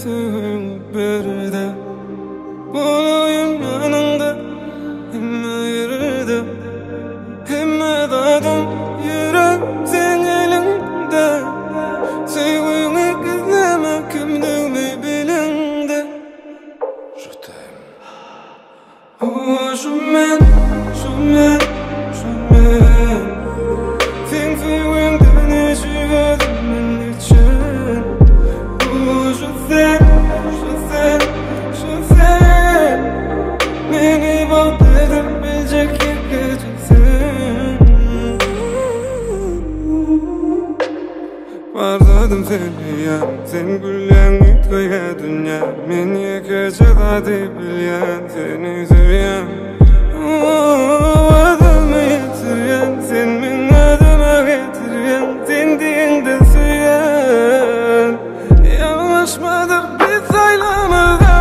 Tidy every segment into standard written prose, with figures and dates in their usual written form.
söýgüňi ber-de. Bolaýyn ýanyňda hemme ýerde. Hemme zadym ýürek seň eliňde. Söýgüňi gizleme kimdigimi bileňde. Şu men, şu men, şu men. Seň söýgüňden eşik özümden geçen. Şu sen, şu sen, şu sen. Meni bagt edip biljek ýekeje sen. Bar zadym söýýän, sen gülýäň üýtgeýär dünýä. Men ýekeje zady bilýän, seni söýýän. Owazymy ýetirýän, sen meň özüme getirýän, sen diýeňde söýýän. Ýalňyşmadyk biz saýlamyzda,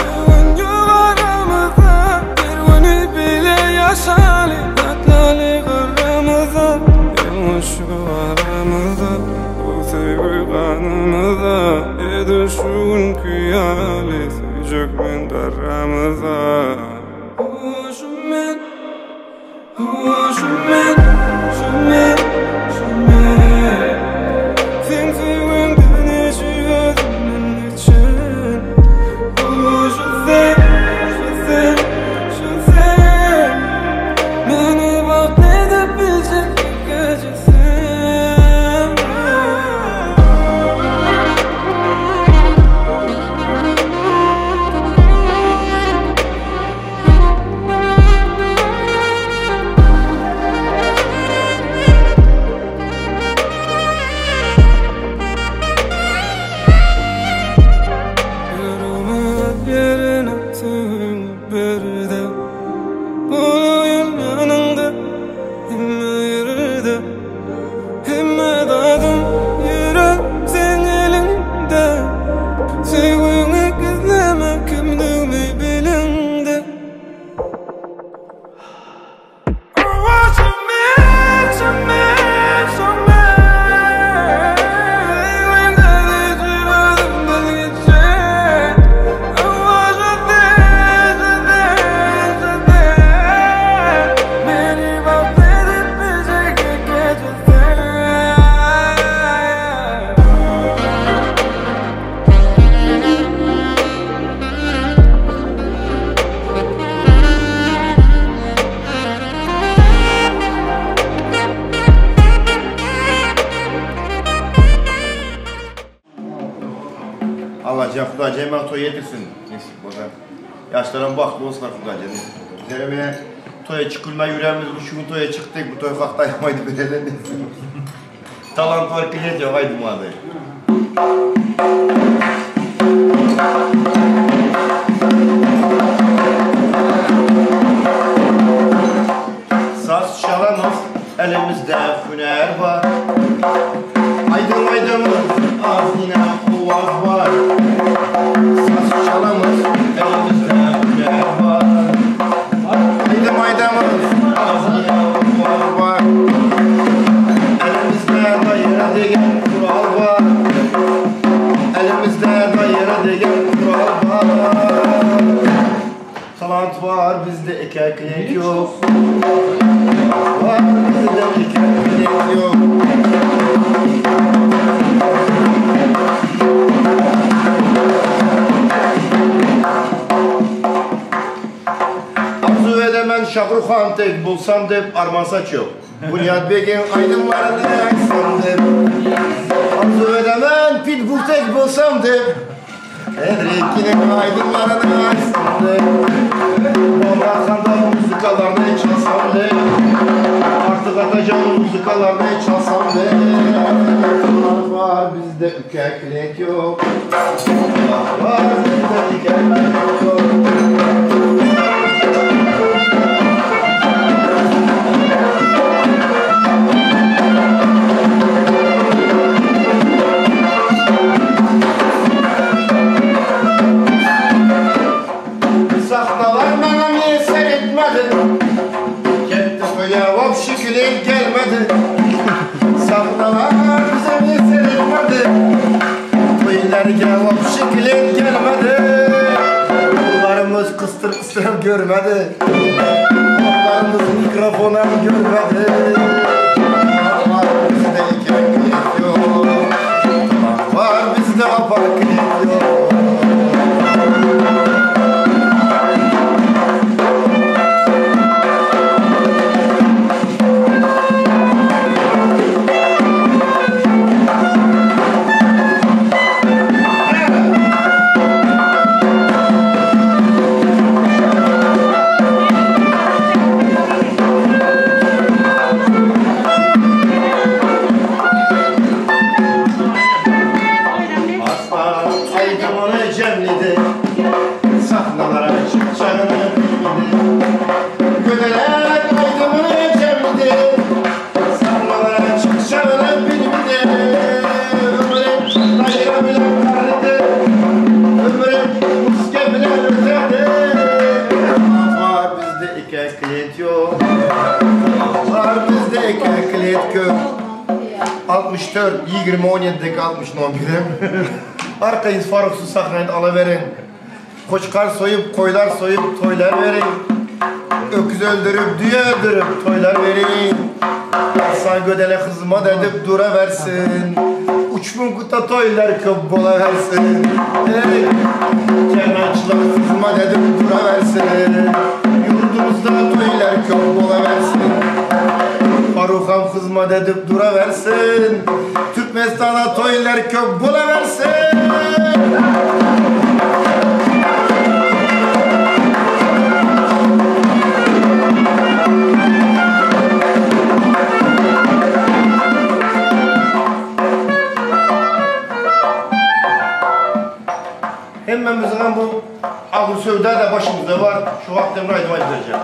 bu gün ýok aramyzda. Bir güni bile ýaşaly, gatnaly garramyzda. Ýalňyş ýok aramyzda, bu söýgi ganymyzda. Edil şu günki ýaly söýjek men garramyzda. Şu men. Allajan Hudaýjan maňa toý getirsin. Nesip bolsa. Ýaşlaram bagtly bolsunlar Hudaýjan nesip bolsa. Bizlerem ine toýa çykylmaý ýürenimiz bu şu gün toýa çykdyk. Bu toý hakda aýdym aýdyp bereli nesip bolsa. Talant bar kliýent ýok aýdym ady. Saz çalamyz, elimizde hünär bar. Aýdym aýdamyz, az ýene owaz bar. Saz çalamyz, elimizde hünär bar. Aýdym aýdamyz, az ýene owaz bar. Elimizde daýra degen gural bar. Elimizde daýra degen gural bar. Talant bar bizde ekäklik ýok. Talant bar bizde ekäklik ýok. Arzuw edemen Şahruhan tek bolsam dep arman saç ýok. Bunyat begiň aýdymlaryny aýtsam dep. Arzuw edemen Pitbull tek bolsam dep. Enrikiniň aýdymlaryny aýtsam dep. Muhammet Handa muzykalaryny çalsam dep. Artyk Atajan muzykalaryny çalsam dep. Var bizde ükäklik ýok. Var bizde ükäklik ýok. Sahnalar maňa miýesser etmedi. Ketdi toýa wobşi klient gelmedi. Sahnalar bize miýesser etmedi. Toýlarga wobşi klient. Gysdyryp gysdyryp görmedi. Gulaklarymyz mikrofonam görmedi. Var bizde iken yok. Var bizde apak yok. Aslan aydımını cemledi, sahnalara çıkacağını bilmedi. Gödelek aydımını cemledi, sahnalara çıkacağını bilmedi. Ömrüm dayı bile kardı, ömrüm muske bile ötedi. Var bizde iki klet yok, var bizde iki klet kök. 64, 20, 17'deki 60 birim. Arqayın Faruk sahnayı alaverin. Koçkar soyup, koylar soyup toylar verin. Öküz öldürüp, düye öldürüp toylar verin. Hasan Gödele hizmet edip dura versin. Uçmun kuta toylar köp bola versin. Hey, Kemençiler hizmet edip dura versin. Yurdumuzda toylar köp bola versin. Farukam hizmet edip dura versin. Türkmenistan'a toylar köp bola versin. Hemmemizin bu ağır sövda da başımızda var. Şu vaktimde aydıma edeceğim.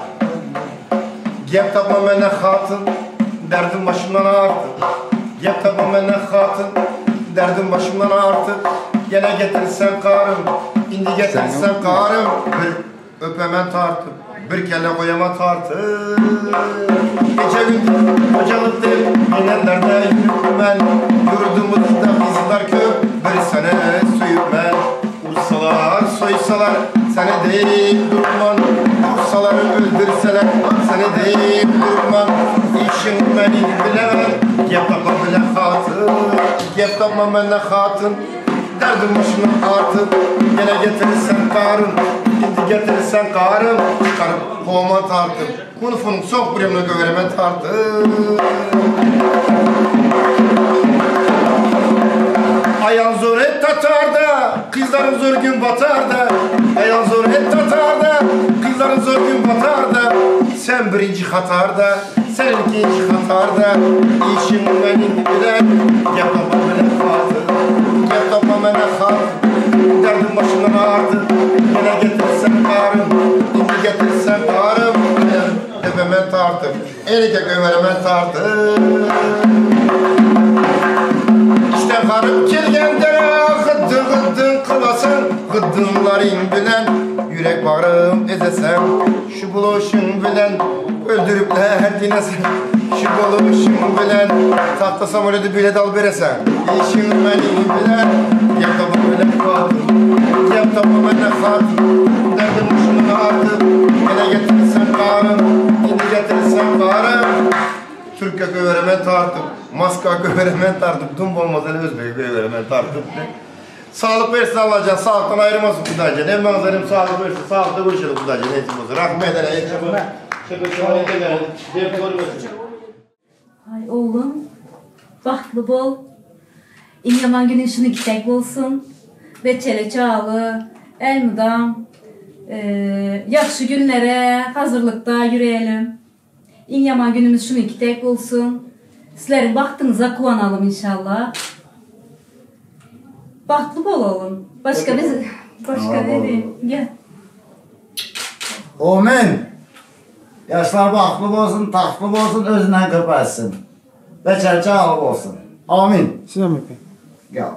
Gep tapma benden hatun, derdim başımdan arttı. Gep tapma benden hatun, derdim başımdan arttı. Gene getirsen karım, indi getirsen karım. Bir öpemen tartı, bir kelle koyama tartı. Gece gündüz hocalık deyip, minnetlerde yürüp ben. Yurdumuzda kızlar köp, bir sene suyup ben. Vursalar, soysalar, seni deyip durmam. Vursalar, öldürseler, seni deyip durmam. İşin beni bilemem, gep tapma bile hatun. Gep tapma benden hatun, derdim başımdan artık. Gene getirirsen karım, indi getirirsen karım. Çıkarıp kovma tartım, kunufunun sok buraya gövereme tartım. Ayan zor et tatarda, kızların zor gün batarda. Ayan zor et tatarda, kızların zor gün batarda. Sen birinci hatarda, sen ikinci hatarda. İşin benim bilen, gel tapma bana hatır. Gel tapma bana hatır, derdim başımdan arttı. Gene getirsen karım, indi getirsen karım. Tepeme tartım, erike gövereme tartım. İşte karıp kelgende gıddın gıddın kılasan, gıddınların bilen yürek bağrım ezesem. Şu buluşun bilen öldürüpler dinesen. Şu buluşun bilen tahta samolyotu bile dal veresen. İşin beni bilen gel tapma bana hatun, gel tapma bana hatun. Derdim başımın artık, gene getirsen karım, indi getirsen karım. Türk'e göveremen tartıp, Moskva göveremen tartıp, dum olmaz hele Özbek'e göveremen tartıp. Sağlık versin Allah'can, sağlıktan ayırmasın Kudacan. Hem manzarim sağlık versin, sağlıkta görüşelim Kudacan. Neyse olsun. Rahmet ele. Ay oğlum, bahtlı bol. İň yaman günün şunu kitek bolsun. Beçele çağlı, elmudam. Yaxşı günlere hazırlıkta yürüyelim. İň yaman günümüz şunu kitek bolsun. Sizlerin bahtınıza kuvanalım inşallah. Bahtlı olalım. Başka biz başka ne diyeyim? Gel. Amin. Yaşlar baxtlı olsun, taxtlı olsun, özündən köpəlsin. Və çərçə alıb olsun. Amin. Sizə mi öpeyim? Gel.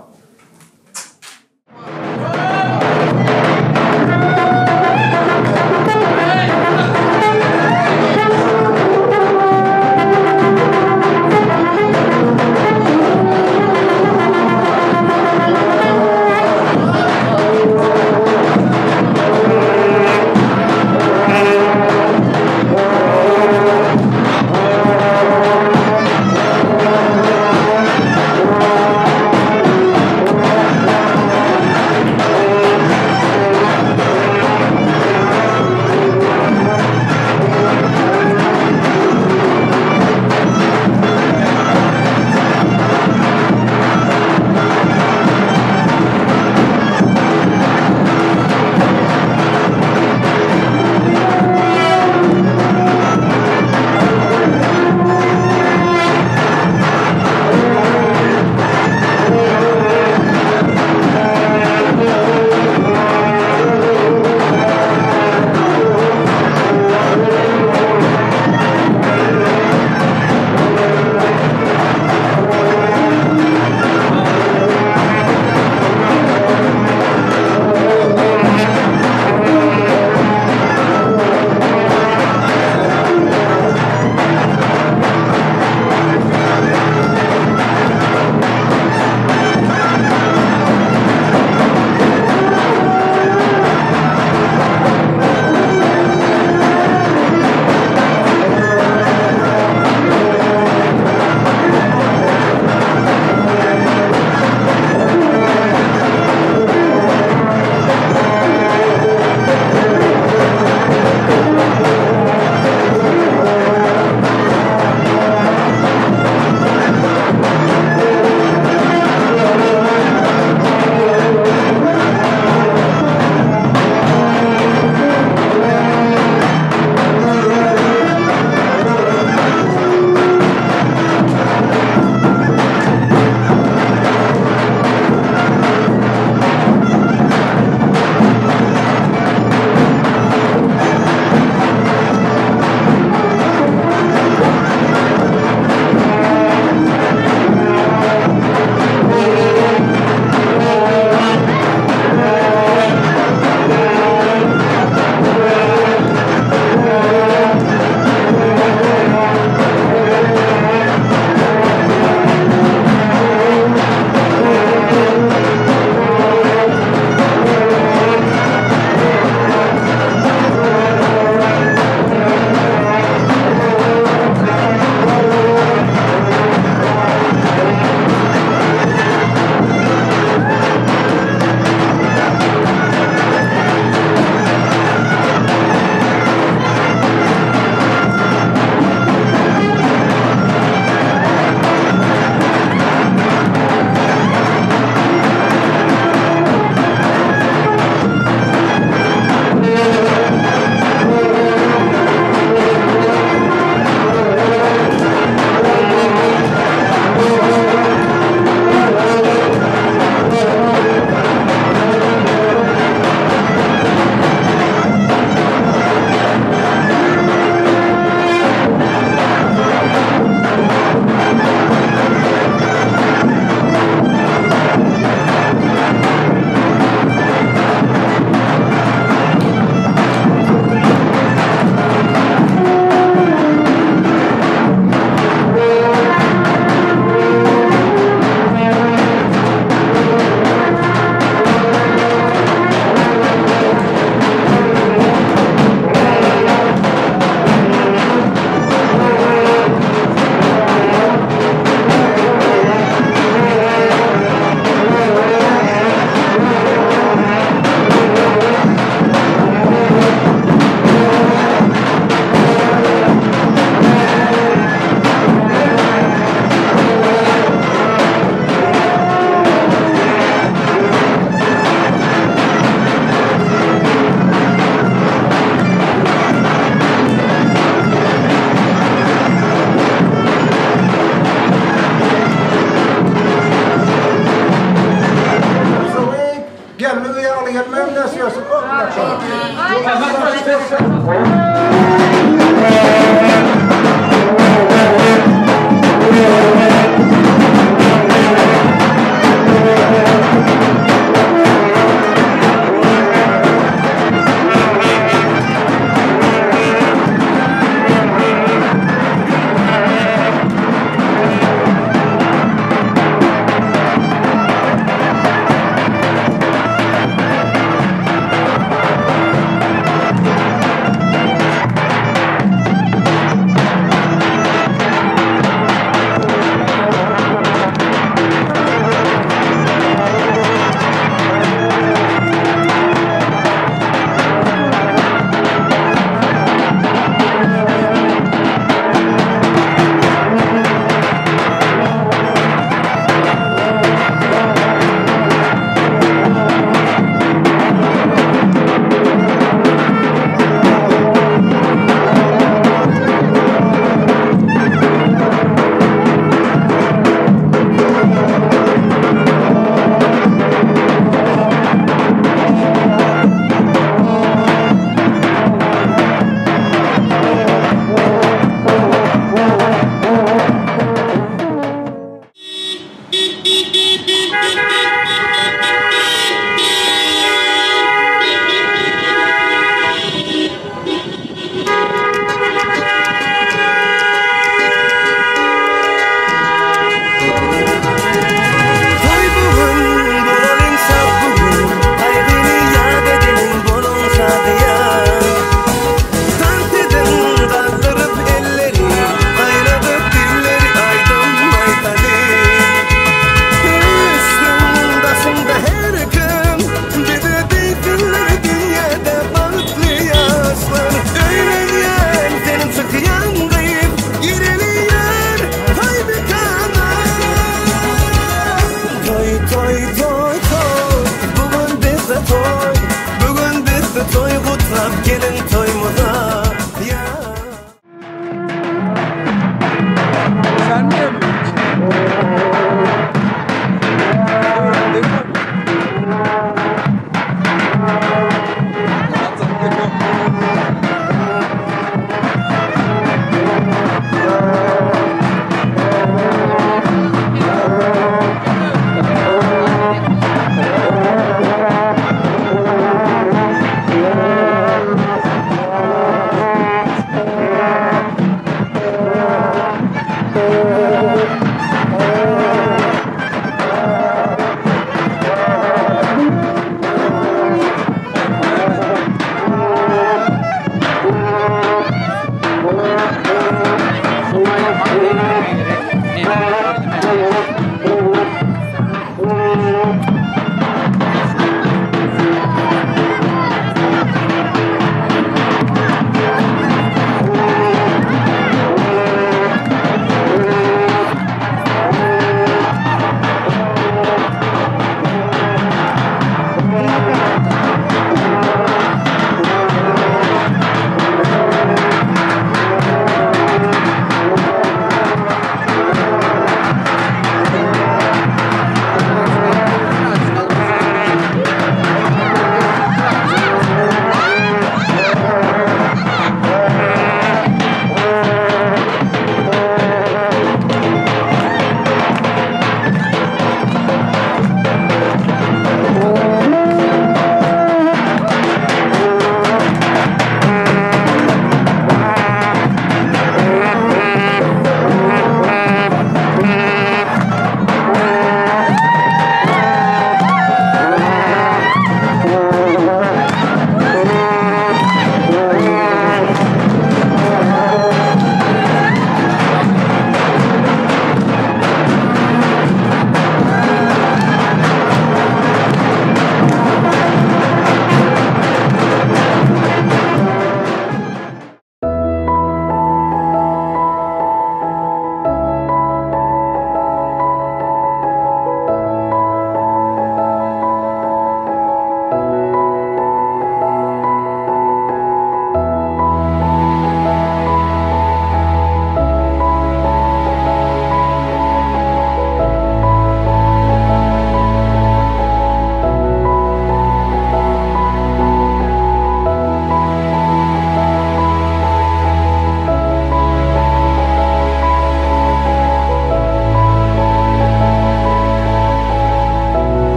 Gelmez ýaly gelmez näsýäsin.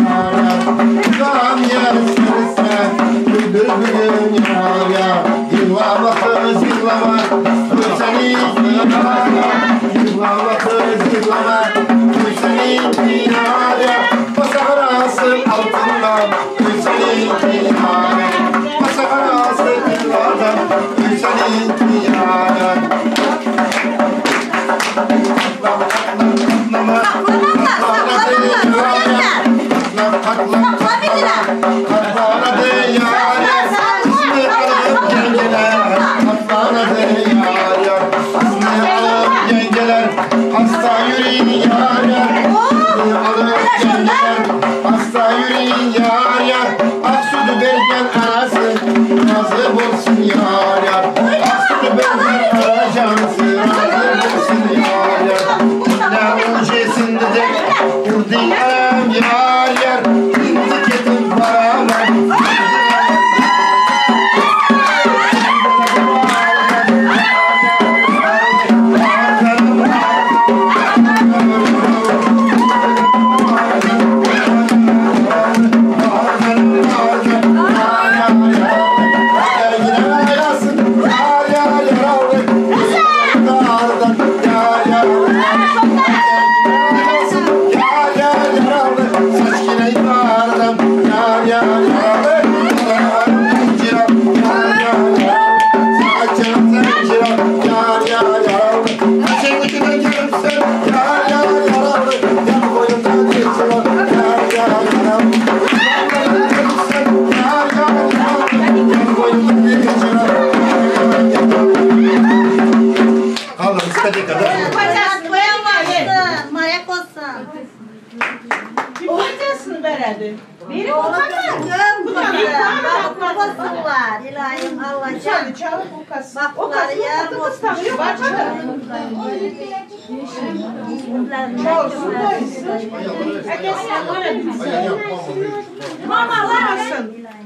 Ýar ýar Gam ýerse Güldür bugün ýar ýar Ýyglama gyz ýyglama Toý seniňki ýar ýar Ýyglama gyz ýyglama Toý seniňki ýar ýar Başagarasy altyndan Toý seniňki ýar ýar Başagarasy tylladan Toý seniňki ýar ýar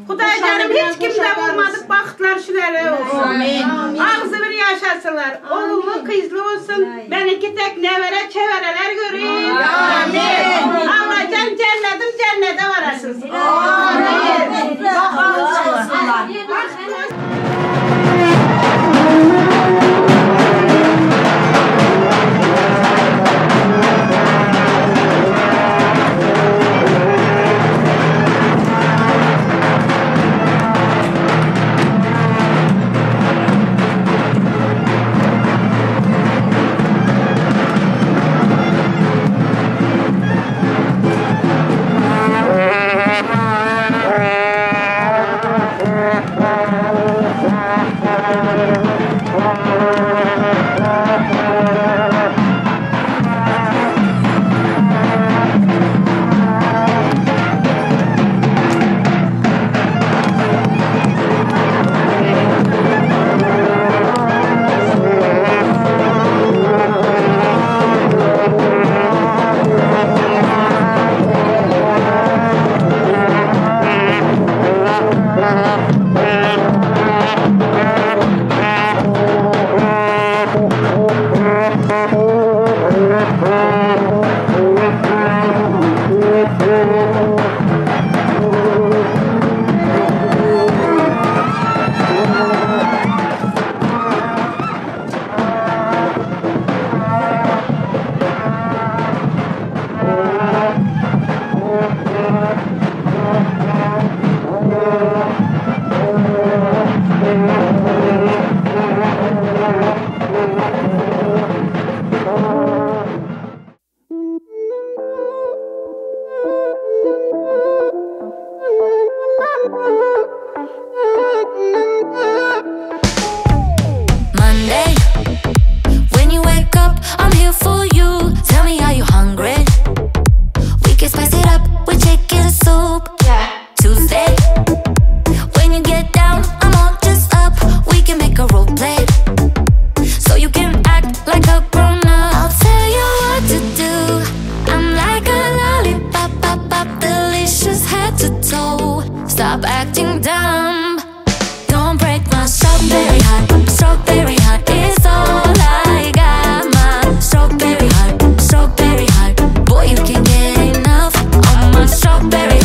Hudaýjanım hiç kimde bolmadyk bagtlar şulere olsun. Agzy bir ýaşasynlar. Ogully gyzly bolsun. Meniki tek nebere çebereler göreyim. Amin. Allajan cennetim cennete varasın. Amin. Bagtly olsunlar. Monday, when you wake up, I'm here for you. Tell me, are you hungry? We can spice it up with chicken soup. Yeah. Tuesday, when you get down, I'm all dressed up. We can make a role play, so you can act like a grown up. I'll tell you what to do. I'm like a lollipop, pop, pop, delicious head to toe. Stop acting dumb. Don't break my strawberry heart, strawberry heart is all I got. My strawberry heart, strawberry heart. Boy, you can't get enough of my strawberry.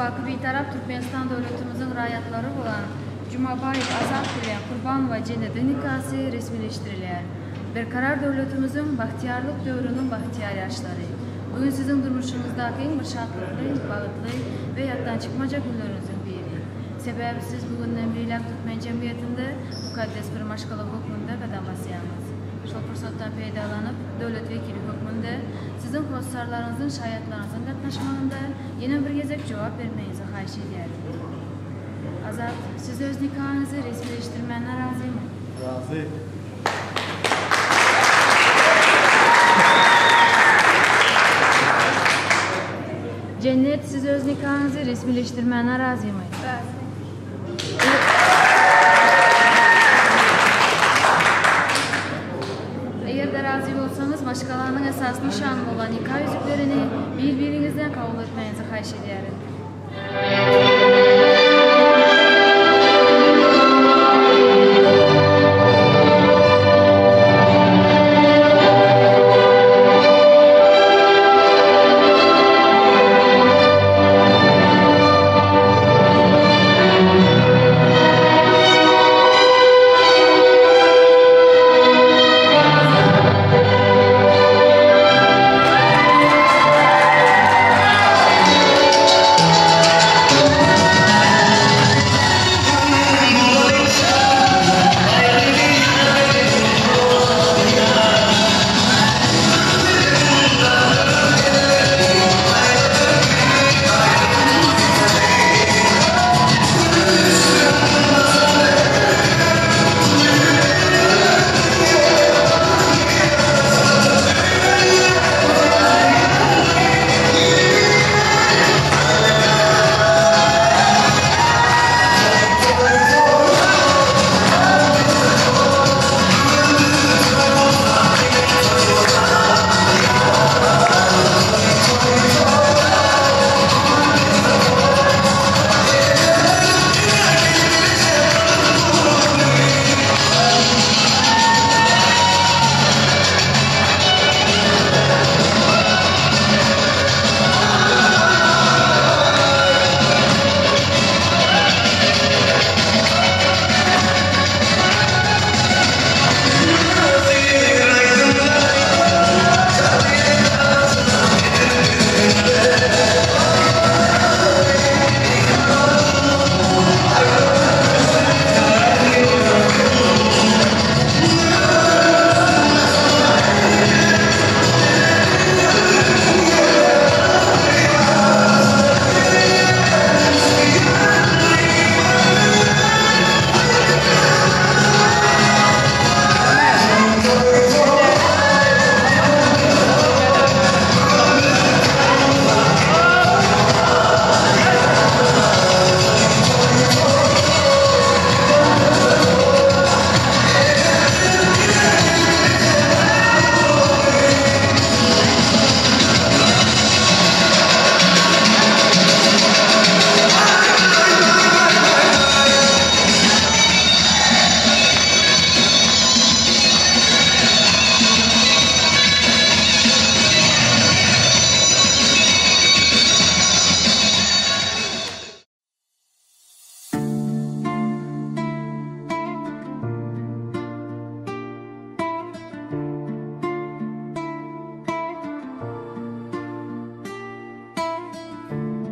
Baky Bitarap Türkmenistan döwletimiziň raýatlary bolan Jumabaýew Azat bilen Kurbanowa Jennediň nikasy resmileşdirilýär. Berkarar döwletimiziň bagtyýarlyk döwrüniň bagtyýar ýaşlary! Bu gün siziň durmuşyňyzdaky iň bir şatlykly, bagtly we ýatdan çykmajak günleriňiziň biri. Sebäbi siz bu günden beýläk türkmen jemgyýetinde mukaddes bir maşgala hökmünde gadam basýaňyz. Şol pursatdan peýdalanyp, döwlet wekili hökmünde siziň hossarlaryňyzyň, şaýatlaryňyzyň gatnaşmagynda ýene bir gezek jogap bermegiňizi haýyş edýärin. Azat, siz öz nikaňyzy resmileşdirmäne razymy? Razy. Jennet, siz öz nikaňyzy resmileşdirmäne razymy? Razy. Eger-de razy bolsaňyz, maşgalanyň esasy nyşany bolan nika ýüzüklerini bir-biriňizden kabul etmegiňizi haýyş edýärin.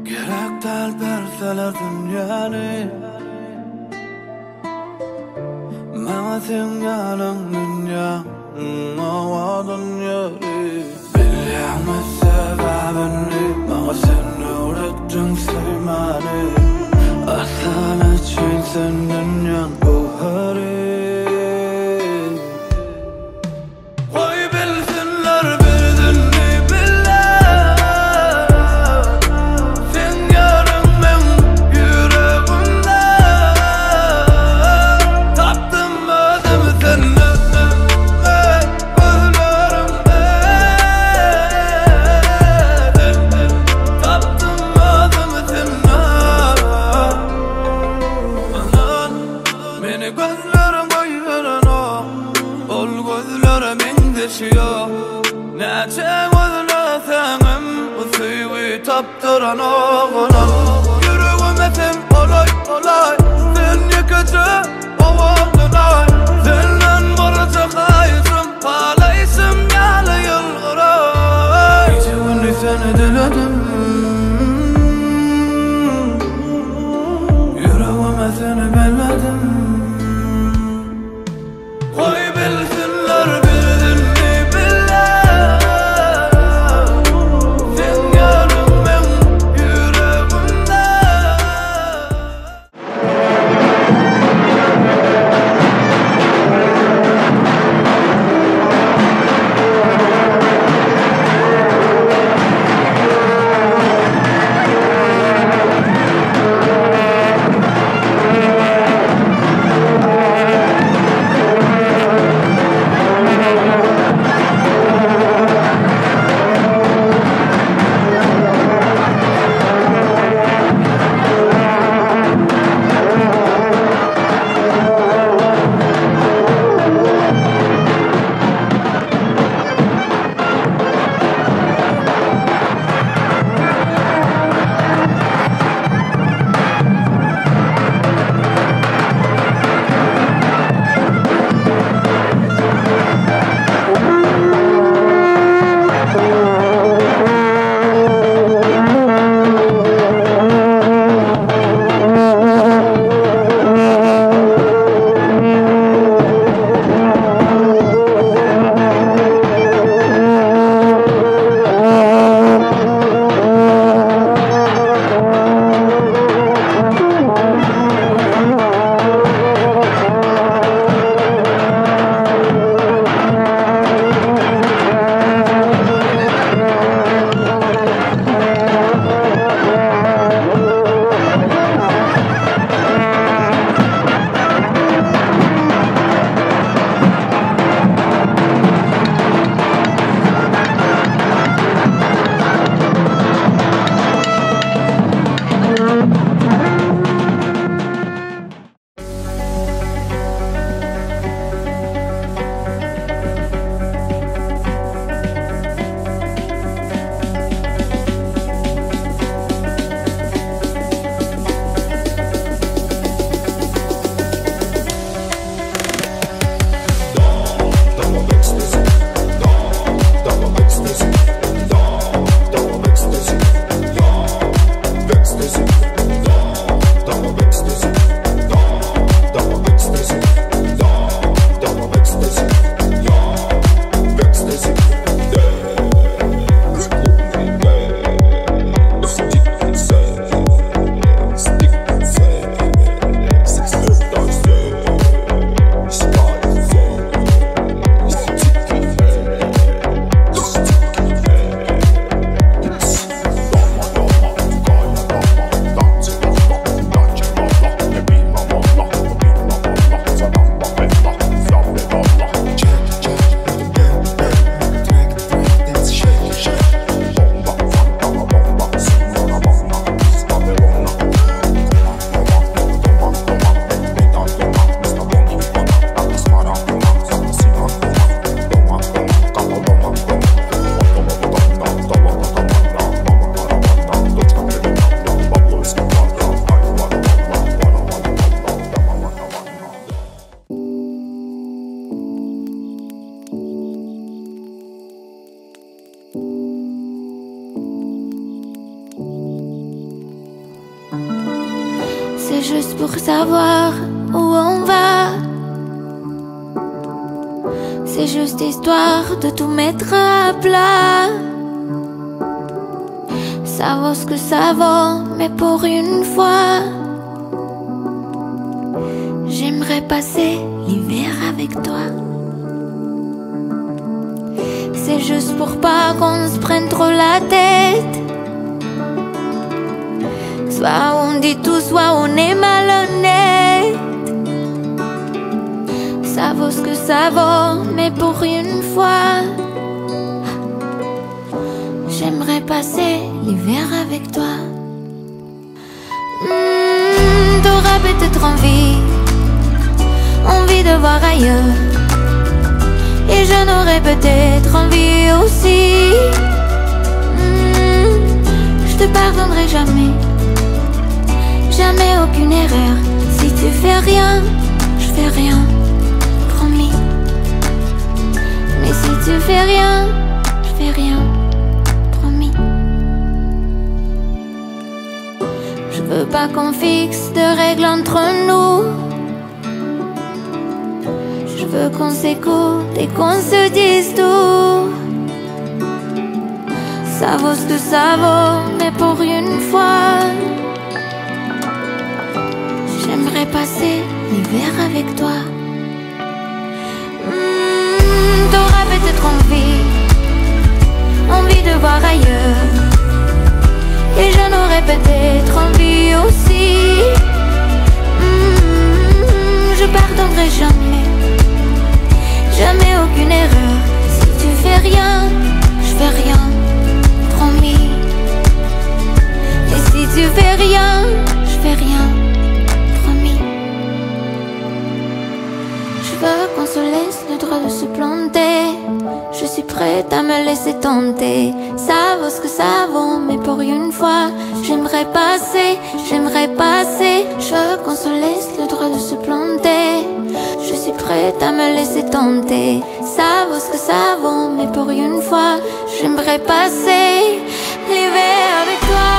Gerek däl berseler dünýäni Maňa seň ýalyň dünýäň owadan ýeri Bilýäňmi sebäbini Maňa sen öwretdiň söýmäni Aslan üçin sen dünýäň göwheri Goý bilsinler birini bile Seň ýeriň meň ýüregimde Tapdym özümi sende Gözlerimde Tapdym özümi sende Meni gözleriň goýberenok Ol gözlere meňzeşi ýok Näçe gözleseňem bu söýgi tapdyranok olam. Ýekeje owadan aý Senden birje haýyşym Palaýşym ýaly ýylgyraý Gije gündiz seni diledim Ýüregime seni belledim Goý bilsinler biz indi bile Seň ýeriň meň ýüregimde. C'est juste pour savoir où on va. C'est juste histoire de tout mettre à plat. Ça vaut ce que ça vaut, mais pour une fois, j'aimerais passer l'hiver avec toi. C'est juste pour pas qu'on se prenne trop la tête. Soit on dit tout, soit on est malhonnête. Ça vaut ce que ça vaut, mais pour une fois, j'aimerais passer l'hiver avec toi. Hmm, T'auras peut-être envie, envie de voir ailleurs. Et je n'aurais peut-être envie aussi. Hmm, je te pardonnerai jamais, jamais aucune erreur. Si tu fais rien, je fais rien, promis. Mais si tu fais rien, je fais rien, promis. Je veux pas qu'on fixe de règles entre nous. Je veux qu'on s'écoute et qu'on se dise tout. Ça vaut ce que ça vaut, mais pour une fois, j'aimerais passer l'hiver avec toi. Hmm, T'auras peut-être envie, envie de voir ailleurs. Et j'en aurais peut-être envie aussi. Hmm, je pardonnerai jamais, jamais aucune erreur. Si tu fais rien, je fais rien, promis. Et si tu fais rien, je fais rien, promis. Je veux qu'on se laisse le droit de se planter. Je suis prête à me laisser tenter. Ça vaut ce que ça vaut, mais pour une fois, j'aimerais passer, j'aimerais passer. Je veux qu'on se laisse le droit de se planter. Je suis prête à me laisser tenter. Ça vaut ce que ça vaut, mais pour une fois, j'aimerais passer l'hiver avec toi.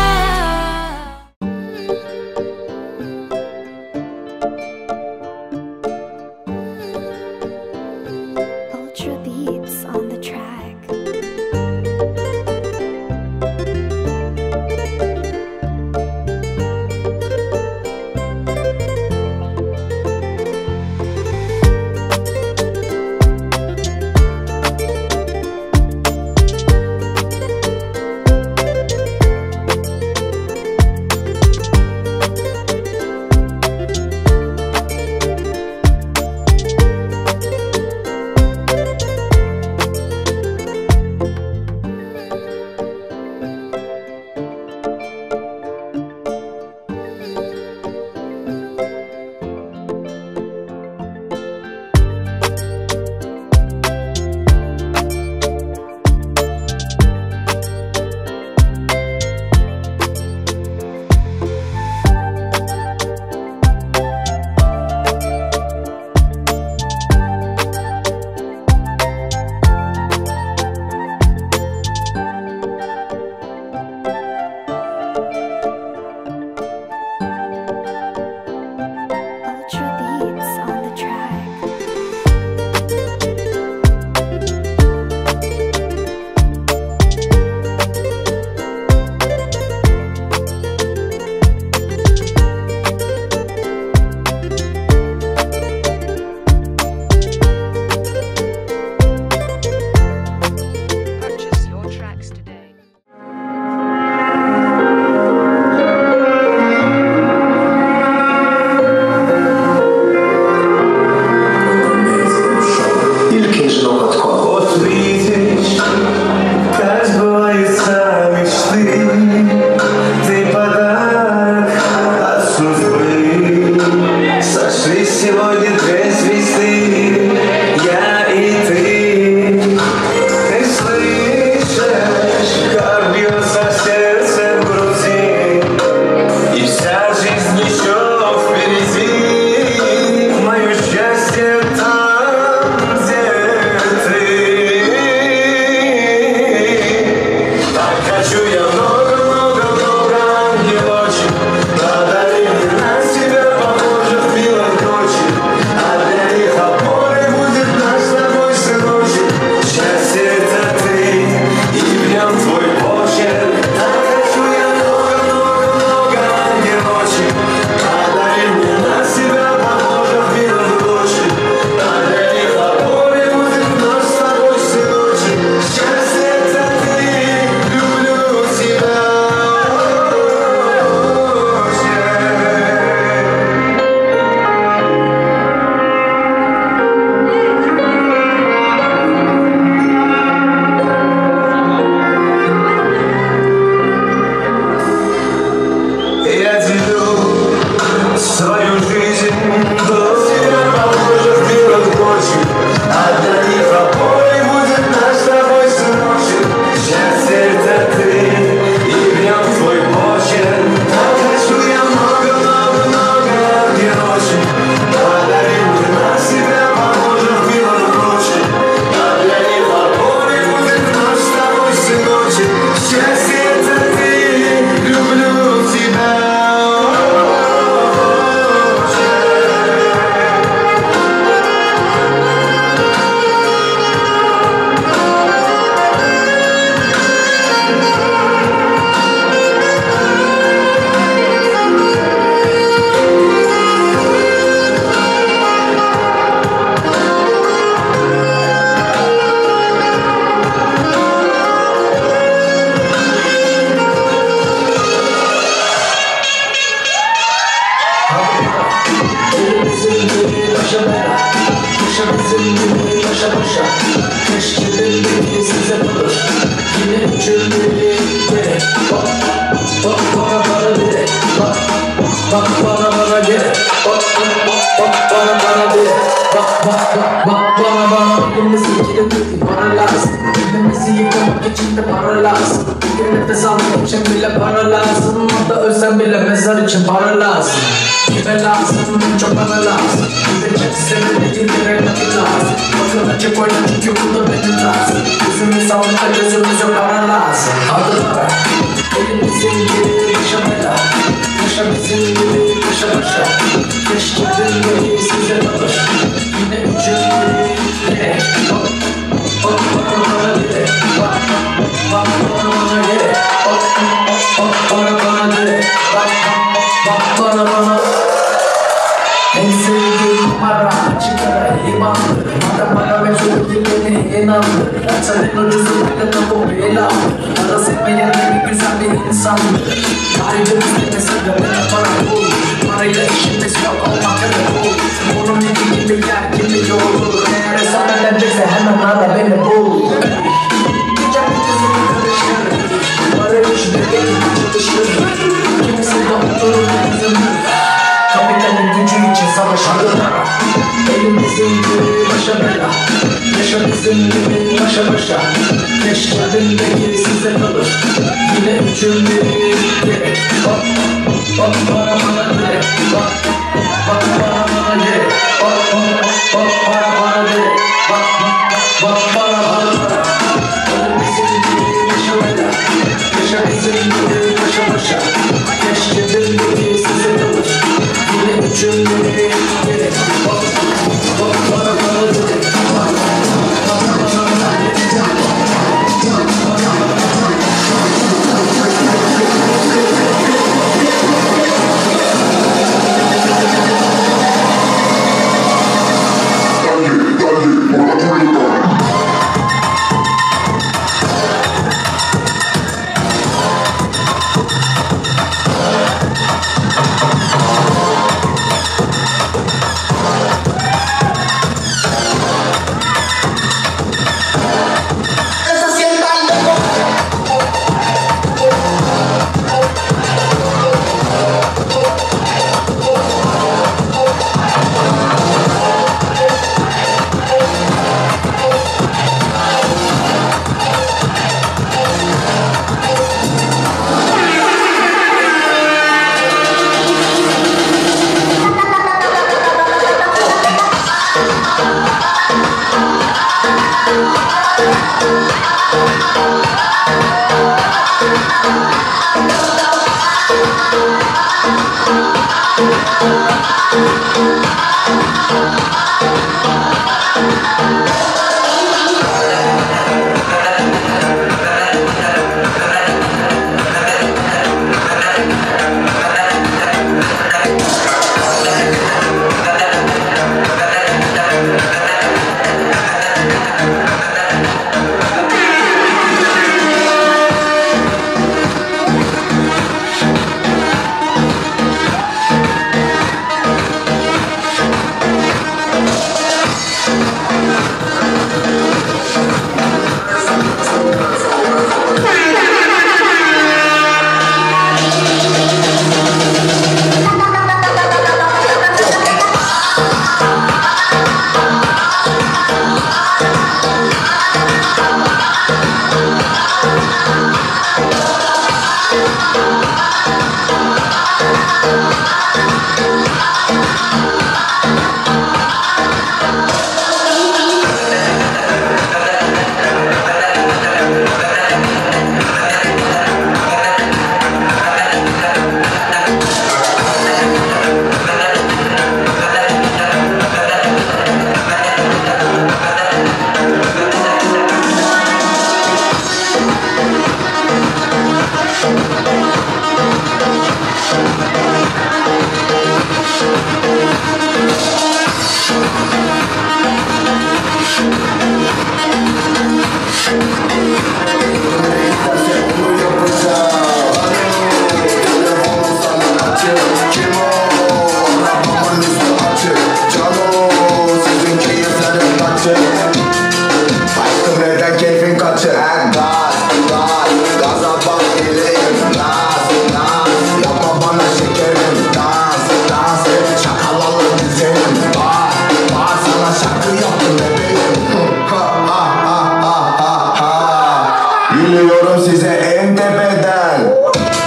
Ultra beats on the track. Bak bana bana gerek Bak bak bak bak bana bana gerek Bak bak bak bak bana bana Elimizi kirlettik para lazım Elimizi yıkamak için de para lazım Bir gün nefes almak için bile para lazım Hatta ölsem bile mezar için para lazım Kime lazım? Çok bana lazım Gidecek sevmediklere nakit lazım Bakın açık oyna çünkü bu da benim lazım Yüzümüz altta gözümüz yok para lazım Adı para Elimizin gibi başa bela Paşa bizim gibi paşa paşa Keşke bilmeyi size kalır Yine üçün gerek Bak bak bana bana gerek Bak bak bana bana gerek Bak bak bana bana gerek Bak bak bana bana En sevdiğim para açık ara limandır Madem para mevzu dilini inandır Senin ucuzu bile tavuk ilandır Para sevmeyen en güzel bir insandır Kalbimizde mesela bana para bul Parayla işimiz yok olmak kadar bul Onun iki gibi yer kimi yorulur Eğer hesap ödenecekse hemen ara beni bul Gece gündüzümü karıştır Para üç bebek gibi çatışır Kimisi de oturur üzülür Kapitalin gücü için savaşır para Elimizin gibi başa bela Yaşa bizim gibi başa başa Keşke cebimdeki size kalır Yine üçün biri gerek Bak bak bana bana gerek Bak bak bana bana gerek Bak bak bak bana bana gerek Bak bak bana bana para Elimizin gibi başa bela Yaşa bizim gibi başa başa Keşke cebimdeki size kalır Yine üçün biri gerek Bak bak bana bana gerek Bak bana bana gerek. Bakıyorum size en tepeden.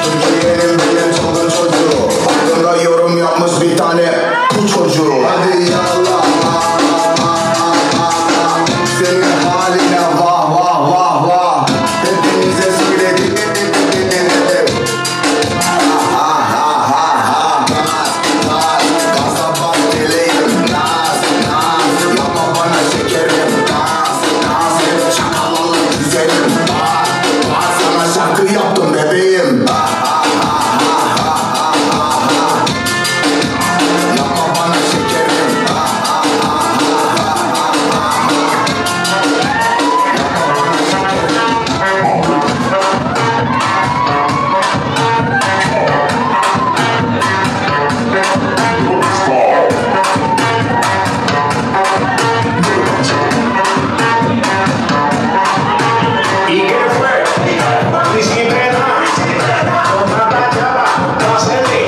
Türkiye'nin bilen çılgın çocuğu. Hakkında yorum yapmış bir tane bu çocuğu. Hadi yallah. Senin haline vah vah vah vah. Hepinize söyledim. Ha ha ha ha. Gaz, gaza bas geleyim. Naz, naz. Yapma bana şekerim. Naz, naz. Hep çakal güzelim. Bak, bak sana şarkı yaptım bebeğim. Ha ha ha ha ha ha ha. Yapma bana şekerim. Ha ha ha ha ha ha. Yapma bana şekerim. ¿Y qué fue? Disciplina. Con tanta chapa, no hacerle.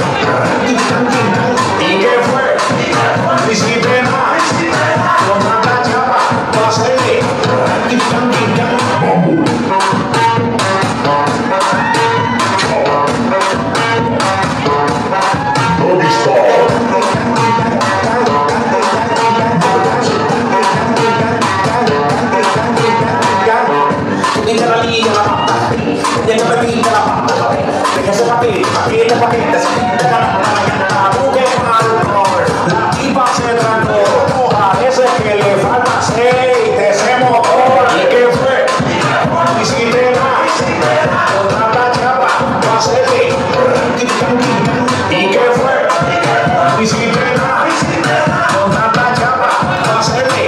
¿Y qué fue? Disciplina. Con tanta chapa, no hacerle. La tipa se trancó, parece que le falta aceite, ese motor. ¿Y qué fue? Disciplina, con tanta chapa, no hacerle. ¿Y qué fue? Disciplina, con tanta chapa, no hacerle.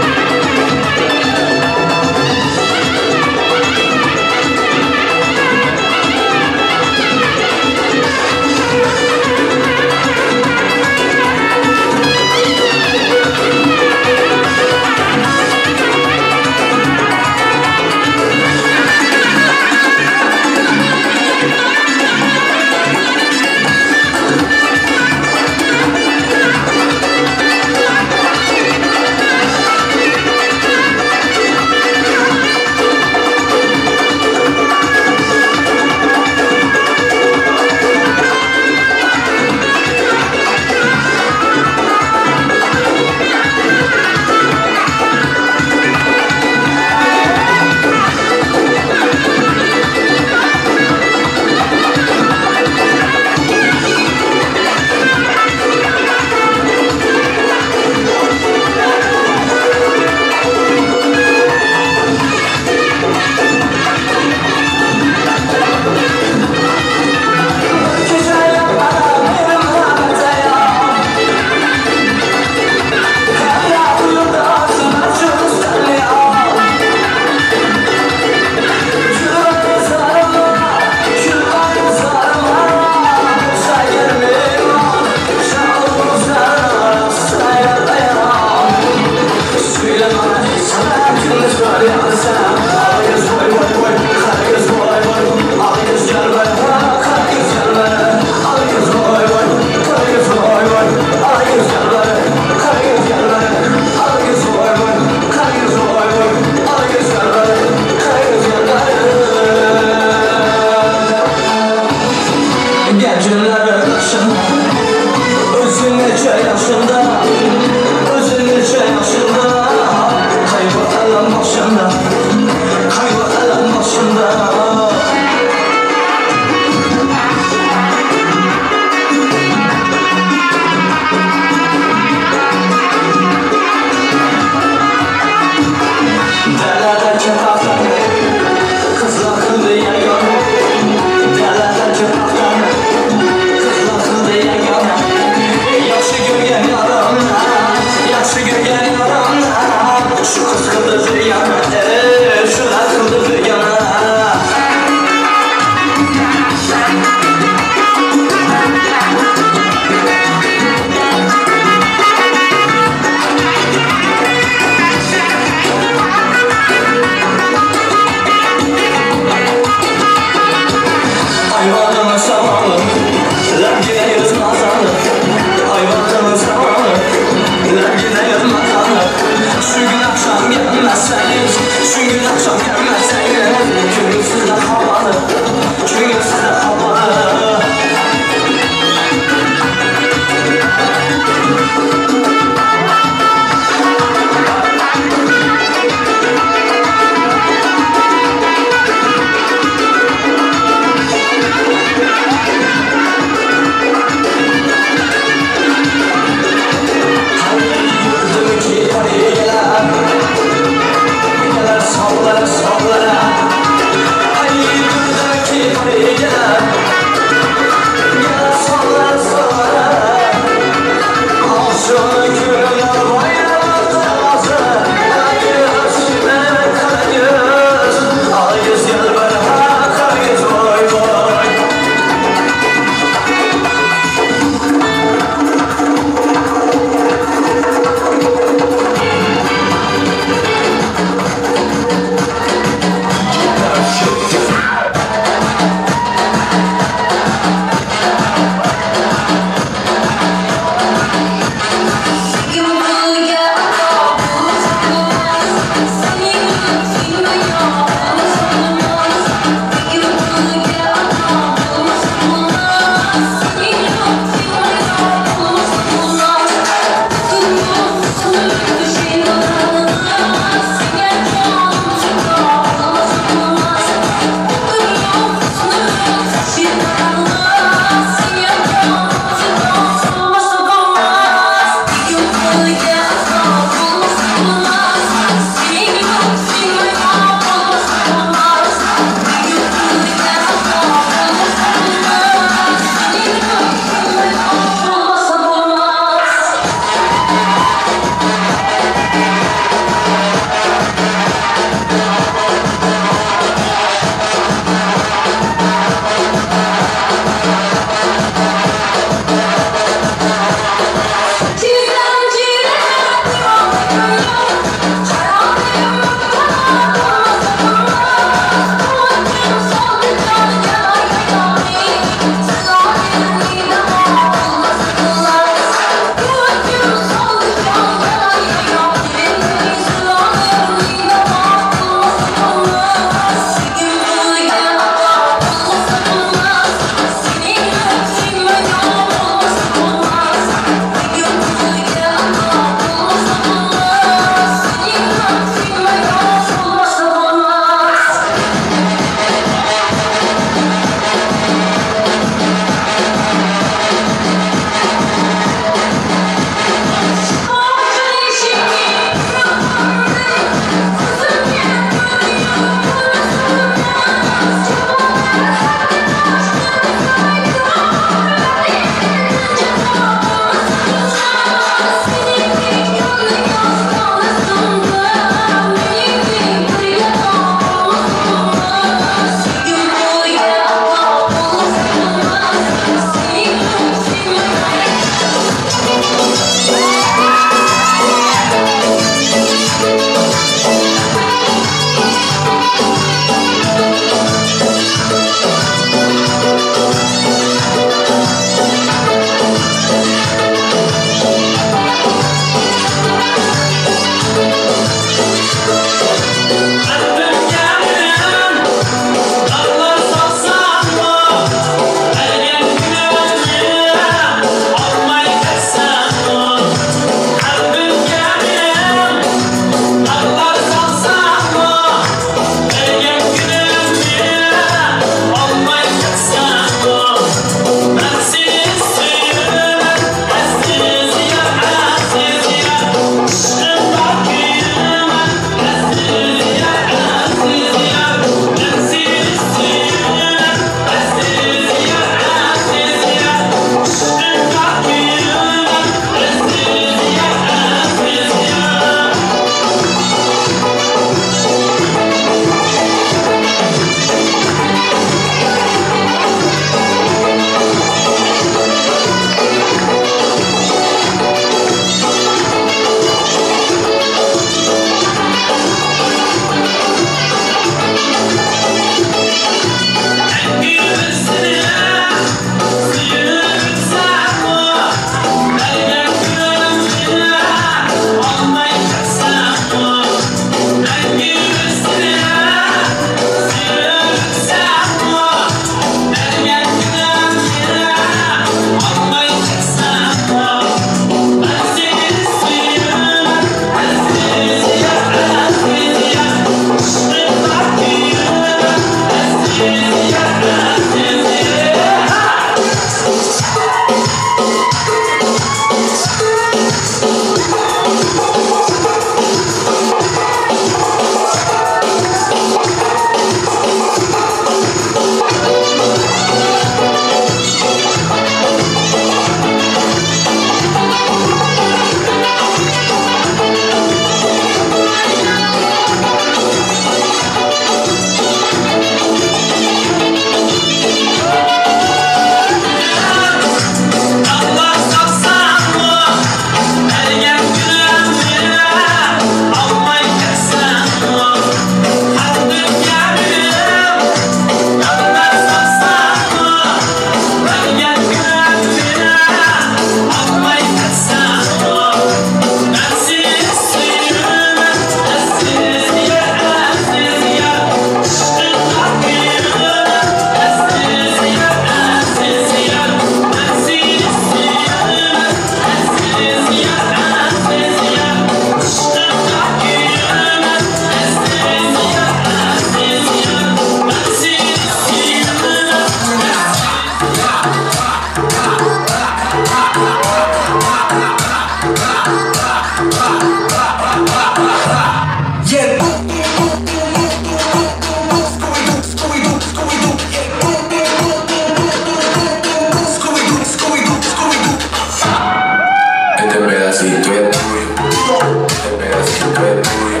es tuyo.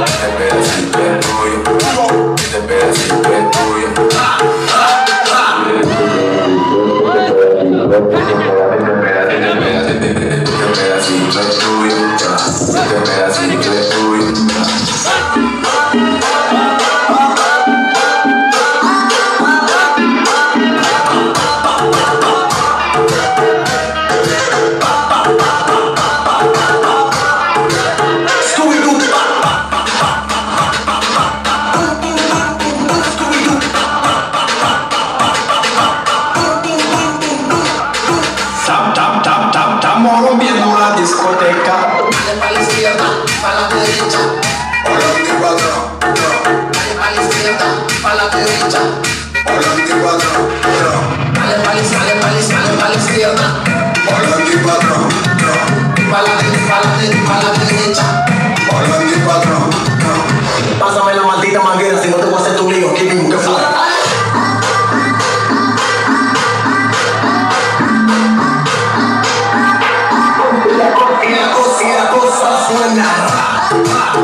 Este pedacito es tuyo. Este pedacito es tuyo. Este pedacito es tuyo. Este pedacito es tuyo. Tam, tam, tam, tam, estamos rompiendo la discoteca. Dale pa' la izquierda, pa' la derecha. Adelante pa' atrás, Dale pa' la izquierda, pa' la derecha. adelante pa' atrás, Dale pa' la dale pa' la dale pa' la izquierda. adelante pa' atrás, Pa' la pa' la pa' la derecha. adelante pa' atrás. Pásame la maldita manguera si no te voy a hacer tu lío. ¿Qué mismo que fue? Y la cosa, y la cosa suena.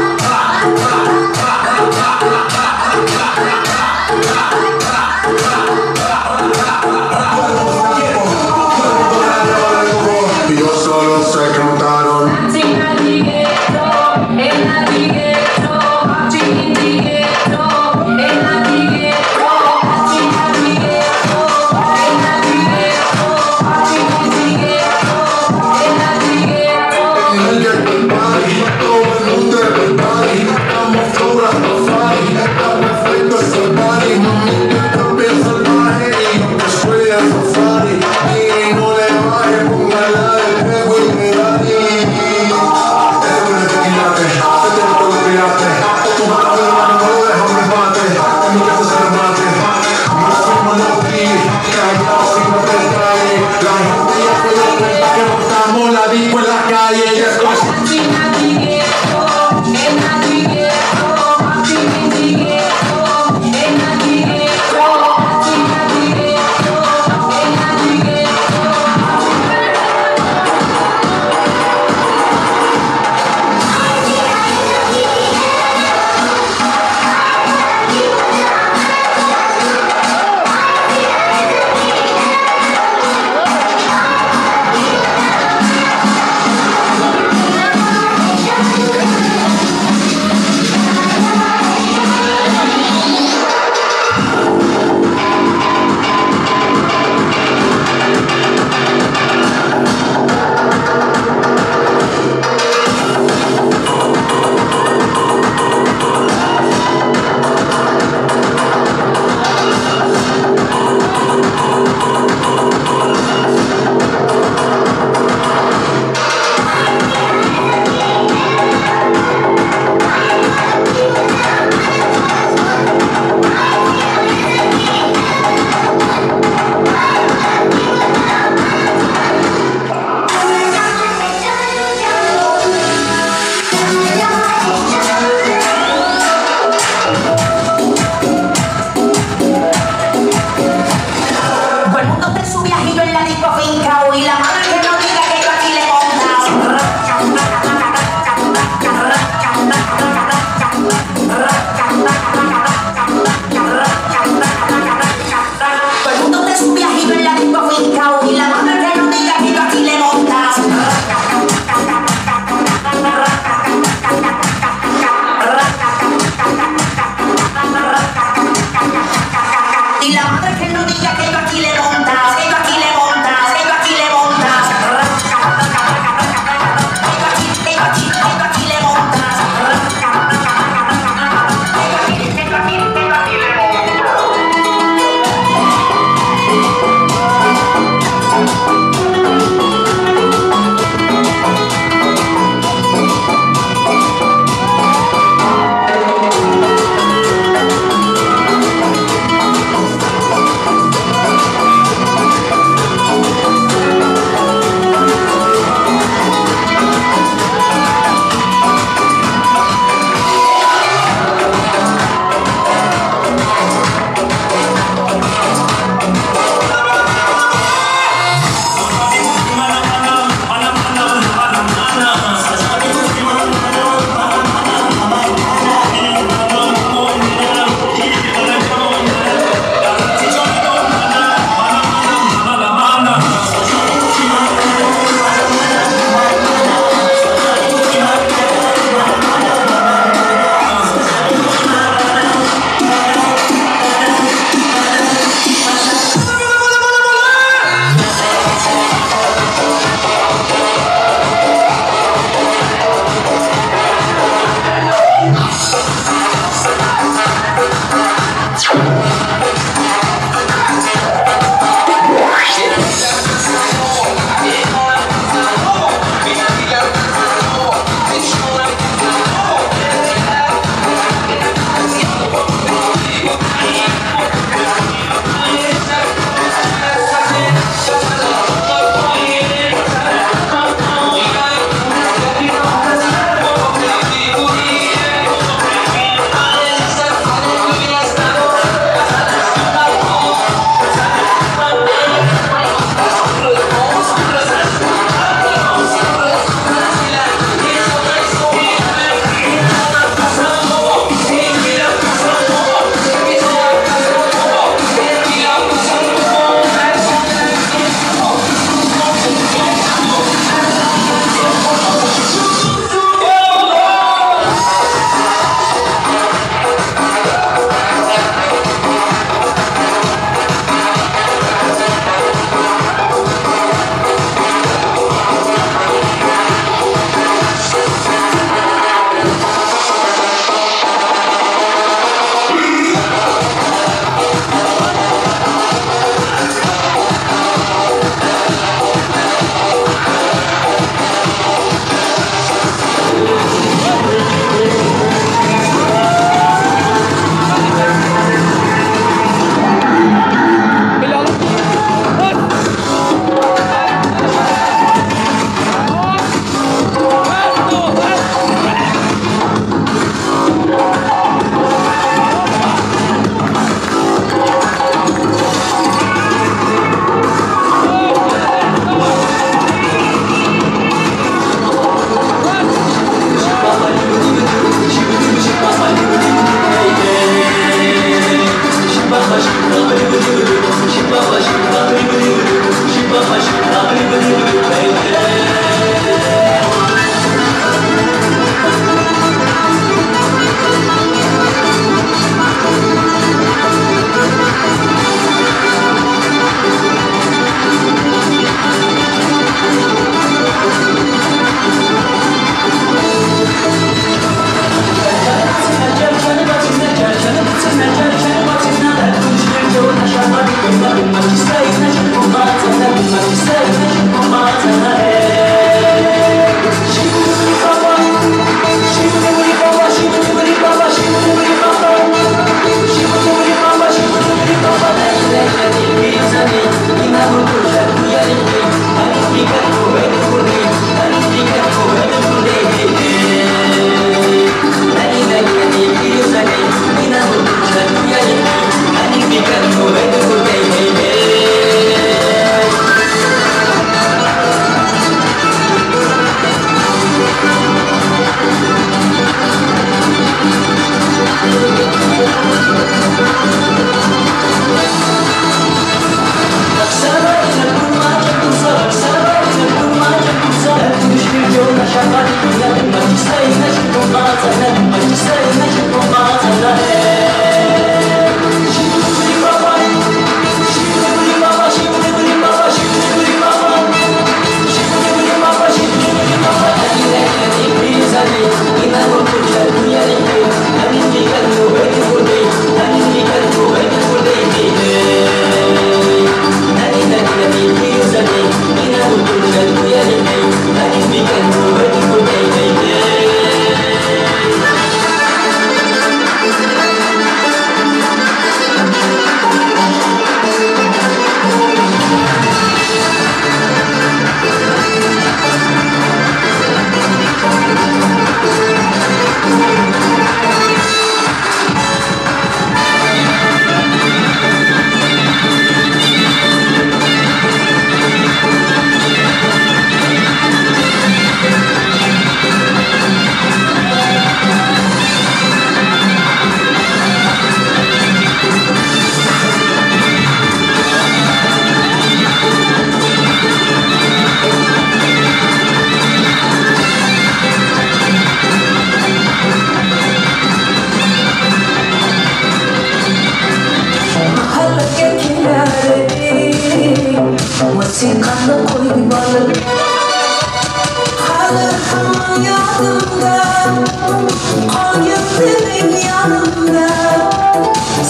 Qolgin dedim yanımda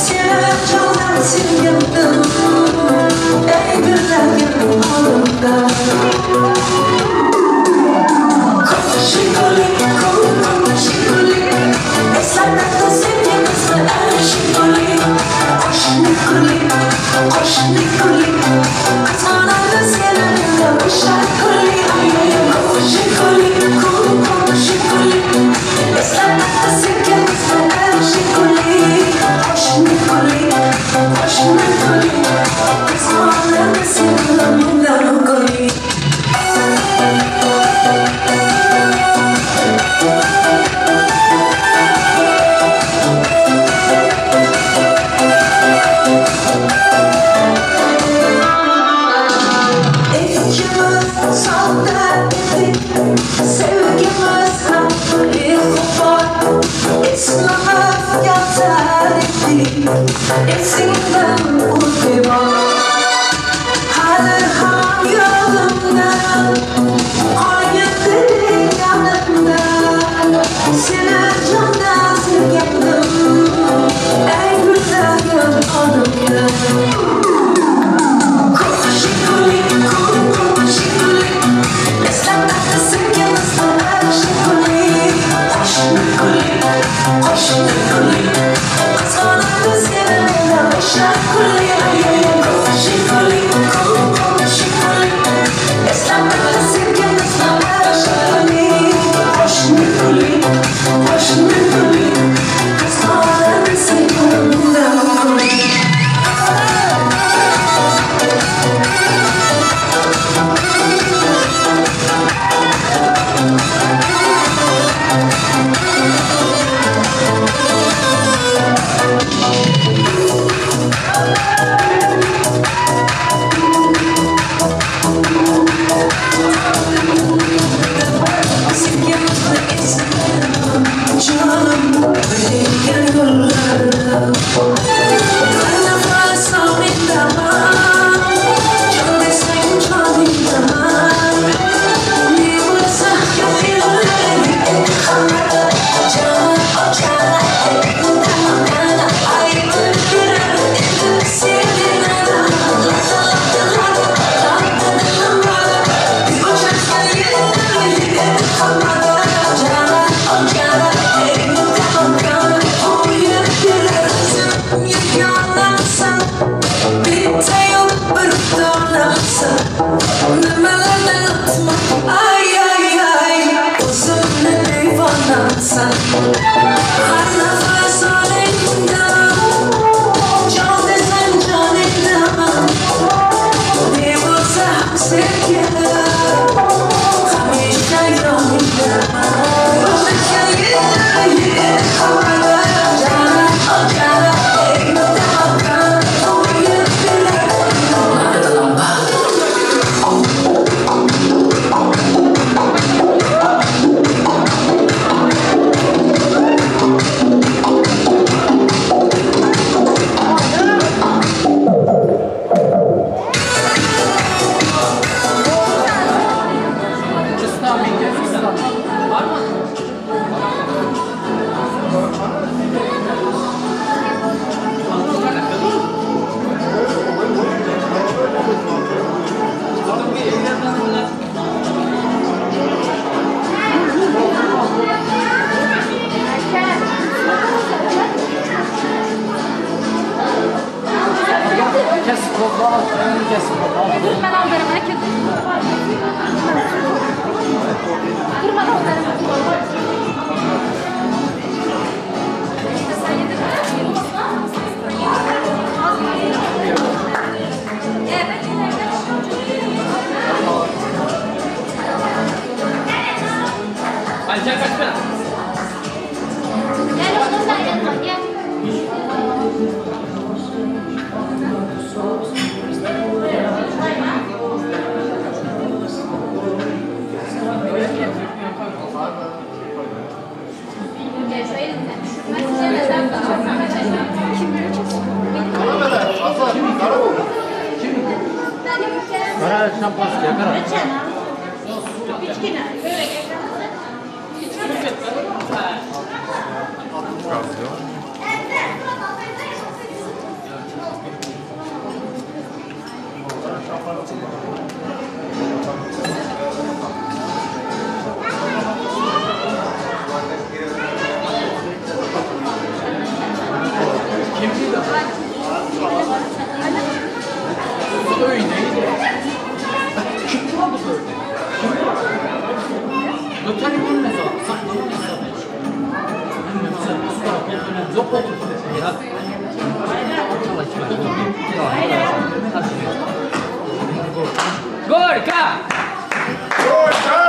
Seni candan sevgandim Ey güllarim oldimda Qo'shiqoli, qo'shiqoli Eslatadi sevgimizni ashikoli Qo'shniqoli, qo'shniqoli Qizg'anadi seni mendan o'shakoli Qo'shiqoli, qo'shiqoli Eslatadi sevgimizni ashikoli Qo'shniqoli, qo'shniqoli Qizg'anadi seni mendan o'koli Ikkimiz sodda edik, sevgimiz ham beg'ubor. Eslamab yotar edik, esingdan o'tib Hali ham yodimda, qolgin deding yonimda. Seni jondan sevgandim, ey gullarim oldimda. Qo'shiqoli, qo'shiqoli, eslatadi sevgimizni ashikoli. Qo'shniqoli, qo'shniqoli, qizg'anadi seni mendan o'shakoli. Qo'shiqoli, qo'shiqoli, eslatadi sevgimizni ashikoli. Qo'shniqoli, qo'shniqoli, qizg'anadi seni mendan o'koli. Sevgimizni eslayman, jonim birga yo'llarda. Har nafas olindaman, jon desang joningdaman. Ne bo'lsa Ay ay ay, o'zimni devonamsan. Har nafas olingda, jon desang joningdaman. Ne bo'lsa ham sevgim, hamisha yoningdaman. Kichkina. Gorka! Gorka!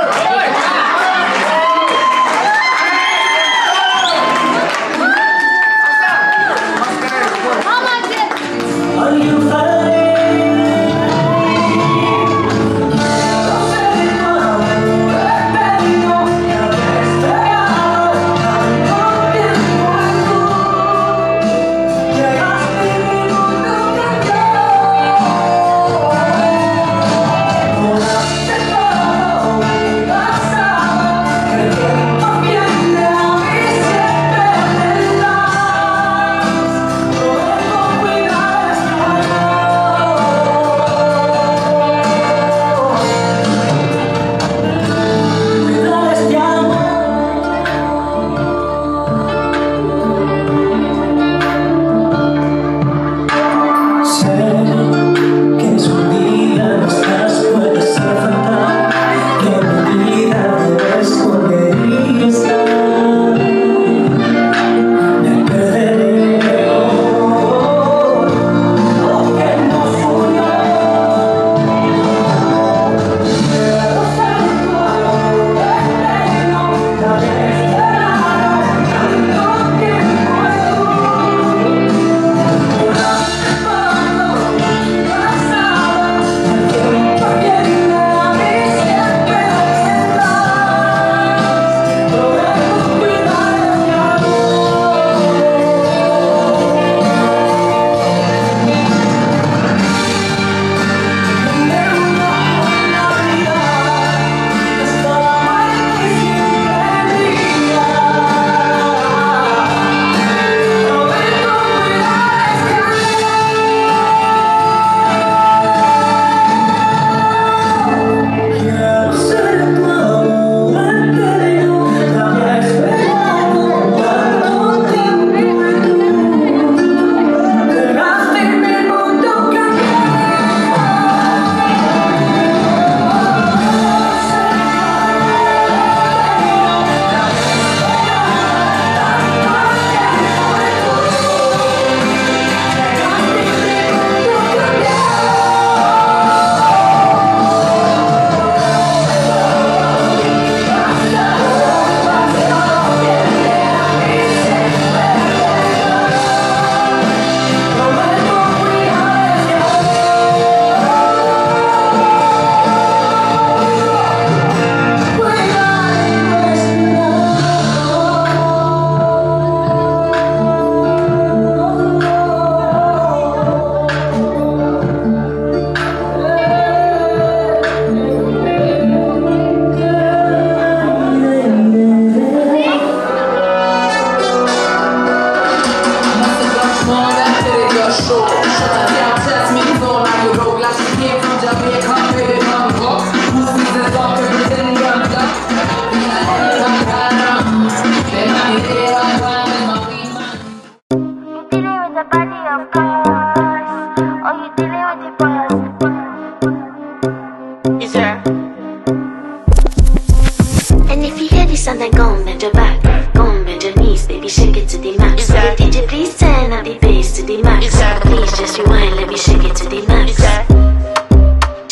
And if you hear this then go and bend your back, go and bend your knees, baby, shake it to the max. The DJ, please turn up the bass to the max. Please just rewind, let me shake it to the max.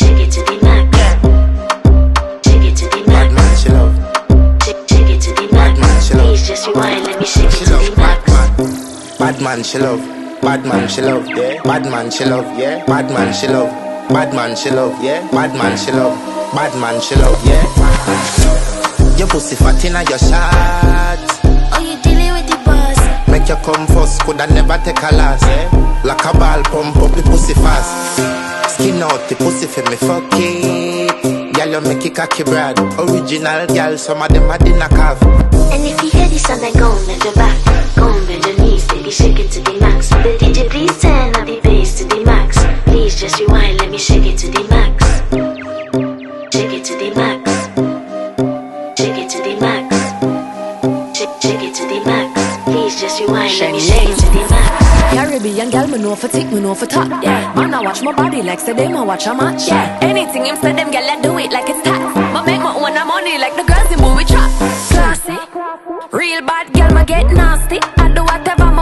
Shake it to the max. Shake it to the max. She love. Shake it to the max. Please just rewind, let me shake it to the max. Bad man, she love. Bad man, she love. Yeah. Bad man, she love. Yeah. Bad man, she love. Bad man, she love. Yeah. Bad man, she love. Bad man, she love. Yeah. Your pussy fat inna your shot. Oh, you dealing with the boss. Make you come first, coulda never take a last. Yeah. Like a ball, pump up the pussy fast. Skin out the pussy for me, fuck it. Girl, you make it cocky brad. Original girl, some of them a dinner calf. And if you hear this song, then go and bend your back, go and bend your knees, baby, shake it to the max. The DJ, please turn up the bass to the max. Please just rewind, let me shake it to the max. Shake it to the max. Shake it to the max. Shake, it to the max. Please just rewind, let me shake it to the max. Caribbean girl, me know for tick, me know for top. Yeah. Man, I watch my body like say them, I watch a match. Yeah. Anything him say them, girl, I do it like it's tax. Ma make my own money like the girls in movie trap. Classy, real bad girl, ma get nasty. I do whatever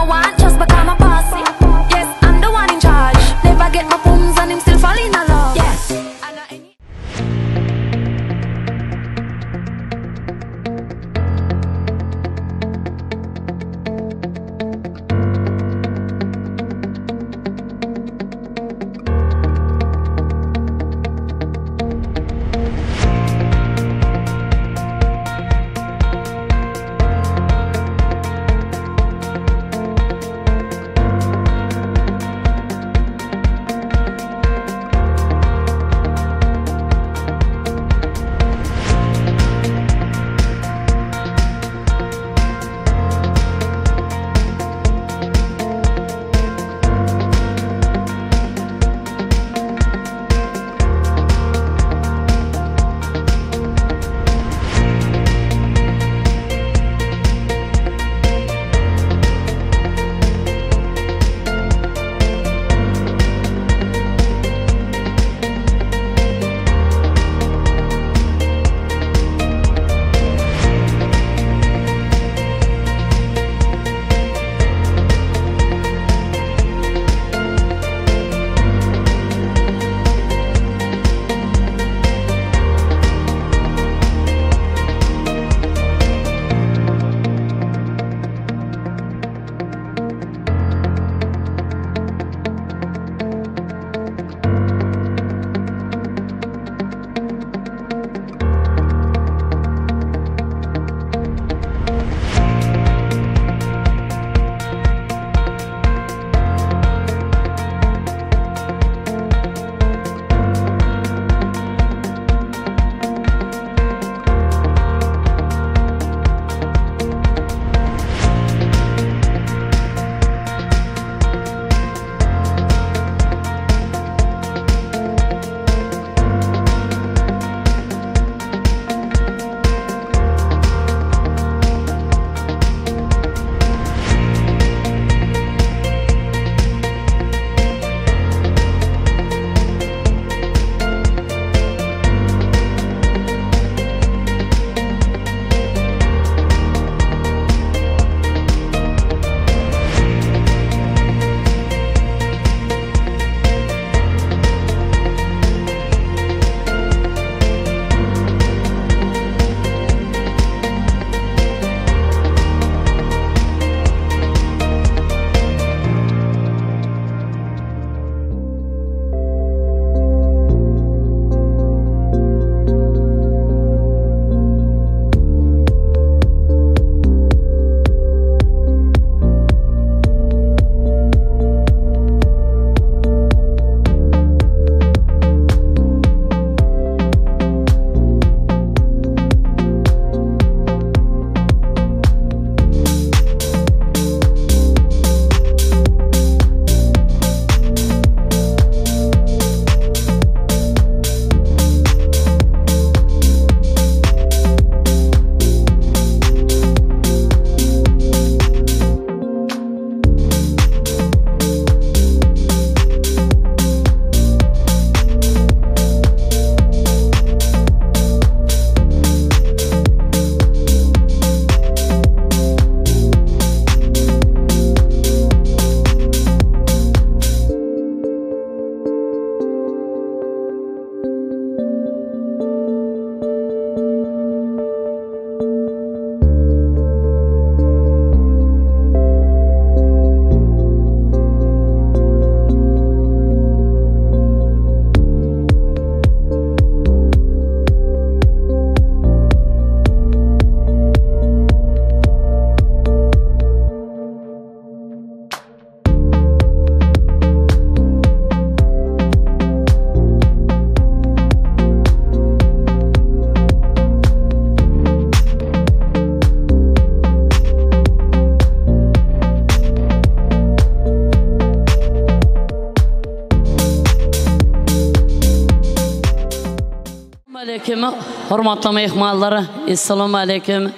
aleýkum hormatly myhmanlar, Essalamu aleýkum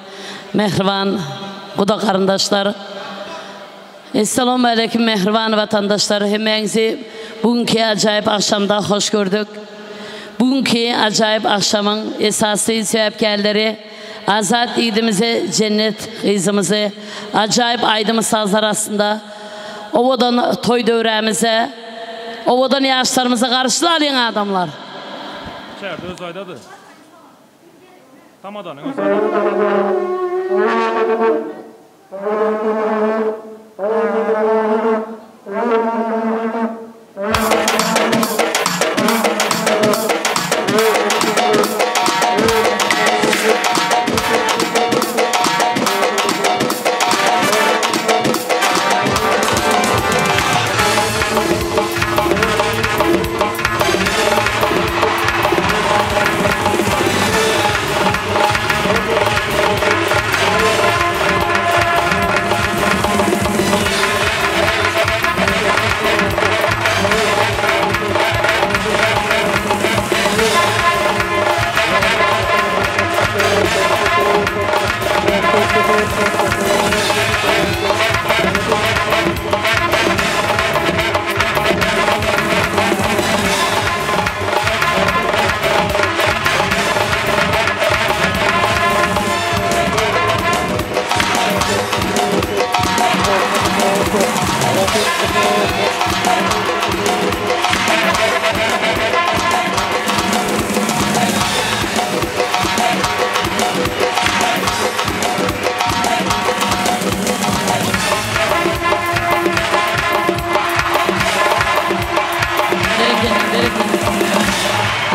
mähriban guda garyndaşlar. Essalamu aleýkum mähriban watandaşlar, hemmäňizi bu günki ajaýyp agşamda hoş gördük. Bu günki ajaýyp agşamyň esasy sebäpkärleri Azat ýigidimizi, Jennet gyzymyzy ajaýyp aýdym-sazlar astynda owadan toý döwrämize, owadan ýaşlarymyzy garşylalyň adamlar! Içeride özi aýdady. Tamadanyň özi aýdady.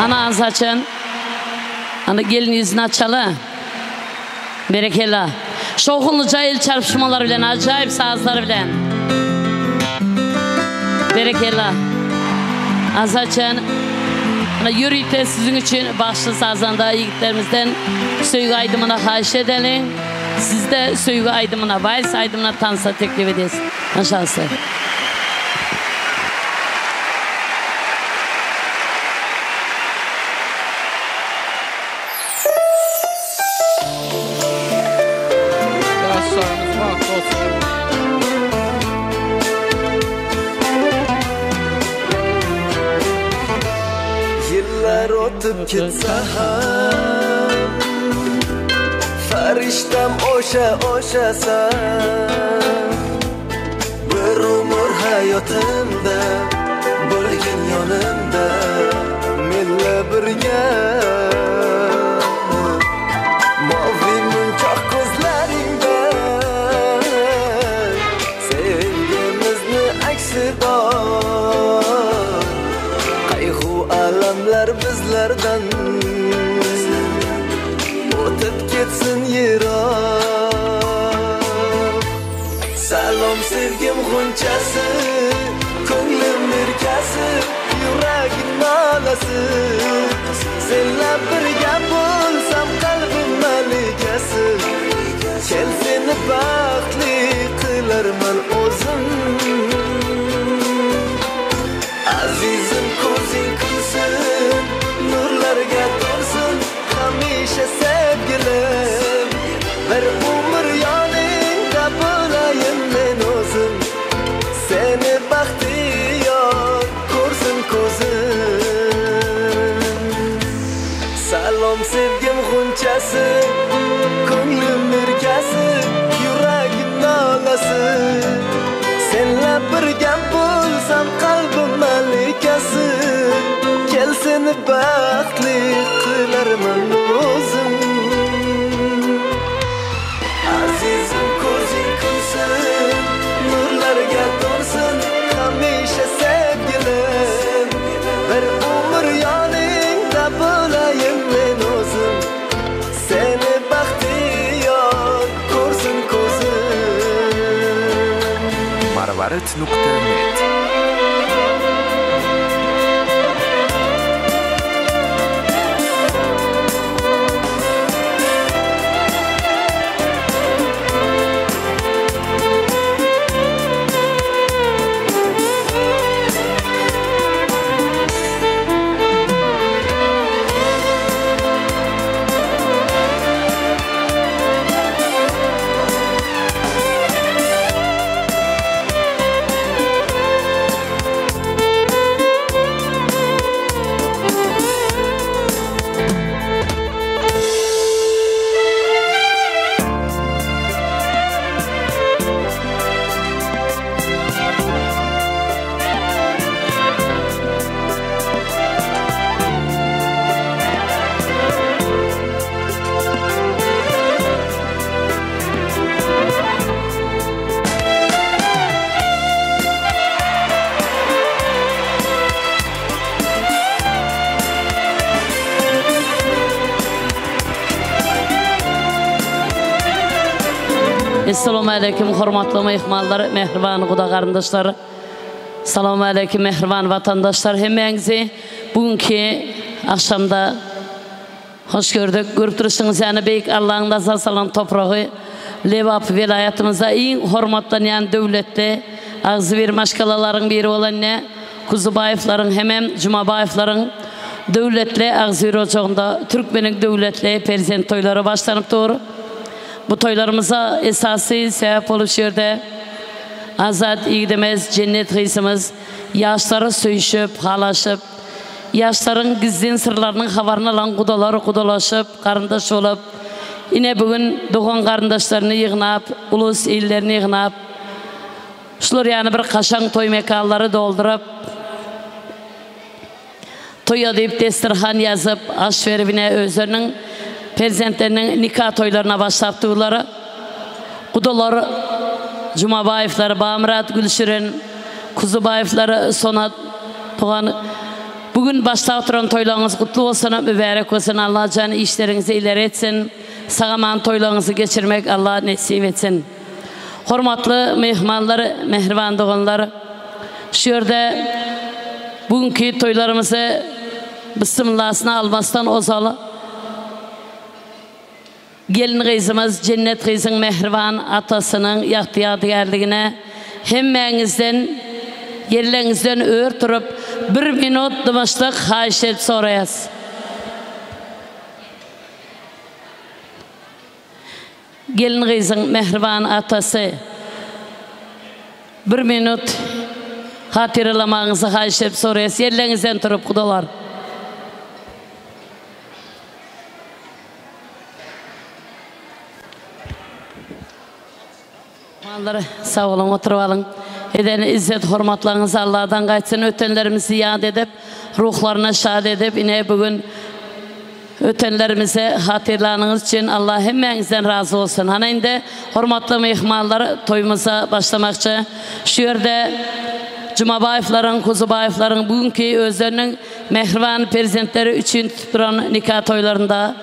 Ana Azaçan. Ana gelin ýüzüni açaly. Berekella. Şowhunlyja el çarpyşmalar bilen, ajaýyp sazlar bilen. Berekella. Azaçan. Ana ýörite siziň üçin bagşy sazanda ýigitlerimizden söýgi aýdymyny haýyş edeliň. Sizde söýgi aýdymyna, wals aýdymyna tansa teklip edýäs. Maşalsa. Ýaşlaryňyz bagtly bolsun. Ýyllar ötüp gitse hem Fariştem oşa oşa sen Bir umur hayotımda Bo'lgin yonimda Menla birga Moviy munchoq ko'zlaringda Sevgimizni aksi bor Qayg'u alamlar bizlardan O'tib ketsin yiroq Salom sevgim g'unchasi Ko'nglim erkasi Yuragim nolasi Senla birga bo'lsam qalbim malikasi Kel seni baxtli qilarman o'zim Azizim ko'zing kulsin Nurlarga to'lsin hamisha sevgilim Bir umr yoningda bo'layin men o'zim Seni baxtiyor ko'rsin ko'zim Salom sevgim g'unchasi Ko'nglim erkasi Yuragim nolasi Senla birga bo'lsam qalbim malikasi Kel seni baxtli qilarman o'zim Azizim ko'zing kulsin Nurlarga to'lsin hamisha sevgilim Bir umr yoningda bo'layin men o'zim Seni baxtiyor ko'rsin ko'zim Marvarid nuqta net. Essalamu aleýkum hormatly myhmanlar, mähriban guda garyndaşlar. Salam aleýkum mähriban watandaşlar hemmäňizi bu günki agşamda hoş gördük. Görüp durşuňyz ýaly beýik Allaň nazar salan topragy Lebap welaýatymyzda iň hormatlanýan döwletli agzybir maşgalalaryň biri bolan ne Kuzubaýewleriň hemem Jumabaýewleriň döwletli agzybir ojagynda türkmeniň döwletli perzent toýlary başlanyp dur. Bu toýlarymyza esasy sebäp bolup şu ýerde Azat ýigidimiz, Jennet gyzymyz ýaşlary söýüşip, halaşyp, ýaşlaryň gizlin syrlarynyň habaryny alan gudalar gudalaşyp, garyndaş bolup, ine bu gün dogan-garyndaşlaryny ýygnap, ulus illerini ýygnap, şular ýaly bir kaşaň toý mekanlary dolduryp, Toýa diýip desterhan ýazyp, aş berip ine özleriniň perzentleriniň nika toýlaryna başlap durlar. Gudalar Jumabaýewler Bamyrat, Gülşirin, Kuzubaýewler Sonat dogan bu gün başlap duran toýlaryňyz gutly bolsun, mübärek bolsun Allajan işleriňizi ileri etsin, sag-aman toýlaryňyzy geçirmek Alla nesip etsin. Hormatly myhmanlar, mähriban doganlar! Şu ýerde bu günki toýlarymyzy Bismillasyna almasdan ozal gelin-gyzymyz Jennet gyzyň mähriban atasynyň ýagty ýadygärligine hemmäňizden ýerleňizden ör turup bir minut dymyşlyk haýyş edip soraýas. Gelin-gyzyň mähriban atasy, bir minut hatyralamagyňyzy haýyş edip soraýas. Ýerleriňizden turup, gudalar. Mallar sag boluň oturyp alyň. Eden izzet hormatlaryňyz Alladan gaýtsyn ötenlerimizi ýat edip ruhlaryna şat edip ine bu gün ötenlerimizi hatyrlanyňyz üçin Allah hemmäňizden razy bolsun. Hana indi hormatly myhmanlar toýumyza başlamakçy. Şu ýerde Jumabaýewleriň Kuzubaýewleriň bu günki özleriniň mähriban perzentleri üçin tutup duran nika toýlarynda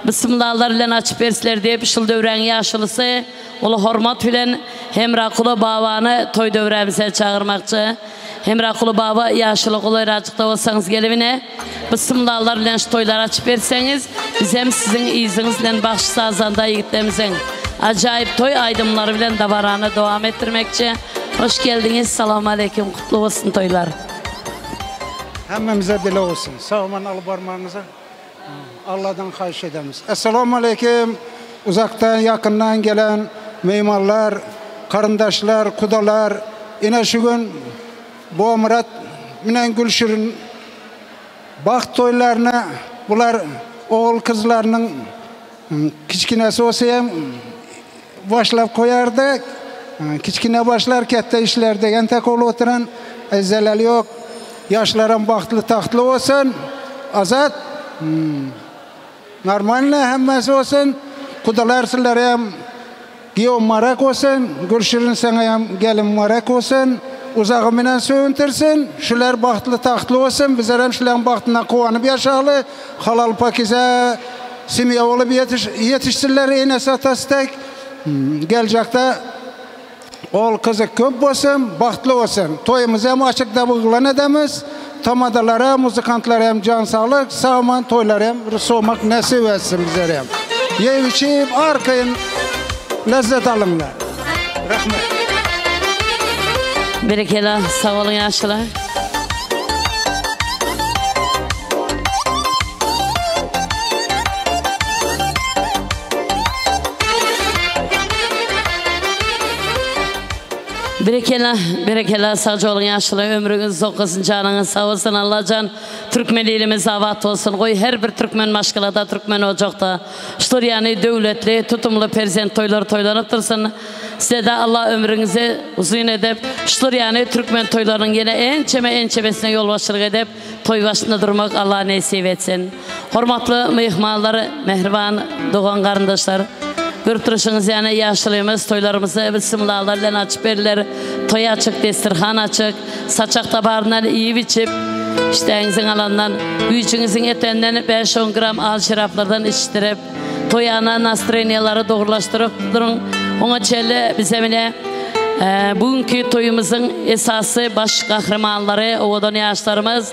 Bismyllalar bilen açyp bersiler diýip şul döwräň ýaşulusy Uly hormat bilen Hemrakuly babany toý döwrämize çagyrmakçy. Hemrakuly baba ýaşuly golaýrajykda bolsaňyz gelip ine Bismyllalar bilen şu toýlary açyp berseňiz bizem siziň yzyňyz bilen bagşy-sazanda ýigitlerimiziň ajaýyp toý aýdymlary bilen dabarany dowam etdirmekçi. Hoş geldiňiz Salowmaleýkim gutly bolsun toýlar. Hemmämize dile bolsun. Sag aman alyp barmagyňyza Alladan haýyş edemiz. Essalamualeýkim uzakdan ýakyndan gelen mymanlar, garyndaşlar, kudalar. Ine şu gün Bomyrat bilen Gülşirin bagt toýlaryna bular ogul kyzlarynyň kiçginesi bolsa hem başlap koýardy. Kiçgine başlar ketde işler degen tek bolup oturan zeleli ýok. Ýaşlaram bagtly tagtly bolsun. Azat normalny hemmesi bolsun. Kudalar sizlerem giýew marak bolsun. Gülşirin saňa hem gelin marak bolsun. Uzagy menen söwüntirsin. Şular bagtly tagtly bolsun. Bizlerem şularyň bagtyna guwanyp ýaşaly. Halal pakize semýa bolup ýetişsinler enesi atasy dek. Geljekde Ol kyzy köp bolsun, bagtly bolsun. Toýumyzy hem açyk dabyglan edemiz. Tamadalara, muzykantlara hem jan saglyk, sag-aman toýlary hem bir sowmak nesip etsin bizlere hem. Ýeyip içip arkaýyn lezzet alyňlar. Rahmet. Berekella sag boluň ýaşlar. Berekella berekella sagja boluň ýaşuly ömrüňiz uzak bolsun janyňyz sag bolsun Allajan türkmen ilimiz abat bolsun goý her bir türkmen maşgalada türkmen ojakda şular ýaly döwletli tutumly perzent toýlary toýlanyp dursun sizede Allah ömrüňizi uzyn edip şular ýaly türkmen toýlarynyň ýene ençeme ençemesine ýolbaşçylyk edip toý başynda durmak Allah nesip etsin. Hormatly myhmanlar, mähriban dogan garyndaşlar. Görüp durşuňyz ýaly ýaşulymyz toýlarymyzy bismillah bilen açyp berdiler. Toý açyk, desterhan açyk. Saçakda baryndan iýip içip, işdäňiziň alandan, güýjüňiziň ýetenden bäş-on gram al şeraplardan içdirip, toýana nastreniýalary dogrulaşdyryp duruň. Oňa çenli bize mine bugünki toýumyzyň esasy baş gahrymanlary owadan ýaşlarymyz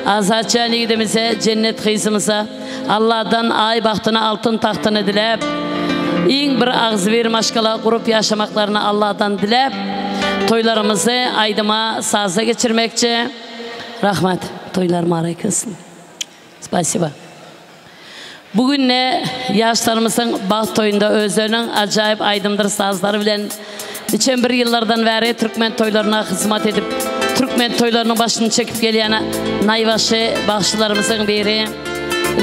Azatjan ýigidimize, Jennet gyzymyza Alladan aý bagtyny, altyn tagtyny diläp, iň bir agzybir maşgala gurup ýaşamaklaryny Alladan diläp, toýlarymyzy aýdyma, saza geçirmekçi. Rahmat. Toýlar mybarek bolsun. Spasiba. Bu günde ýaşlarymyzyň bagt toýunda özleriniň ajaýyp aýdymdyr sazlary bilen niçem bir ýyllardan bäri türkmen toýlaryna hyzmat edip, türkmen toýlarynyň başyny çekip gelýän naýbaşy bagşylarymyzyň biri,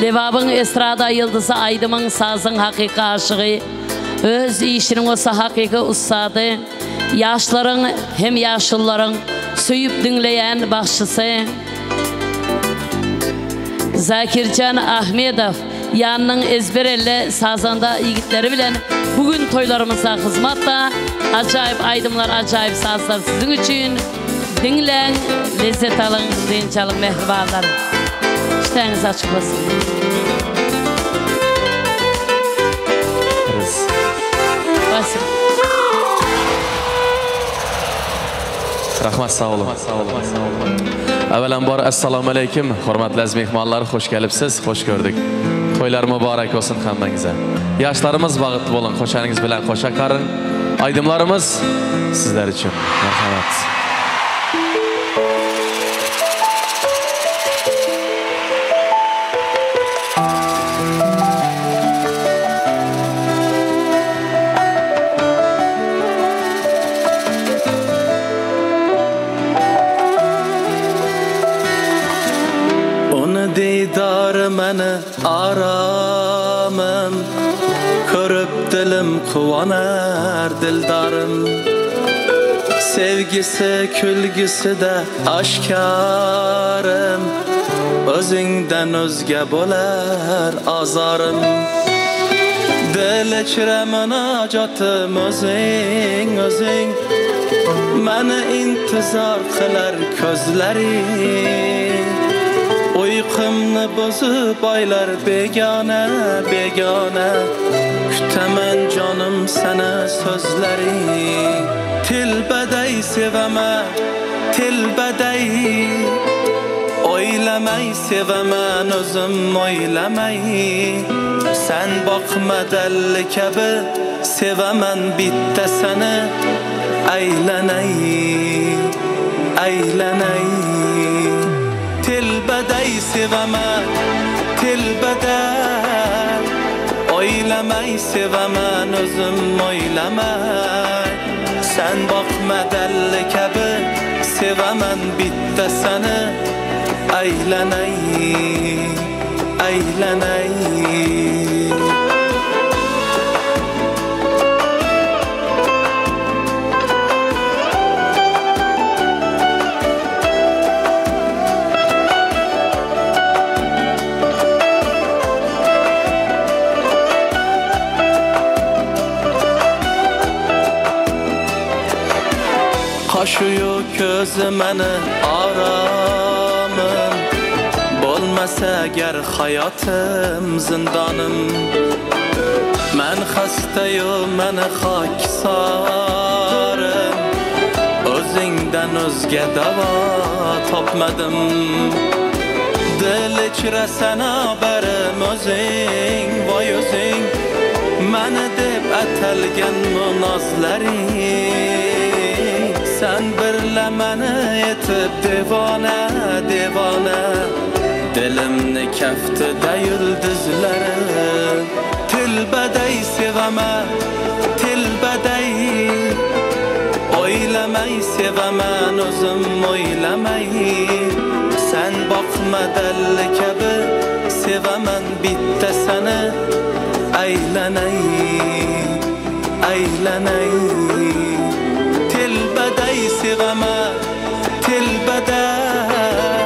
Lebabyň estrada ýyldyzy aýdymyň, sazyň hakyky aşygy, öz işiniň bolsa hakyky ussady, ýaşlaryň hem ýaşulularyň söýüp diňleýän bagşysy, Zakirjan Ahmedow ýanynyň ezber elli sazanda ýigitleri bilen bu gün toýlarymyzda hyzmatda. Ajaýyp aýdymlar, ajaýyp sazlar siziň üçin. Diňläň, lezzet alyň, dynç alyň mähribanlar. Işdäňiz açyk bolsun. Rahmat sag boluň. Avvalambor assalomu alaykum hurmatli aziz mehmonlar, xush kelibsiz, xush ko'rdik. To'ylar muborak bo'lsin hammangizga. Yoshlarimiz baxtli bo'ling, qo'shaningiz bilan qo'sha qaring. Aydımlarimiz sizlar uchun. Marhamat. Uni diydori mani oromim, Ko'rib dilim quvonar dildorim. Sevgisi kulgisida oshkorim, O'zingdan o'zga bo'lar ozorim. Dil ichra munojotim o'zing, o'zing, Mani intizor qilar ko'zlaring. Uyqumni buzib oylar begona, begona, Kutaman jonim sana so'zlaring. Telbaday sevaman, telbaday, O'ylamay sevaman o'zim o'ylamay. Sen boqma dalli kabi sevaman bitta seni. Aylanay, aylanay. Telbaday sevaman, telbaday, O'ylamay sevaman o'zim o'ylamay. Sen boqma dalli kabi sevaman bitta seni. Aylanay, aylanay. Qoshiyu ko'zi mani oromim, Bo'lmasa agar hayotim zindonim. Man xastayu mani xokisorim, O'zingdan o'zga davo topmadim. Dil ichra sana barim o'zing, voy o'zing, Mani deb atalgan munozlaring. Sen birla mani etib devona, devona, Dilimni kaftida yulduzlari. Telbaday sevaman, telbaday, O'ylamay sevaman o'zim o'ylamay. Sen boqma dalli kabi sevaman bitta seni. Aylanay, aylanay. Telbaday sevaman, telbaday,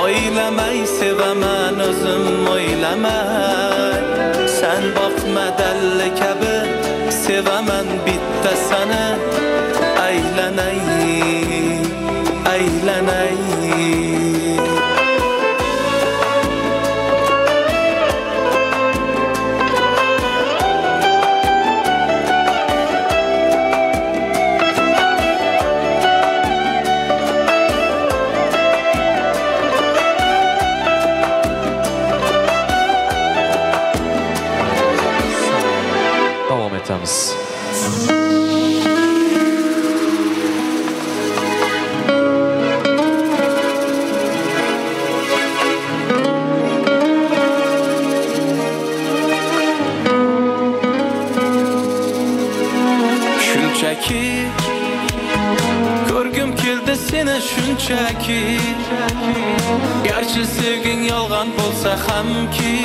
O'ylamay sevaman o'zim o'ylamay. Sen boqma dalli kabi sevaman bitta seni. Aylanay, aylanay. shunchaki. Garchi sevging yolg'on bo'lsa hamki,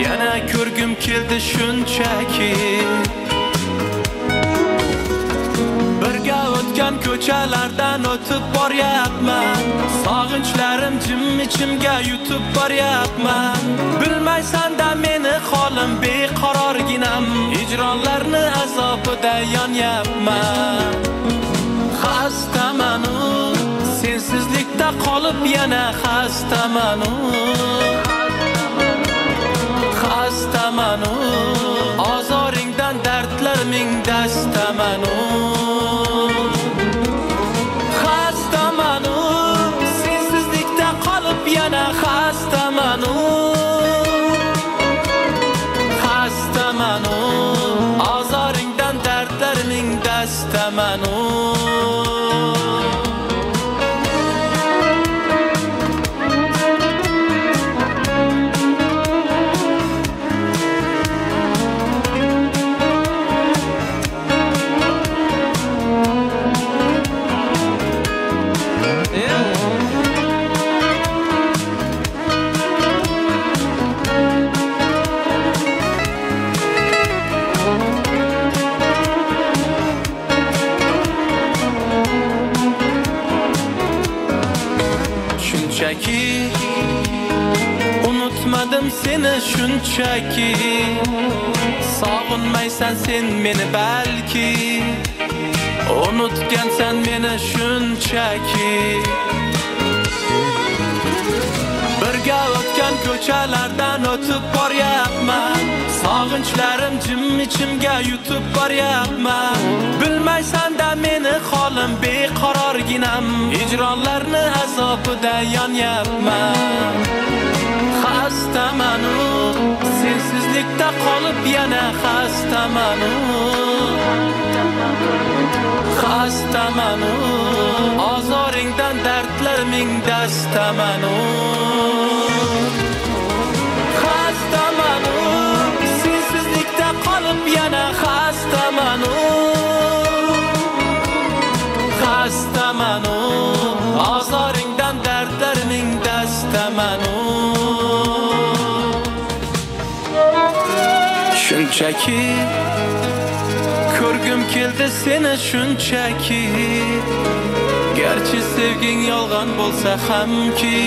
yana ko'rgim keldi shunchaki. Birga o'tgan ko'chalardan o'tib boryapman, sog'inchlarim jim ichimga yutib boryapman. Bilmaysan-da meni holim beqarorginam, hijronlarni azobida yonyapman. Xastaman-u, sensizlikda qolib yana xastaman-u. Xastaman-u, ozoringdan dardlar ming dastaman-u. Xastaman-u, sensizlikda qolib yana xastaman-u. Xastaman-u, ozoringdan dardlar ming dastaman-u. Shunchaki unutmadim seni shunchaki, sog'inmaysan sen meni balki, unutgansan meni shunchaki. Birga o'tgan ko'chalardan o'tib boryapman, sog'inchlarim jim ichimga yutib boryapman. Bilmaysan-da meni holim beqarorginam, hijronlarni azobida yonyapman. Xastaman-u, sensizlikda qolib yana xastaman-u. Xastaman-u, ozoringdan dardlar ming dastaman-u. Xastaman-u, sensizlikda qolib yana xastaman-u. Xastaman-u, ozoringdan dardlar ming dastaman-u. Shunchaki ko'rgim keldi seni shunchaki, garchi sevging yolg'on bo'lsa hamki,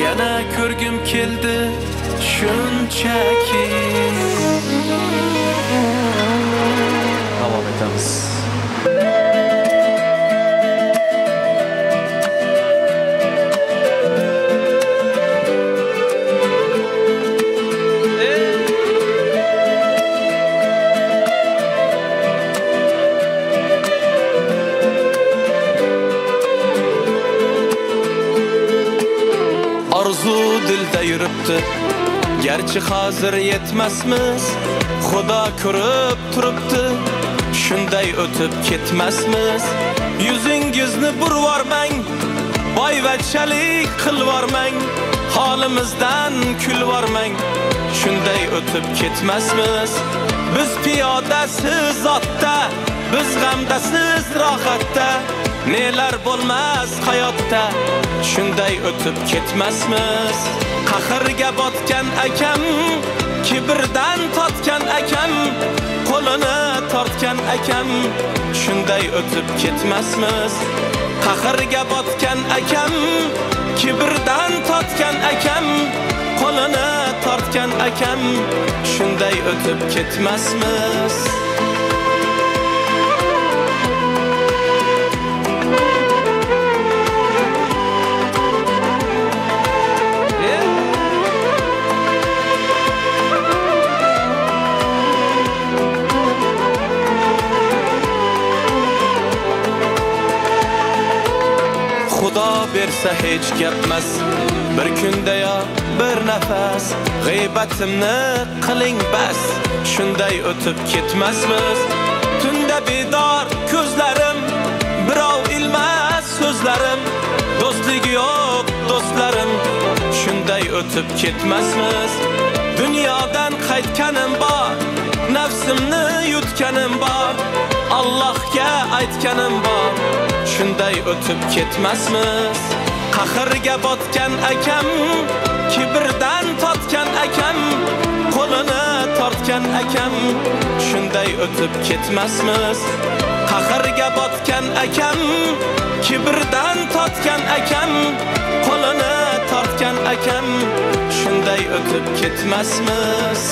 yana ko'rgim keldi shunchaki. Davom etamiz. Arzu dilda yuribdi, garchi hozir yetmasmiz, Xudo ko'rib turibdi, shunday o'tib ketmasmiz. Yuzingizni burvormang, boyvachchalik qilvormang, holimizdan kulvormang, shunday o'tib ketmasmiz. Biz piyodasiz otda, biz g'amdasiz rohatda, nelar bo'lmas hayotda, shunday o'tib ketmasmiz. Qahrga botgan akam, kibrdan totgan akam, qo'lini tortgan akam, shunday o'tib ketmasmiz. Qahrga botgan akam, kibrdan totgan akam, qo'lini tortgan akam, shunday o'tib ketmasmiz. Xudo bersa hech gapmas, bir kunda yo bir nafas, g'iybatimni qiling bas, shunday o'tib ketmasmiz. Tunda bedor ko'zlarim, birov ilmas so'zlarim, do'stlik yo'q do'stlarim, shunday o'tib ketmasmiz. Dunyodan qaytganim bor, nafsimni yutganim bor, Allohga aytganim bor, Shunday o'tib ketmasmiz. Qahrga botgan akam, kibrdan totgan akam, qo'lini tortgan akam, shunday o'tib ketmasmiz. Qahrga botgan akam, kibrdan totgan akam, qo'lini tortgan akam, shunday o'tib ketmasmiz.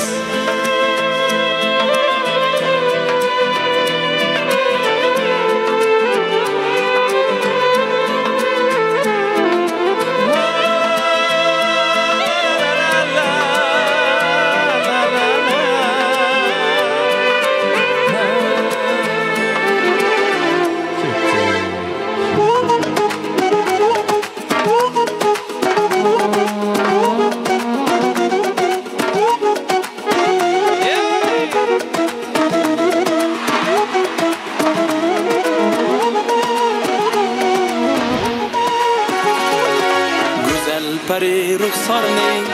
Pari ruxsorning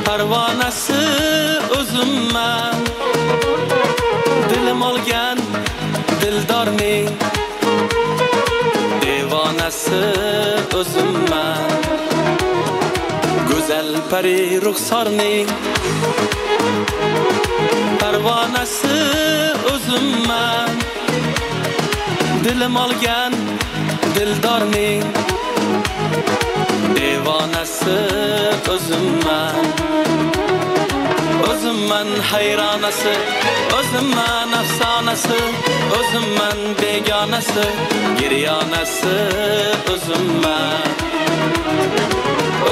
parvonasi o'zimman, dilim olgan dildorning devonasi o'zimman. Go'zal pari ruxsorning parvonasi o'zimman, dilim olgan dildorning devonasi o'zimman. O'zimman hayronasi, o'zimman afsonasi, o'zimman begonasi, giryonasi o'zimman.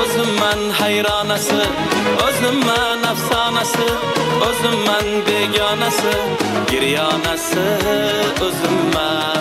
O'zimman hayronasi, o'zimman afsonasi, o'zimman begonasi, giryonasi o'zimman.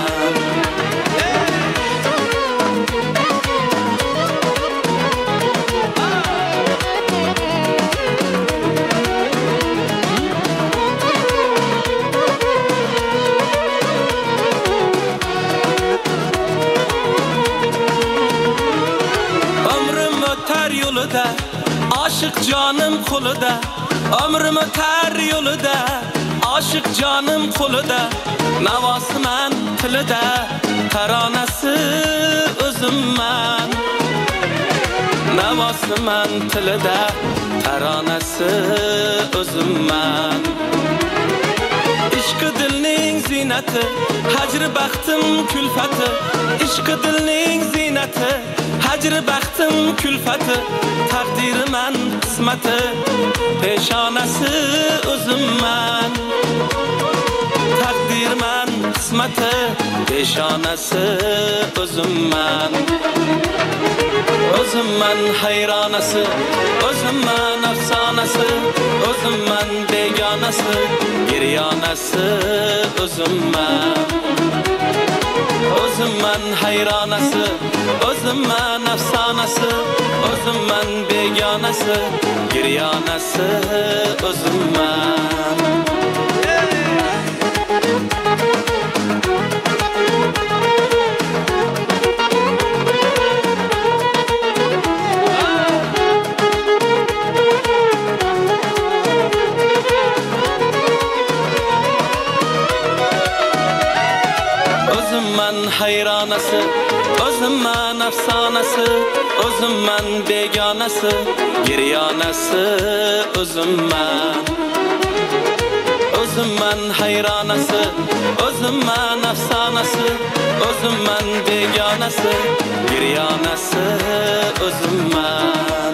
Oshiq jonim qo'lida, umrim o'tar yo'lida, oshiq jonim qo'lida, navosiman tilida, taronasi o'zimman. Navosiman tilida, taronasi o'zimman. Ishqi dilning zinati, hajri baxtim kulfati, ishqi dilning zinati, hajri baxtim kulfati, taqdiriman qismati, peshonasi o'zimman. Taqdirman qismati, peshonasi o'zimman. O'zimman hayronasi, o'zimman afsonasi, o'zimman begonasi, giryonasi o'zimman. O'zimman hayronasi, o'zimman afsonasi, o'zimman begonasi, giryonasi o'zimman. O'zimman hayronasi, o'zimman afsonasi, o'zimman begonasi, giryonasi o'zimman. O'zimman hayronasi, o'zimman afsonasi, o'zimman begonasi, giryonasi o'zimman.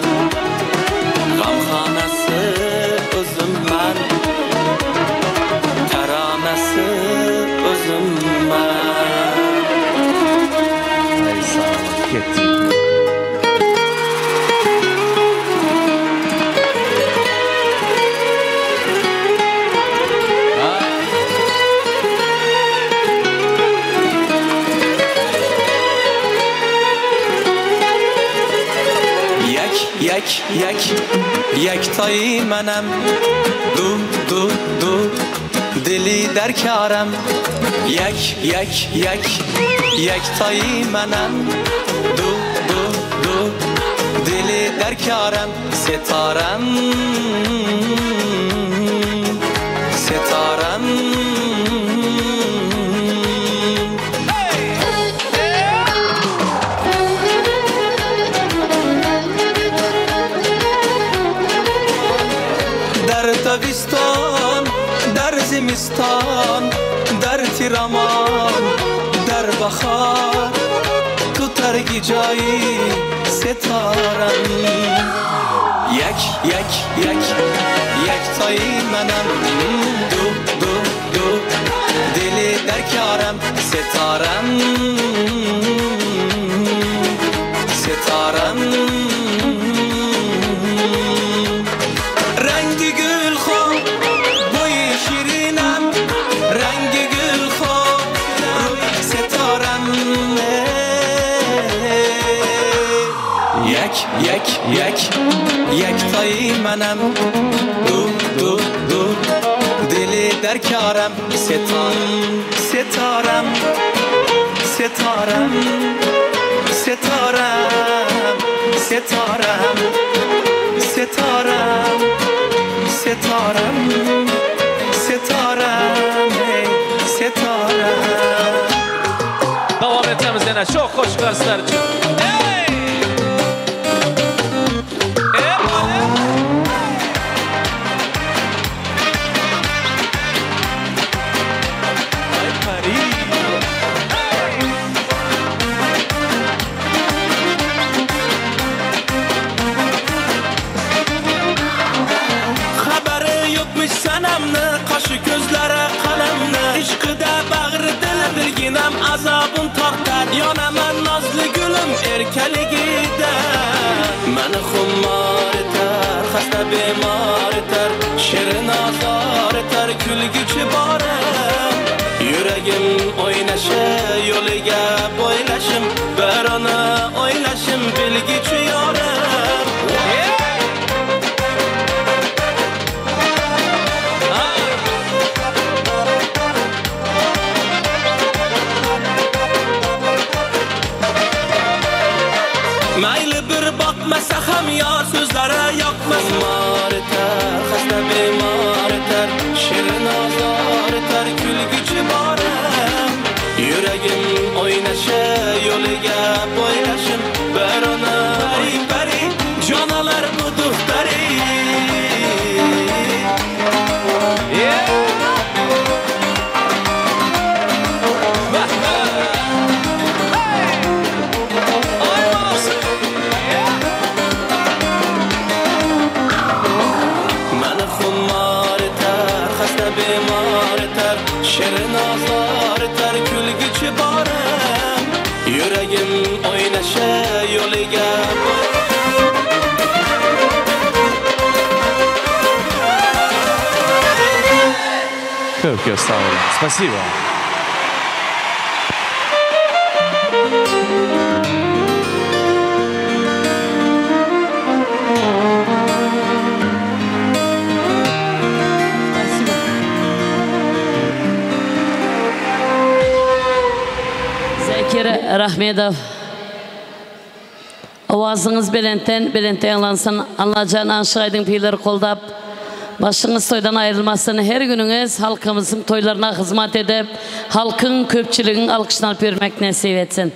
G'amxonasi o'zimman, taronasi o'zimman. Yak yak yaktayı menem, du du du dili derkarem. Yak yak yak yaktayı menem, du du du dili derkarem. Setarem setarem. jamal dar bahar Tu targi joyi setoram Yak yak yak yaktoyi manam Du du du dili darkoram Setoram Setoram Rangi gulxon bo'yi shirinam Rangi gulxon setoram Yak yak yak yaktoyi manam Du du du dili darkoram Setoram setoram setoram setoram setoram setoram setoram setoram ey setoram Davam etemiz ýene çok goşgular sizler üçin. Hey! Xabari yo'qmish sanamni Qoshi ko'zlari qalamni Ishqida bag'ri dili birginam azobim tortar Yonaman nozli gulim erkaligida Mani xumor etar, xasta bemor etar Shirin ozor etar kulguchi borim Yuragim o'ynashi yo'liga bo'ylashim Bir uni o'ylashim bilguchi yorim Mayli bir boqmasa ham yor so'zlari yoqmas Xumor etar, xasta bemor etar Shirin ozor etar kulguchi borim Yuragim o'ynashi yo'liga bo'ylashim Bir uni pari pari jonalar bu duxtari Mani xumor etar, xasta bemor etar Shirin ozor etar kulguchi borim Yuragim o'ynashi yo'liga Köp köp sag boluň. Spasibo. Zakir Rahmedow. Owazyňyz belentden belente ýaňlansyn. Allajan aşyk aýdyň pirleri goldap, başyňyz toýdan aýrylmasyn. Her günüňiz halkymyzyň toýlaryna hyzmat edip, halkyň, köpçüligiň alkyşyny alyp ýörmek nesip etsin.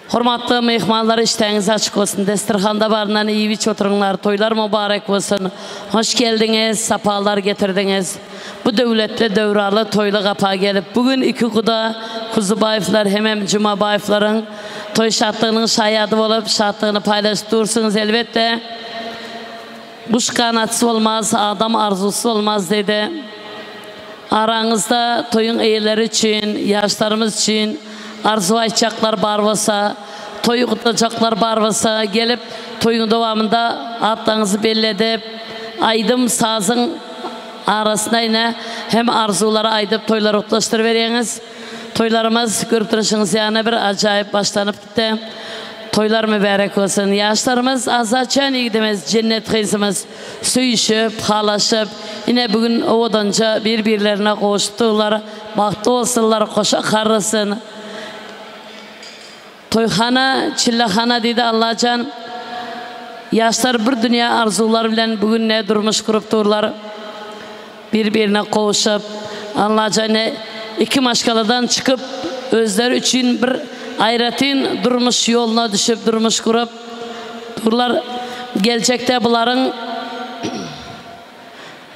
Hormatly myhmanlar işdäňiz açyk bolsun. Desterhanda baryndan iýip-içip oturyňlar. Toýlar mübarek bolsun. Hoş geldiňiz, sapalar getirdiňiz. Bu döwletli, döwraly toýly gapa gelip, bu gün iki guda Kuzubaýewler hemem Jumabaýewleriň toý şatlygynyň şaýady bolup, şatlygyny paýlaşyp dursuňyz. Elbetde, guş ganatsyz bolmaz, adam arzuwsyz bolmaz diýdi. Araňyzda toýuň eýeleri üçin, ýaşlarymyz üçin arzuw aýtjaklar bar bolsa, toýy gutlajaklar bar bolsa, gelip, toýuň dowamynda atlaryňyzy belli edip, aýdym, sazyň arasynda ine hem arzuwlary aýdyp toýlary gutlaşdyryberýäňiz. Toýlarymyz görüp durşuňyz ýaly bir ajaýyp başlanyp gitdi. Toýlar mübärek bolsun. Ýaşlarymyz Azatjan ýigidimiz, Jennet gyzymyz söýüşip, halaşyp, ine bu gün owadanja bir-birlerine gowuşdylar. Bagtly bolsunlar, goşa garrasyn. Toýhana, çillehana diýdi Allajan. Ýaşlar bir dünýä arzuwlar bilen bu gün ne durmuş gurup durlar. Bir-birine gowuşyp, Allajan ne iki maşgaladan çykyp, özleri üçin bir aýratyn durmuş ýoluna düşüp durmuş gurup durlar. Geljekde bularyň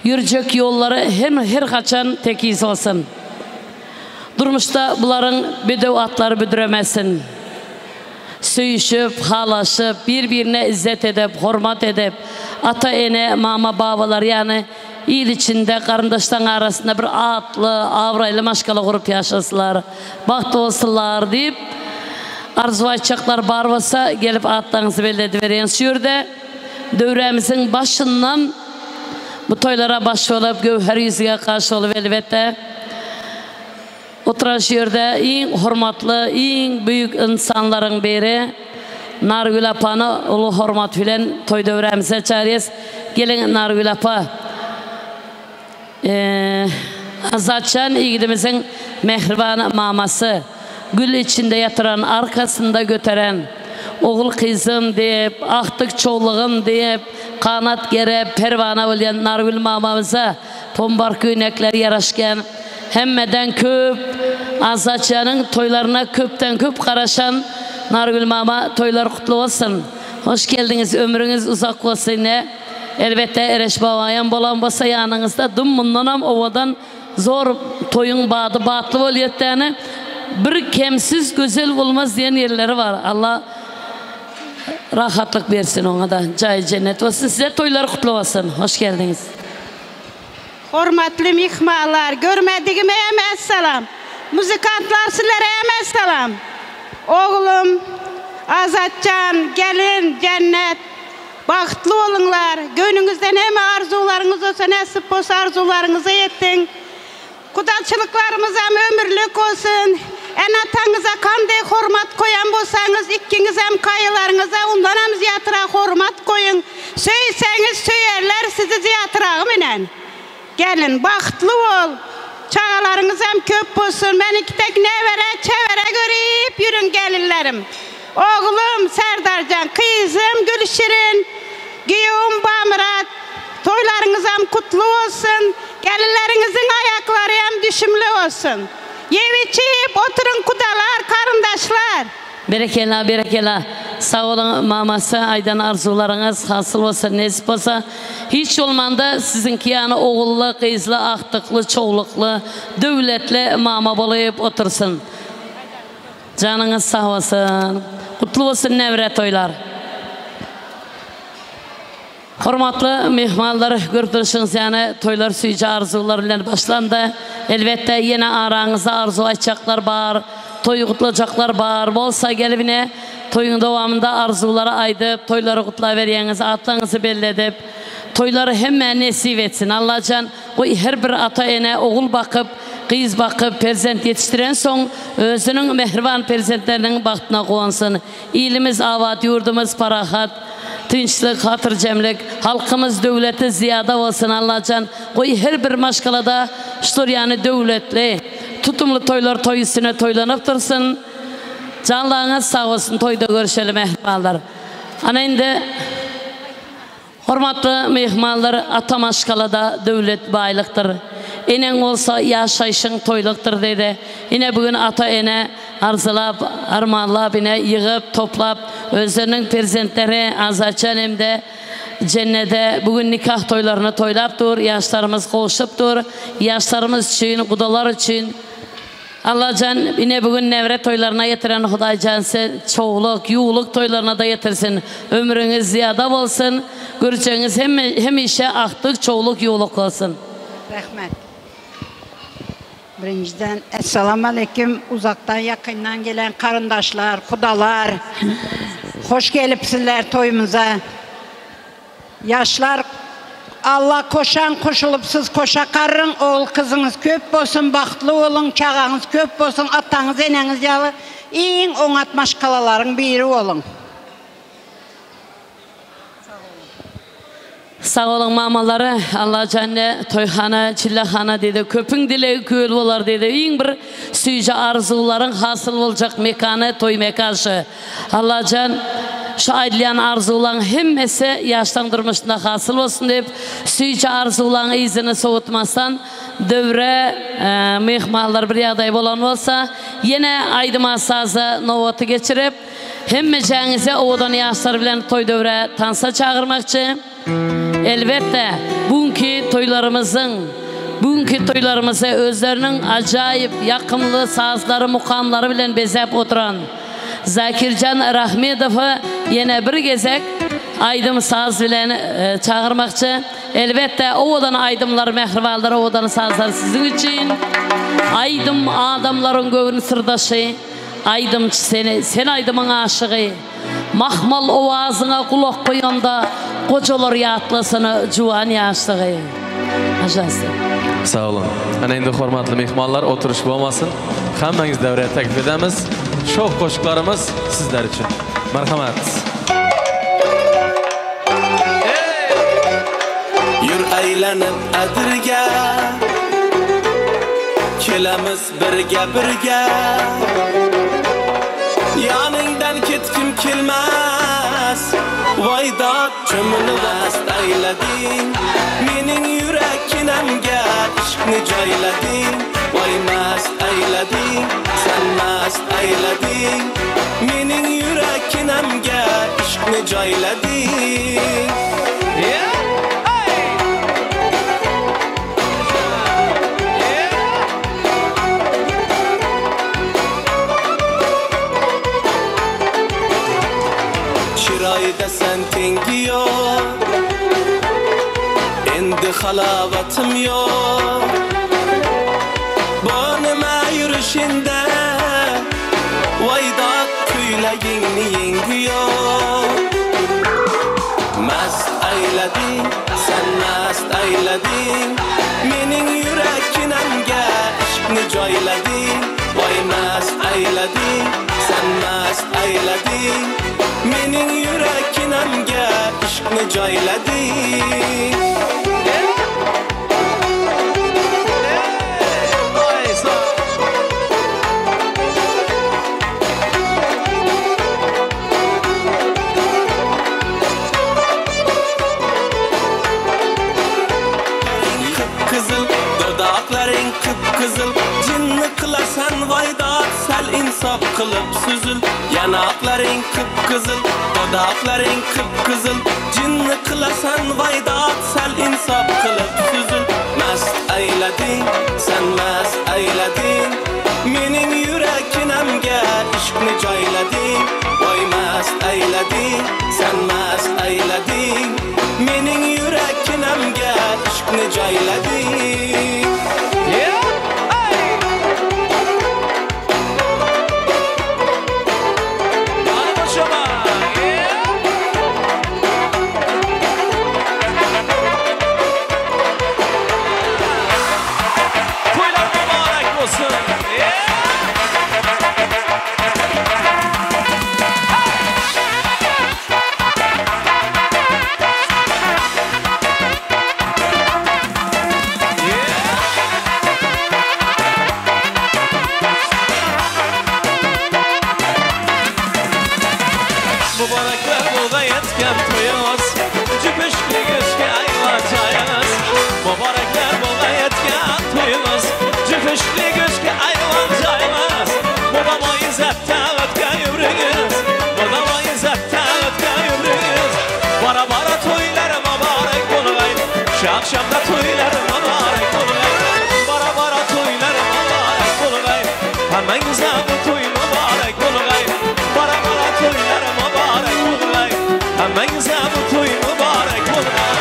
ýürjek ýollary hem her haçan tekiz bolsun. Durmuşda bularyň bedew atlary büdremesin. Söýüşip, halaşyp, bir-birine izzet edip, hormat edip, ata-ene, mama-babalar ýany il içinde, garyndaşlaryň arasynda bir atly, abraýly maşgala gurup ýaşasylar, bagtly bolsunlar diýip, arzuw aýtjaklar bar bolsa, gelip atlaryňyzy belli ediberýän. Şu ýerde döwrämiziň başyndan bu toýlara baş bolup, göwher ýüzüge gaş bolup, elbetde, Oturan şu ýerde iň hormatly, iň büýük ynsanlaryň biri Nargül apany uly hormat bilen toý döwrämize çagyrýas. Geliň Nargül apa. Azatjan ýigidimiziň mähriban mamasy, gül içinde ýatyran, arkasynda göteren, ogul kyzym diýip, agtyk çowlugym diýip, ganat gerip, perwana bolýan Nargül mamamyza Pombar köýnekler ýaraşgan. Hemmeden köp Azatjanyň toýlaryna köpden köp garaşan Nargül mama toýlar gutly bolsun. Hoş geldiňiz ömrüňiz uzak bolsun ine elbetde Ereş babaýam bolan bolsa ýanyňyzda dum mundanam owadan zor toýuň bady batly bolýatdäni bir kemsiz gözel bolmaz diýen ýerleri bar Alla rahatlyk bersin oňada jaýy jennet bolsun size toýlar gutly bolsun hoş geldiňiz. Hormatly myhmanlar, görmedigime hem essalam. Muzykantlar sizlere hem essalam. Oglum Azatjan, gelin Jennet, bagtly boluňlar. Göwnüňizde näme arzuwlaryňyz bolsa, nesip bolsa arzuwlaryňyza ýetiň. Gudaçylyklarymyzam ömürlik bolsun. Ene-ataňyza kanday hormat koýan bolsaňyz, ikkiňizem kaýylaryňyza undanam zyýatrak hormat goýuň. Söýseňiz söýerler sizi zyýatragy menen. Gelin, bagtly bol. Çagalaryňyzam köp bolsun. Meniňki tek nebere, çebere görüp ýörüň gelinlerim. Oglum Serdarjan, gyzym Gülşirin, giýewim Bamyrat, toýlaryňyzam gutly bolsun, gelinleriňiziň aýaklaryam düşümli bolsun. Ýep-içip oturyň gudalar, garyndaşlar. Berekella berekella sag boluň mamasy aýdan arzuwlaryňyz hasyl bolsun nesip bolsa hiç bolmanda siziňki ýaly ogully gyzly agtykly çowlukly döwletli mama bolyp otursyn. Janyňyz sag bolsun. Gutly bolsun nebre toýlar. Hormatly myhmanlar görüp durşuňyz ýaly toýlar süýji arzuwlar bilen başlandy. Elbetde ýene araňyzda arzuw aýtjaklar bar, toýy gutlajaklar bar bolsa gelip ine toýuň dowamynda arzuwlary aýdyp toýlary gutlaberýäňiz atlaryňyzy belli edip toýlary hemmä nesip etsin Allajan goý her bir ata ene ogul bakyp Gyz bakyp, perzent ýetişdirensoň, özüniň mähriban perzentleriniň bagtyna guwansyn. Ilimiz abat, ýurdumyz parahat, tynçlyk, hatyrjemlik, halkymyz döwleti zyýada bolsun Allajan, goý her bir maşgalada şular ýaly döwletli, tutumly toýlar toý üstüne toýlanyp dursun. Janlaryňyz sag bolsun, toýda görşeli mähribanlar. Ana indi. Hormatly myhmanlar, ata maşgalada döwlet baýlykdyr. Eneň bolsa ýaşaýşyň toýlukdyr diýdi. Ine bu gün ata-ene arzylap, armanlap ine ýygyp, toplap özleriniň perzentleri Azatjan hem-de Jennede bu gün nikah toýlaryny toýlap dur, ýaşlarymyz gowşup dur. Ýaşlarymyz üçin, gudalar üçin Allajan ine bu gün nebere toýlaryna ýetiren Hudaýjan size çowluk, ýuwluk toýlaryna-da ýetirsin. Ömrüňiz zyýada bolsun. Görjegiňiz hemme hemişe agtyk, çowluk, ýuwluk bolsun. Rahmet. Birinjiden Essalamu Aleýkum uzakdan ýakyndan gelen garyndaşlar, gudalar. Hoş gelipsizler toýumyza. Ýaşlar Alla koşan koşulyp siz koşa karryň ogul kyzyňyz köp bolsun bagtly boluň çagaňyz köp bolsun ataňyz eneňiz ýaly iň oňat maşgalalaryň biri boluň. Sag boluň mamalary Allajan ne toýhana çillehana diýdi köpüň dilegi köl bolar diýdi iň bir süýji arzuwlaryň hasyl boljak mekany toý mekan şu Allajan şu aýdylýan arzuwlaň hemmesi ýaşlaň durmuşynda hasyl bolsun diýip, süýji arzuwlaň yzyny sowutmasdan döwre myhmanlar bir ýagdaý bolan bolsa, ýene aýdyma saza nobaty geçirip, hemmejäňizi owadan ýaşlar bilen toý döwre tansa çagyrmakçy. Elbetde, bu günki toýlarymyzyň. Bugünkü toýlarymyzy özleriniň ajaýyp, ýakymly sazlary, mukamlary bilen bezäp oturan Zakirjan Rahmedowy ýene bir gezek aýdym-saz bilen çagyrmakçy. Elbetde, owadan aýdymlar, mähribanlar, owadan sazlar siziň üçin. Aýdym adamlaryň göwün syrdaşy. Aýdymçy seni, sen aýdymyň aşygy. Mahmal owazyňa gulak goýanda, gojalar ýatlasyn juwan ýaşlygy. Pažalsta. Sag boluň. Ana indi hormatly myhmanlar oturyş bolmasyn. Hemmäňizi däwrä teklip edemiz. Şowk goşuklarymyz sizler üçin. Marhamat. Ýür aýlanyp adirga Kelemiz birge birge Ýanyňdan ketkim kelmez Waý dat çömüni mast aýladiň Meniň ýürek kinämge yşkny jaýladyň Waý mast aýladiň sen mast aýladiň Meniň ýürek kinämge yşkny jaýladyň. Çyraýda sen teňgi ýok Endi halawatym ýok Bu nime ýürüşinde Waý dat küýlegiňni ýeňgi ýok Mast aýladiň sen mast aýladiň Meniň ýürek kinämge yşkny jaýladiň Waý mast aýladiň sen mast aýladiň Meniň ýürek kinämge yşkny jaýladiň. Gyp-gyzyl dodaklaryň gyp-gyzyl Jinni kylasan waý-dat sal insap kylyp süzül Ýanaklaryň gyp-gyzyl dodaklaryň gyp-gyzyl Jinni kylasan waý-dat sal insap kylyp süzül Mast aýladiň sen mast aýladiň Meniň ýürek kinämge yşkny jaýladiň Waý mast aýladiň sen mast aýladiň Meniň ýürek kinämge yşkny jaýladiň. Toýlar mübarek bolsun! Mübarekler bolgaý etgen toýuňyz, Jüpüşli güçge aýwan jaýyňyz. Mübarekler bolgaý etgen toýuňyz, Jüpüşli güçge aýwan jaýyňyz. Mudama yzzatda ötgen ömrüňiz, Mudama yzzatda ötgen ömrüňiz. Bara-bara toýlar mübarek bolgaý, Şu agşamda toýlar mübarek bolgaý. Bara-bara toýlar mübarek bolgaý, Hemmäňize bu toý mübarek bolgaý. Bara-bara toýlar mübarek bolgaý, Hemmäňize bu toý mübarek bolgaý.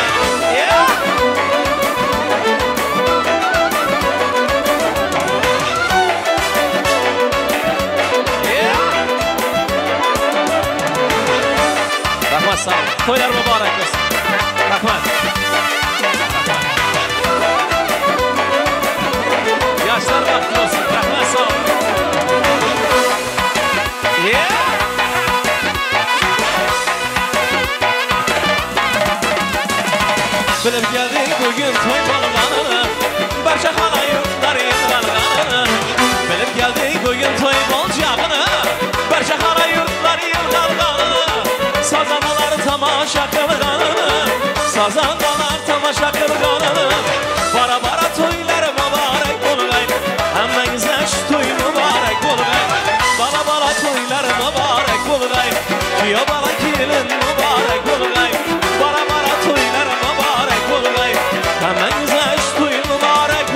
Rahmat sag boluň. Toýlar mübarek bolsun. Rahmat. Ýaşlar bagtly bolsun. Rahmat sag boluň. Bilip geldik bugün toý bolganyny, Barça halaýyklar ýygnalganyny. Bilip geldik bugün toý boljagyny, Barça halaýyklar ýygnalganyny. Sazandalar tamaşa kylganyny, Sazandalar tamaşa kylganyny. Bara-bara toýlar mübarek bolgaý, Hemmäňize şu toý mübarek bolgaý. Bala-bala toýlar mübarek bolgaý, Küýew bala gelin mübarek bolgaý. Bara-bara toýlar mübarek bolgaý, Hemmäňize şu toý mübarek.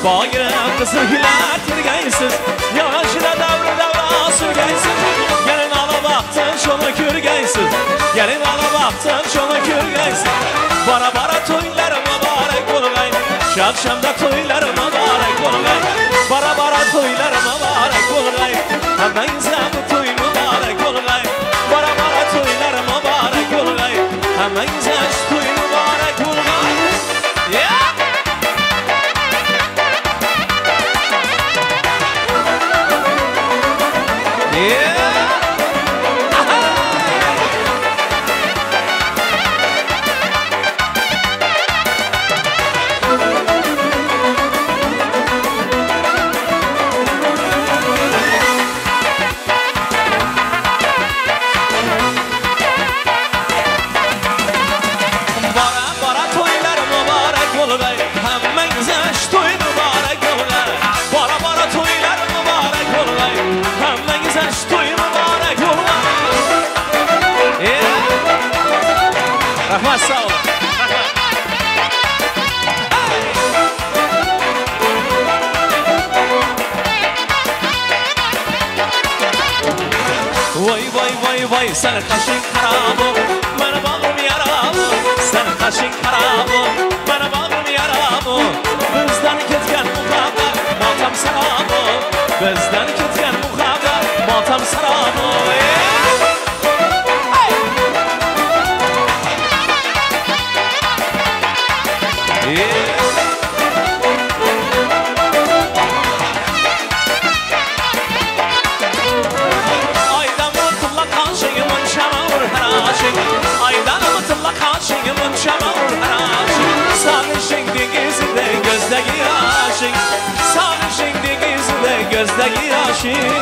Bog'ga qizil gullar tergaysiz, Yoshida davri davron surgaysiz. Gelin ala baxtın şonu ko'rgaysiz, Gelin ala baxtın şonu ko'rgaysiz. Bara bara to'ylar muborak bo'lg'ay, Shabshamda to'ylar muborak bo'lg'ay. Bara bara to'ylar muborak bo'lg'ay, Hammangizga bu to'y muborak bo'lg'ay. Bara bara to'ylar muborak bo'lg'ay, Hammangizga shu to'y muborak bo'lg'ay. Yeah! Yeah! Bara bara to'ylar muborak bo'lg'ay, Hammangizga shu to'y muborak bo'lg'ay. Bara bara to'ylar muborak bo'lg'ay, Hammangizga shu to'y muborak bo'lg'ay. Yeah! Rahmat, sog' bo'ling. Rahmat. Voy voy voy voy, seni qashing xarobu, mani bag'rim yarabu. Seni qashing xarobu, mani bag'rim yarabu. Bizdan ketgan muhabbat motam sarobu, Bizdan ketgan muhabbat motam sarobu. Yeah! Aydanmı tilla qaşığımın şamur haraşın, Aydanmı tilla qaşığımın şamur haraşın. Sarışın dengizinde gözdeki yaşın, Sarışın dengizinde gözdeki yaşın.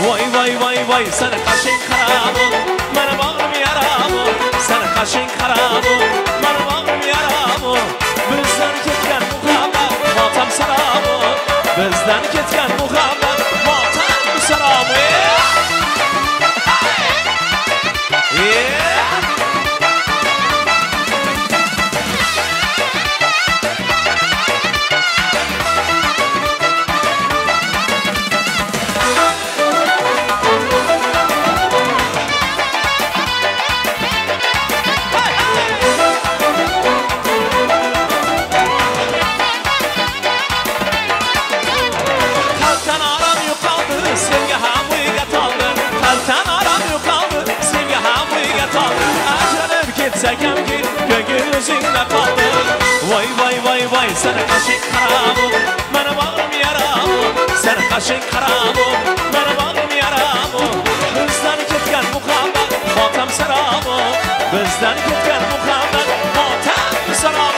Vay vay vay vay, seni qaşın xarabu, mani bag'rim yarabu. Seni qaşın xarabu, mani bag'rim yarabu. Bizdan ketgan muhabbat motam sarobu, Bizdan ketgan muhabbat motam sarobu. Yeah! Kalpten aram yo'qoldi, sevgi ham uyga toldi. Kalpten aram yo'qoldi, sevgi ham uyga toldi. Ajralib ketsak hamki, ko'ngil o'zingda qoldi. Voy voy voy voy, seni qashing xarobu, mani bag'rim yarabu. Seni qashing xarobu, mani bag'rim yarabu. Bizdan ketgan muhabbat motam sarobu, Bizdan ketgan muhabbat motam sarobu.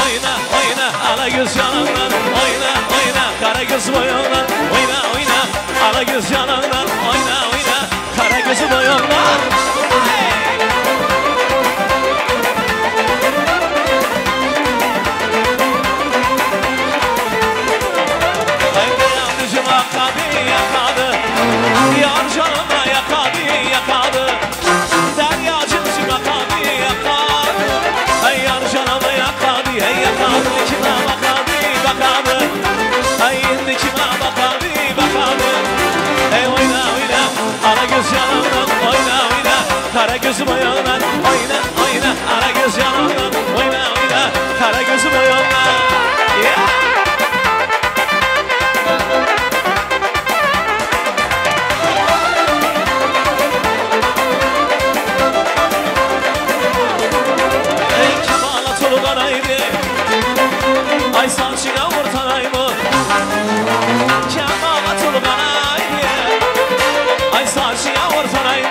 Oyna oyna ala göz yanından, Oyna oyna kara göz boyundan. Oyna oyna ala göz yanından, Oyna oyna kara göz boyundan. Yakadı, yar canıma yakadı, yakadı. Derya cimcim yakadı, yakadı. Ay yar canıma yakadı, yakadı. Kime bakadı, bakadı. Ay indi kime bakadı, bakadı. Ey oyna oyna, ara göz yanından, oyna oyna, kara gözüm oyundan. Oyna oyna, ara göz yanından, oyna oyna, kara gözüm oyundan. Yeah! Ay saçına ortanayım, Kemala tulganaydı. Ay saçına ortanayım,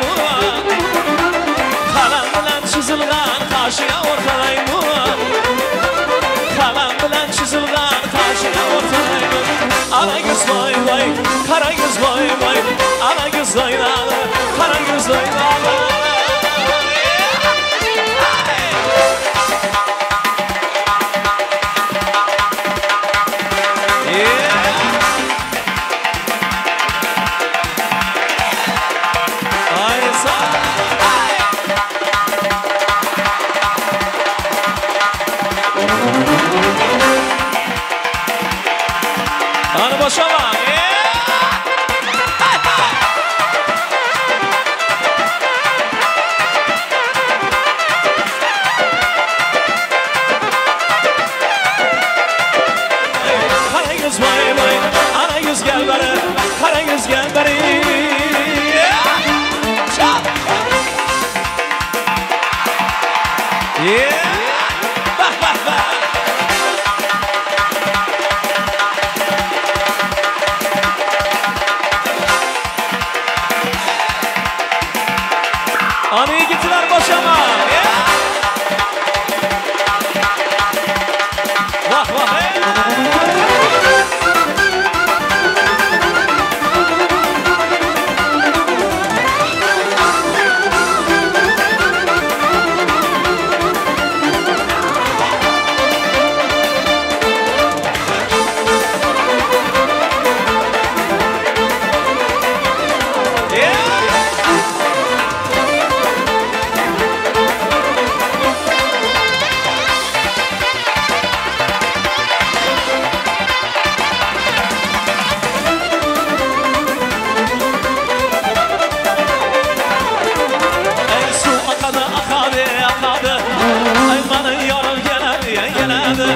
Kalam bilen çizilgan kaşına ortanayım. Kalam bilen çizilgan kaşına ortanayım. Ala göz vay vay, kara göz vay vay, Ala göz aynalı, kara göz aynalı. Yeah! Hany boşamaň. Kara göz vay vay, ana göz gel beri, kara göz gel beri. Çal. Yeah. Bak bak bak. Anı gittiler boşama. Yeah. Vah vah. Hey. Ey su akadı akadı akadı Ay bana yarım geledi geledi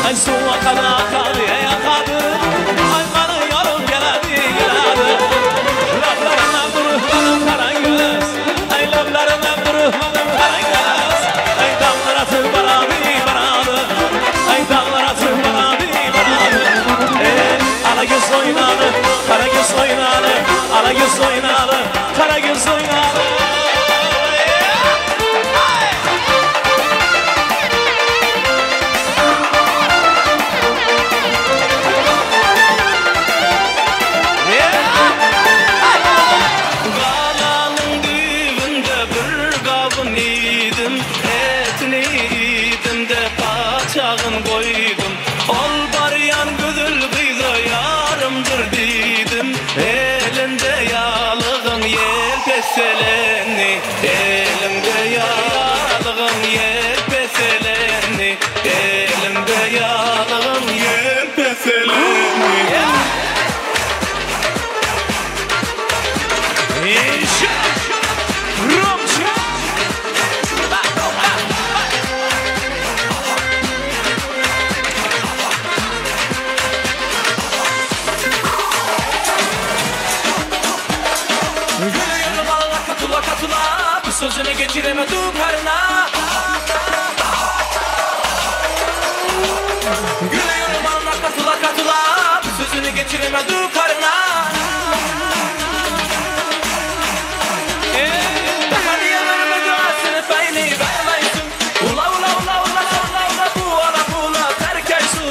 Ay su akadı akadı akadı Ay bana yarım geledi geledi Lablarına duruhmadım kara göz Ay lablarına duruhmadım kara göz Ay dağlar atıp baradı baradı Ay dağlar atıp baradı baradı Ey ala göz oynadı kara göz oynadı Ala göz oynadı kara göz oynadı. Galanın düğünde bir gabın idim, Etini idim de paçağın koydum. Ol baryan güzel kıza yarımdır dedim, Elinde yalığın yel peseleni, Elinde yalığın yel peseleni, Elinde yalığın yel peseleni. Gülüyorum Allah katıla katıla, bu sözünü geçiremedim karına. Gülüyorum Allah katıla katıla, bu sözünü geçiremedim karına. Daha niye vermedi sınıf aynı vermeysin. Ula ula ula ula ula ula bu ala bula terkeysin.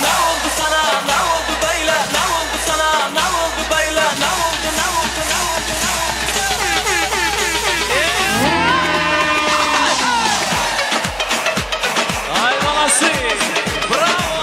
Ne oldu sana, ne oldu böyle, ne oldu sana, ne oldu böyle, ne oldu, ne oldu, ne oldu, ne oldu? Ay balası. Bravo.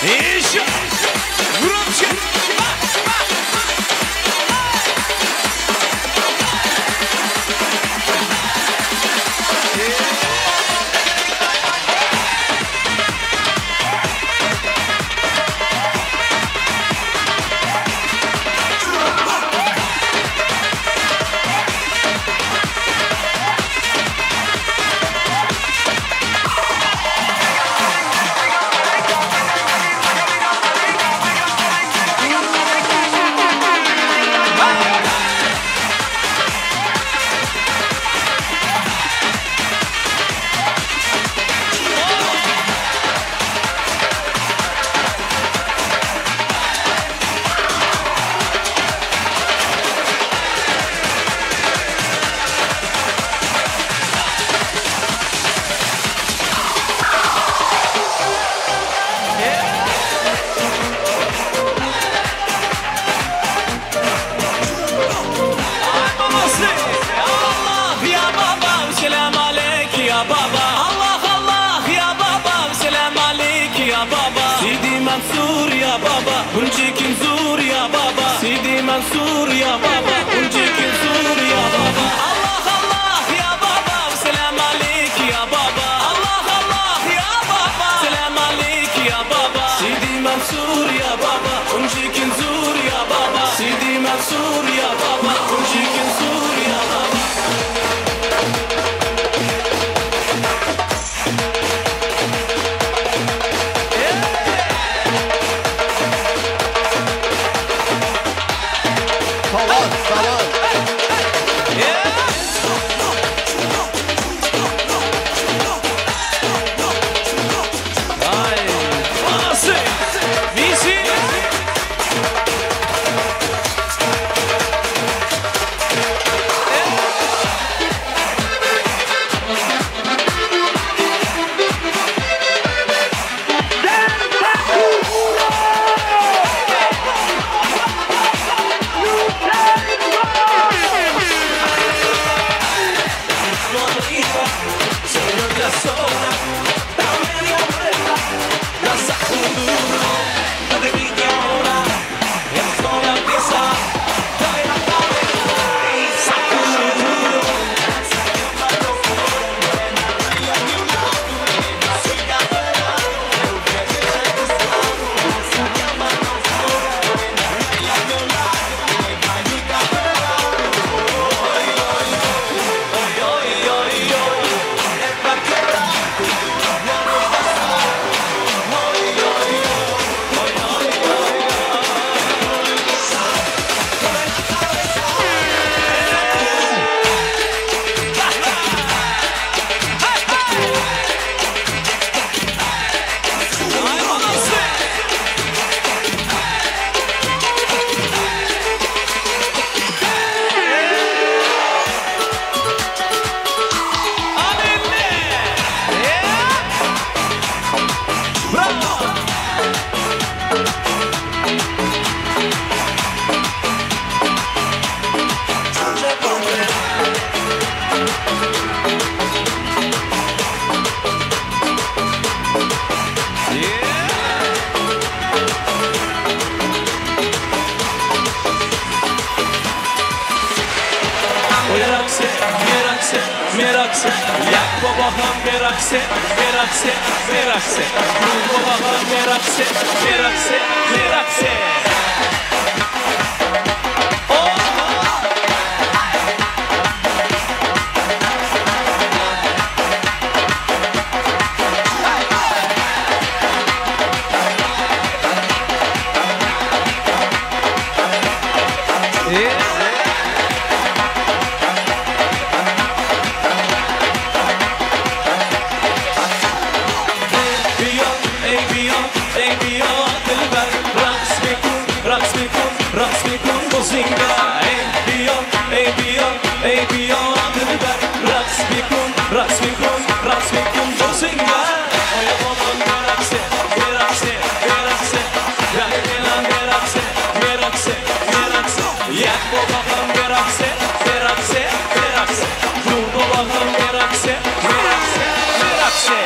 Еще! Громче! Babası Allah ya babam selam aleyk ya baba Allah Allah ya babam selam aleyk ya baba Sidi Mansur ya baba Bunjikin zur ya baba Sidi Mansur ya baba Bunjikin zur ya baba Allah Allah ya babam selam aleyk ya baba Allah Allah ya baba selam aleyk ya baba Sidi Mansur ya baba Bunjikin zur ya baba Sidi Mansur ya baba Bunjikin zur ya baba Tavan, tavan. Ay, babası bizi Merakse, merakse, merakse Yak babaham merakse, merakse, merakse Dur babaham merakse, merakse, merakse Ey biyo, ey biyo, dilber Raks bekun, raks bekun, raks bekun bu zinga Ey biyo, ey biyo, ey biyo, dilber Raks bekun, raks bekun, raks bekun bu zinga Oya olan merakse, merakse, merakse Yak bilan merakse, merakse, merakse Yak babaham merakse, merakse, merakse Dur babaham merakse, merakse, merakse.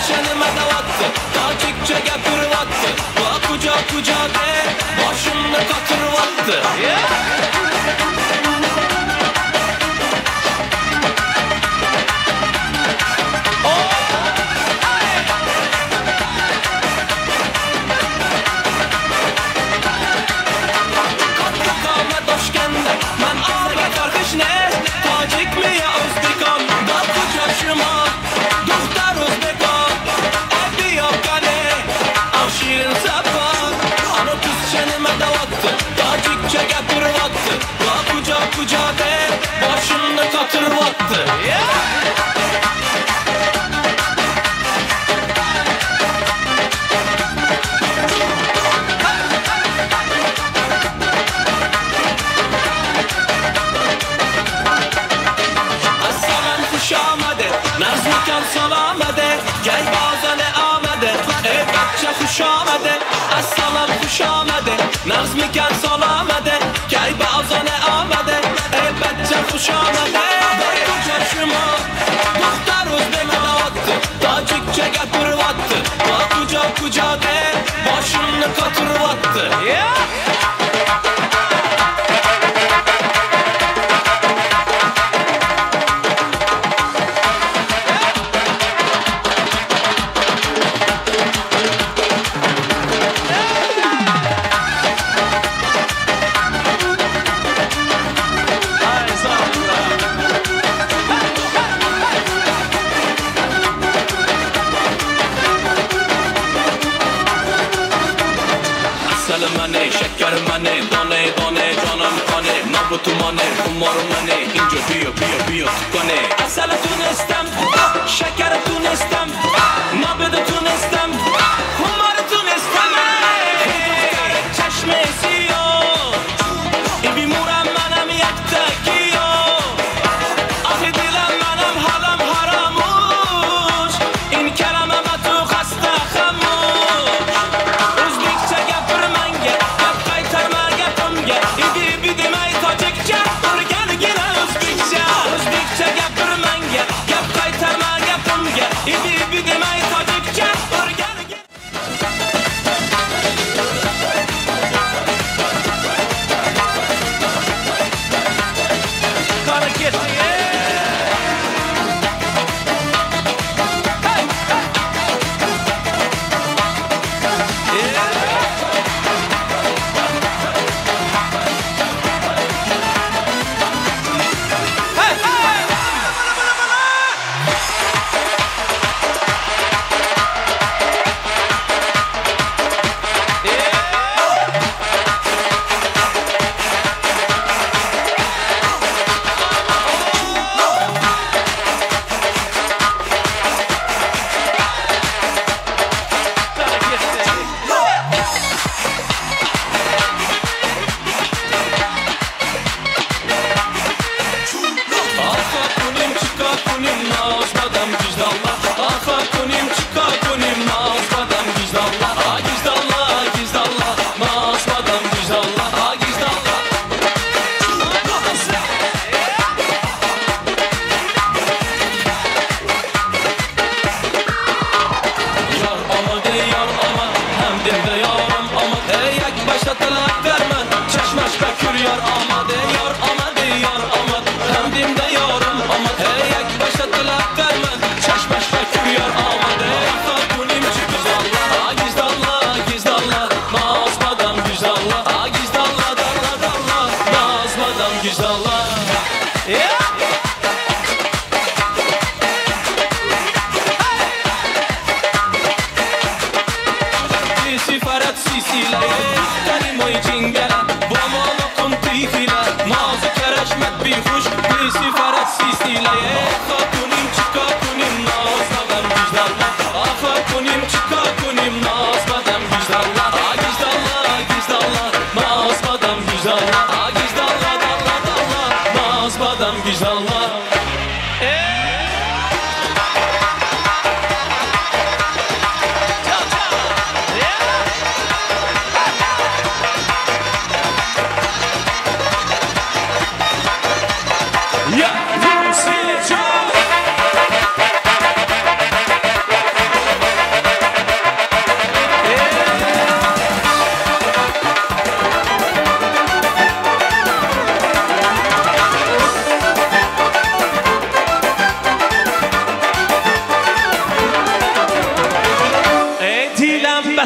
Tuzcha nima deyapti Tojikcha gapiryapti Va kuja kuja deb Boshimni qotiryapti Yeah! Katta Toshkentda man ozga tarqishne Tojikmi ya o'zbekon Da kuja shimo Duxtar o'zbekon Ebi yo'qane Av shirin sabon Ano tuzcha nima deyapti Tojikcha gapiryapti Va kuja kuja deb Boshimni qotiryapti Yeah! Assalam xush omadi Nazmikan salomadi Gay bozani omadi Ey bachcha xush omadi Assalom xush omadi Nazmikan salomadi Gay bozani omadi Ey bachcha xush omadi Ko'cha shimo Duxtar o'zbek otdi Tojikcha gapiryapti Va kuja kuja deb Boshimni qotiryapti Yeah! Asal mane, şeker mane, done done canım kane Nabutu mane, kumar mane, ince biyo biyo biyo tukane Asal tunestem, şeker tunestem, nabıdı tunestem, kumar tunestem Çeşme siyo, ibi muram manam yakta kiyo Ah dilim manam halam haramuş In kelama batu xasta xamuş O'zbekcha gapir manga, gap qaytarma gapimga. Ibi ibi demay tojikcha, o'rgangina o'zbekcha. O'zbekcha gapir manga,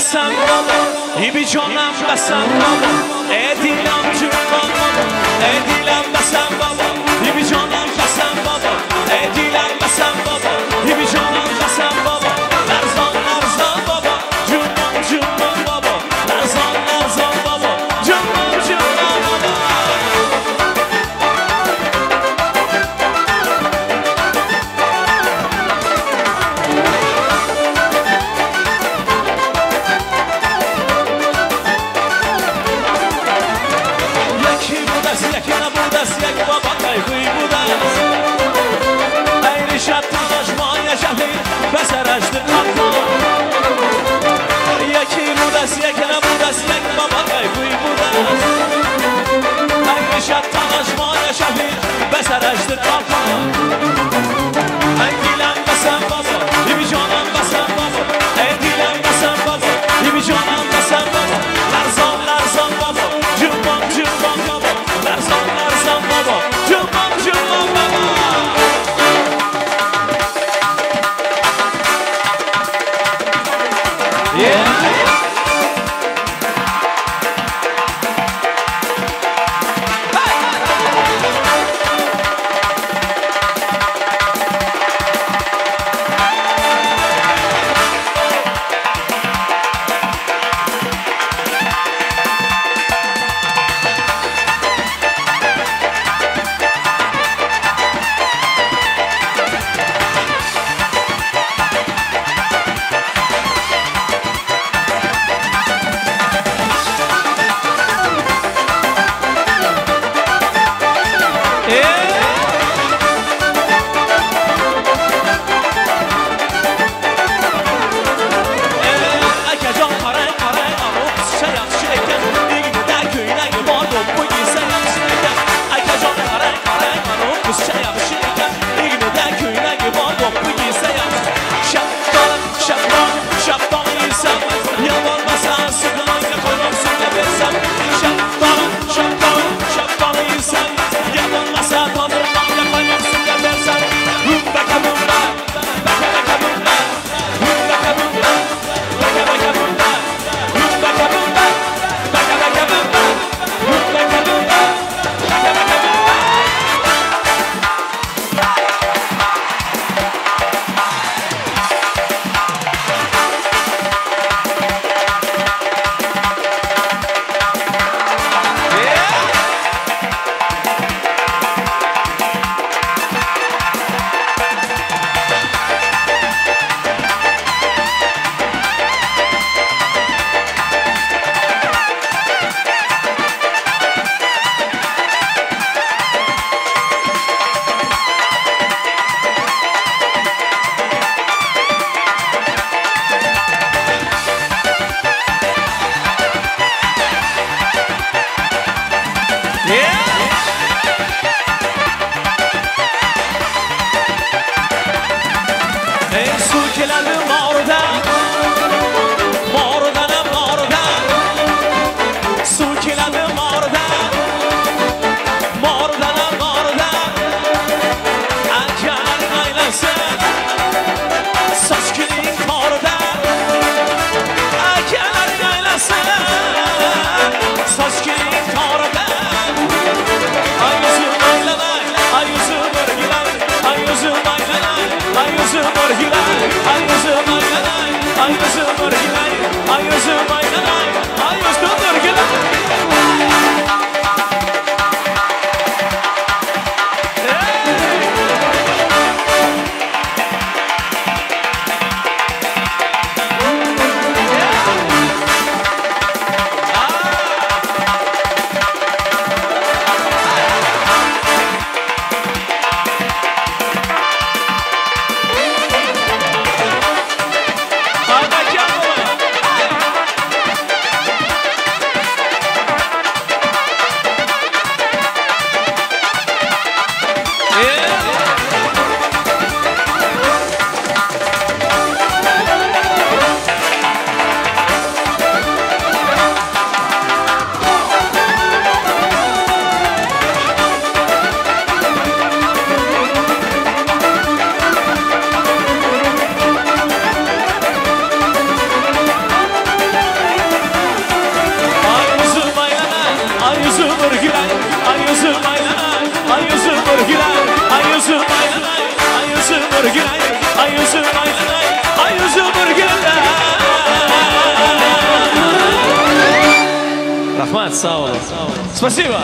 Besem baba, İbi canım besem baba, Edilem cümle baba, Edilem besem baba, İbi canım besem baba, Edilem besem baba, İbi canım besem baba, Lerzan lerzan baba, Cümle cümle baba, Lerzan lerzan baba, Cümle cümle baba. Yeki budas, yeki nabudas, yek baba kayfı budas. Eyrişat taşmaya şehir, besereşti kalka. Yeki budas, yeki nabudas, yek baba kayfı budas. Eyrişat taşmaya şehir, besereşti kalka. Ey dilen besen baba, ibi canan besen baba. Ey dilen besen baba, ibi canan besen baba. Lerzan lerzan baba, cümam cümam baba. Lerzan lerzan baba, cümam cümam baba. Yeah. Akajon qarang qarang anu qizcha yaxshi ekan, Egnida ko'ylagi bor, do'ppi kiysa yaxshi ekan. Akajon qarang qarang anu qizcha yaxshi ekan, Egnida ko'ylagi bor, do'ppi kiysa yaxshi. Shaftoli shaftoli shaftoli yesam, yolvormasa suqlonga qo'ymoq suvga bersam. Shaftoli shaftoli shaftoli yesam, yolvormasa tomirlonga qo'ymoq suvga bersam. Humbaka bumba, baka baka bumba, humbaka bumba. Baka baka bumba, humbaka bumba, baka baka bumba, humbaka bumba, baka baka bumba. Ey suv keladi moridan, moridan ham moridan. Suv keladi moridan, moridan ham moridan. Agar aylansa sochkining toridan, agar aylansa sochkining toridan. Ay yuzim aylanay, ay yuzim o'rgilay, ay yuzim aylanay, ay yuzim o'rgilay, ay yuzim aylanay, bir gün ay, ay yüzüm aydın ay, ay yüzüm bir güller. Rahmat, sag boluň. Spasibo.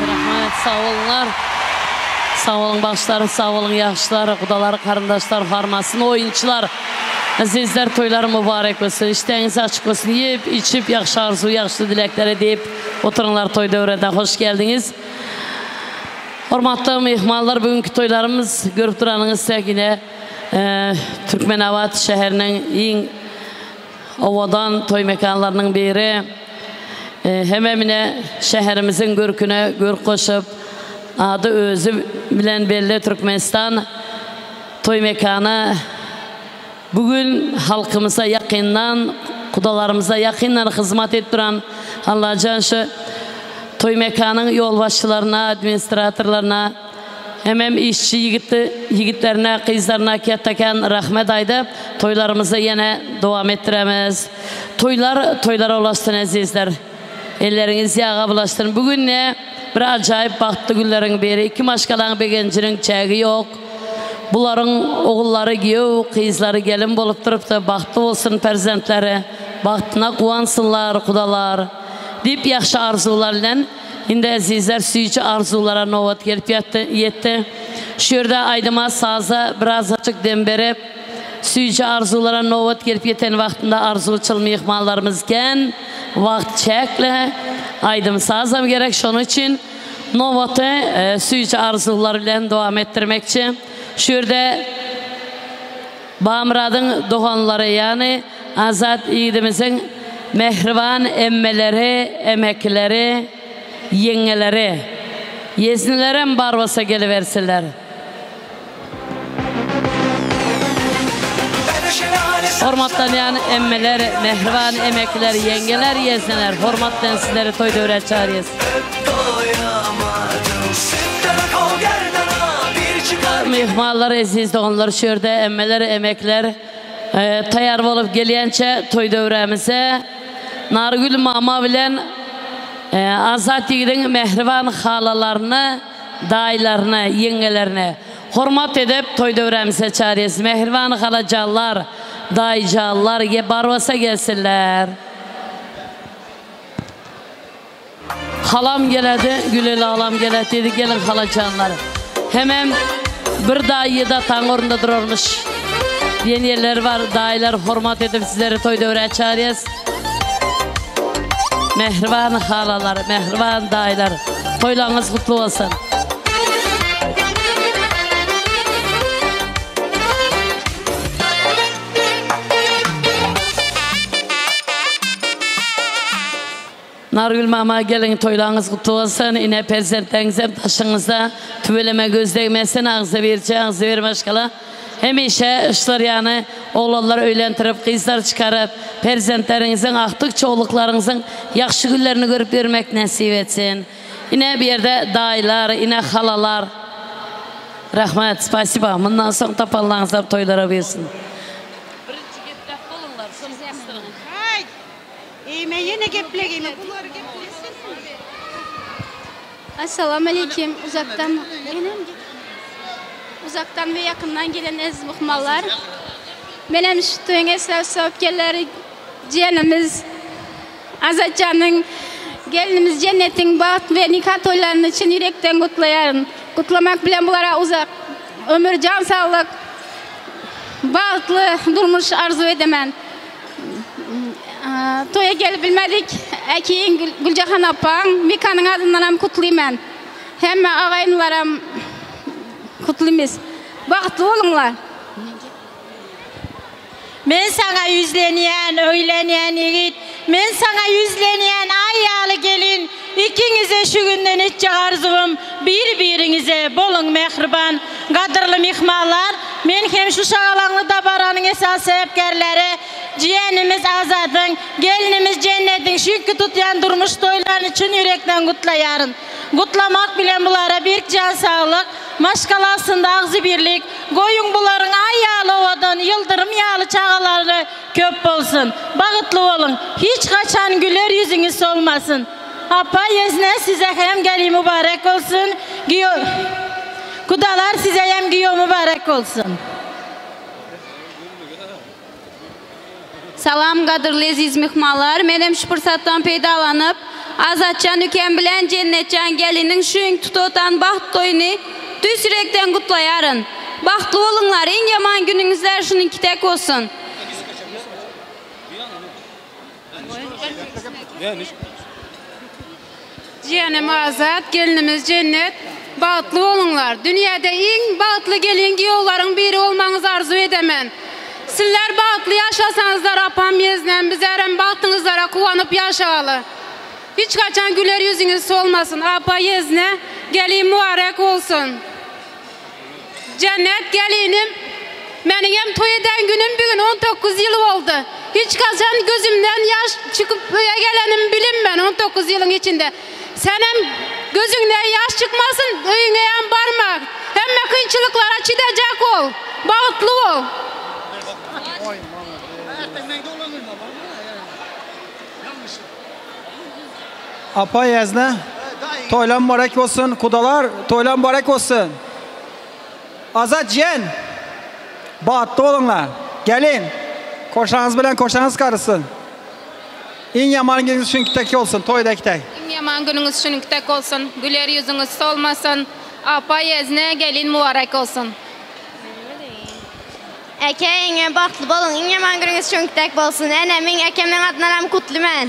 Rahmat, sag boluňlar. Sag boluň bagşylar, sag boluň ýagşylar, gudalar, garyndaşlar, harmasyn oýunçylar. Azizler toýlar mübarek bolsun, işdäňiz açyk bolsun, iýip, içip, ýagşy arzuw, ýagşy dilekler edip oturyňlar toý döwrede hoş geldiňiz. Hormatly myhmanlar, bugünki toýlarymyz görüp duranyňyz dek ine Türkmenabat şäheriniň iň owadan toý mekanlarynyň biri. Hemem ine şäherimiziň görküne görk goşup, ady özi bilen belli Türkmenistan toý mekany bu gün halkymyza ýakyndan, gudalarymyza ýakyndan hyzmat edip duran Allajan şu toý mekanyň ýolbaşçylaryna, administratorlaryna, Hemem işçi ýigitli ýigitlerine, gyzlaryna ketde-kän rahmet aýdyp, toýlarymyzy ýene dowam etdiremiz. Toýlar toýlara ulaşsyn ezizler. Elleriňiz ýaga bulaşsyn. Bu gün ne bir ajaýyp bagtly günleriň biri. Iki maşgalaň begenjiniň çägi ýok. Bularyň ogullary giýew, gyzlary gelin bolup durupdy. Bagtly bolsun perzentleri. Bagtyna guwansynlar gudalar. Diýip ýagşy arzuwlar bilen Indi ezizler süýji arzuwlara nobat gelip ýetdi. Şu ýerde aýdyma saza birazajyk dem berip, süýji arzuwlara nobat gelip ýeten wagtynda arzuwçyl myhmanlarymyz kän, wagt çäkli, aýdym sazam gerek şonuň üçin nobaty süýji arzuwlar bilen dowam etdirmekçi. Şu ýerde Bamyradyň doganlary, ýagny Azat ýigidimiziň mähriban emmeleri, emekileri, ýeňňeleri, ýeznilerem bar bolsa gelibersinler. Hormatlanýan emmeler, mähriban emekiler, ýeňňeler, ýezneler, hormat bilen sizleri toý-döwrä çagyrýas. Myhmanlar, eziz doganlar, şu ýerde emmeler, emekler taýýar bolup gelýänçä toý-döwrämize Nargül mama bilen Azat ýigidiň mähriban halalaryny, daýylaryny, ýeňňelerini hormat edip toý-döwrämize çagyrýas. Mähriban halajanlar, daýyjanlar bar bolsa gelsinler. Halam geledi, Güleli halam geledi diýdi, geliň halajanlar. Hemem bir daýy-da taň orunda durarmyş diýen ýerleri bar. Daýylar hormat edip sizleri toý-döwrä çagyrýas. Mähriban halalar, mähriban daýylar, toýlaryňyz gutly bolsun. Nargül mama gelin toýlaryňyz gutly bolsun ine perzentleriňizem daşyňyzda tüweleme göz degmesin agzybirje agzybir maşgala hemişe şular ýany oglanlar öýlentirip gyzlar çykaryp perzentleriňiziň agtyk çowluklaryňyzyň ýagşy günlerini görüp ýörmek nesip etsin ine bu ýerde daýylar ine halalar rahmet spasiba mundan soň tapanlaryňyzam toýlara buýursun. Birinji gepläp boluňlar soň gysdyryň. Eýme ýene geplegime bulary geplesin. Assalamu aleýkim uzakdan uzakdan we ýakyndan gelen eziz myhmanlar. Menem şu toýuň esasy sebäpkärleri jiýenimiz Azatjanyň, gelnimiz Jennetiň bagt we nika toýlaryny çyn ýürekden gutlaýaryn. Gutlamak bilen bulara uzak ömür, jan saglyk, bagtly durmuş arzuw edemen. Toýa gelip bilmedik. Äkiň Güljahan apaň, Mekanyň adyndanam kutlyman. Hemme agaýynlaram kutlymyz. Bagtly boluňlar. Men saňa ýüzlenýän, öýlenýän ýigit, Men saňa ýüzlenýän, aý ýaly gelin, Ikiňize şu günden etjek arzuwym, Bir-biriňize boluň mähriban. Gadyrly myhmanlar, men hem şu şagalaňly dabaranyň esasy sebäpkärleri, jiýenimiz Azadyň, gelnimiz Jennediň şu günki tutýan durmuş toýlaryny çyn ýürekden gutlaýaryn. Gutlamak bilen bulara berk jan saglyk, maşgalasynda agzybirlik, goýuň bularyň aý ýaly owadan, ýyldyrym ýaly çagalary köp bolsun. Bagytly boluň, hiç haçan güler ýüzüňiz solmasyn. Apa ýezne size hem geli mübarek bolsun. Giýew. Gudalar size hem giýew mübarek bolsun. Salam gadyrly eziz myhmanlar, menem şu pursatdan peýdalanyp, Azatjan ükem bilen Jennetjan geliniň şu ýyň tututan bagt toýuny tüýs ýürekden gutlaýaryn. Bagtly boluňlar, iň ýaman günüňizler şunuňky dek bolsun. Jiýenim Azat, gelnimiz Jennet, bagtly boluňlar. Dünýäde iň bagtly gelin giýewleriň biri bolmagyňyzy arzuw edemen. Sizler bagtly ýaşasaňyzlar apam ýeznem bizerem bagtyňyzlara guwanyp ýaşaly. Hiç haçan güler ýüzüňiz solmasyn. Apa ýezne, gelin mübarek bolsun. Jennet gelinim, meniňem toý eden günüm bugün 19 ýyl boldy. Hiç haçan gözümden ýaş çykyp öýe gelenim bilinmän 19 ýylyň içinde. Senem gözüňden ýaş çykmasyn, öýüňeýem barma. Hemme kynçylyklara çydajak bol. Bagtly bol. Apa ýezne, toýlar mübarek bolsun, gudalar, toýlar mübarek bolsun. Azat jiýen, bagtly boluňlar. Gelin, koşaňyz bilen koşaňyz garysyn. Iň ýaman günüňiz şuňky tek bolsun, toýdaky tek. Iň ýaman günüňiz şuňky tek bolsun. Güler ýüzüňiz solmasyn. Apa ýezne, gelin mübarek bolsun. Eke, ýeňňe bagtly boluň, iň ýaman günüňiz şuňky tek bolsun. Enemiň, ekemiň adynanam kutly men.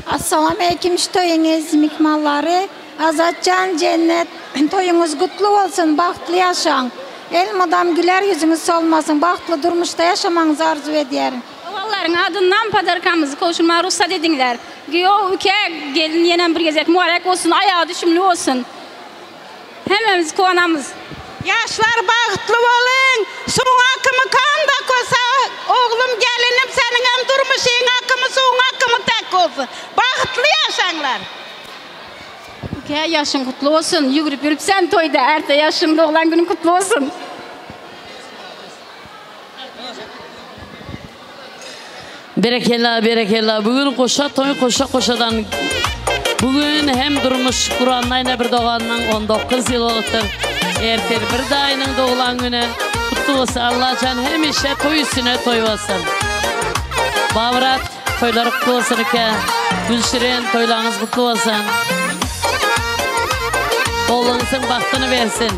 Assalam aleýkim şu toýuň eziz myhmanlary Azatjan Jennet toýuňyz gutly bolsun bagtly ýaşaň elmydam güler ýüzüňiz solmasyn bagtly durmuşda ýaşamagyňyzy arzuw edýärin. Obalylaryň adyndan podarkamyzy gowşurmaga rugsat ediňler. Giýew, üke, gelin ýenem bir gezek mübarek bolsun, aýagy düşümli bolsun. Hemmemiz guwanamyz. Ýaşlar bagtly boluň. Suwuň akymy kanda kosa oglum gelinim seniňem durmuşyň akymy suwuň akymy tek bolsun. Bagtly ýaşaňlar. Uka ýaşyň gutly bolsun ýügrüp ýürüpsen toýda erte ýaşyň doglan günüň gutly bolsun. Berekella berekella bugün goşa toý goşa goşadan bugün hem durmuş guranna ine bir doganynyň 19 ýyl bolupdyr ertir bir daýynyň doglan güni gutly bolsun Allajan hemişe toý üstüne toý bolsun Babrat toýlary gutly bolsun ike Gülşirin toýlaryňyz gutly bolsun Ogluňyzyň bagtyny bersin.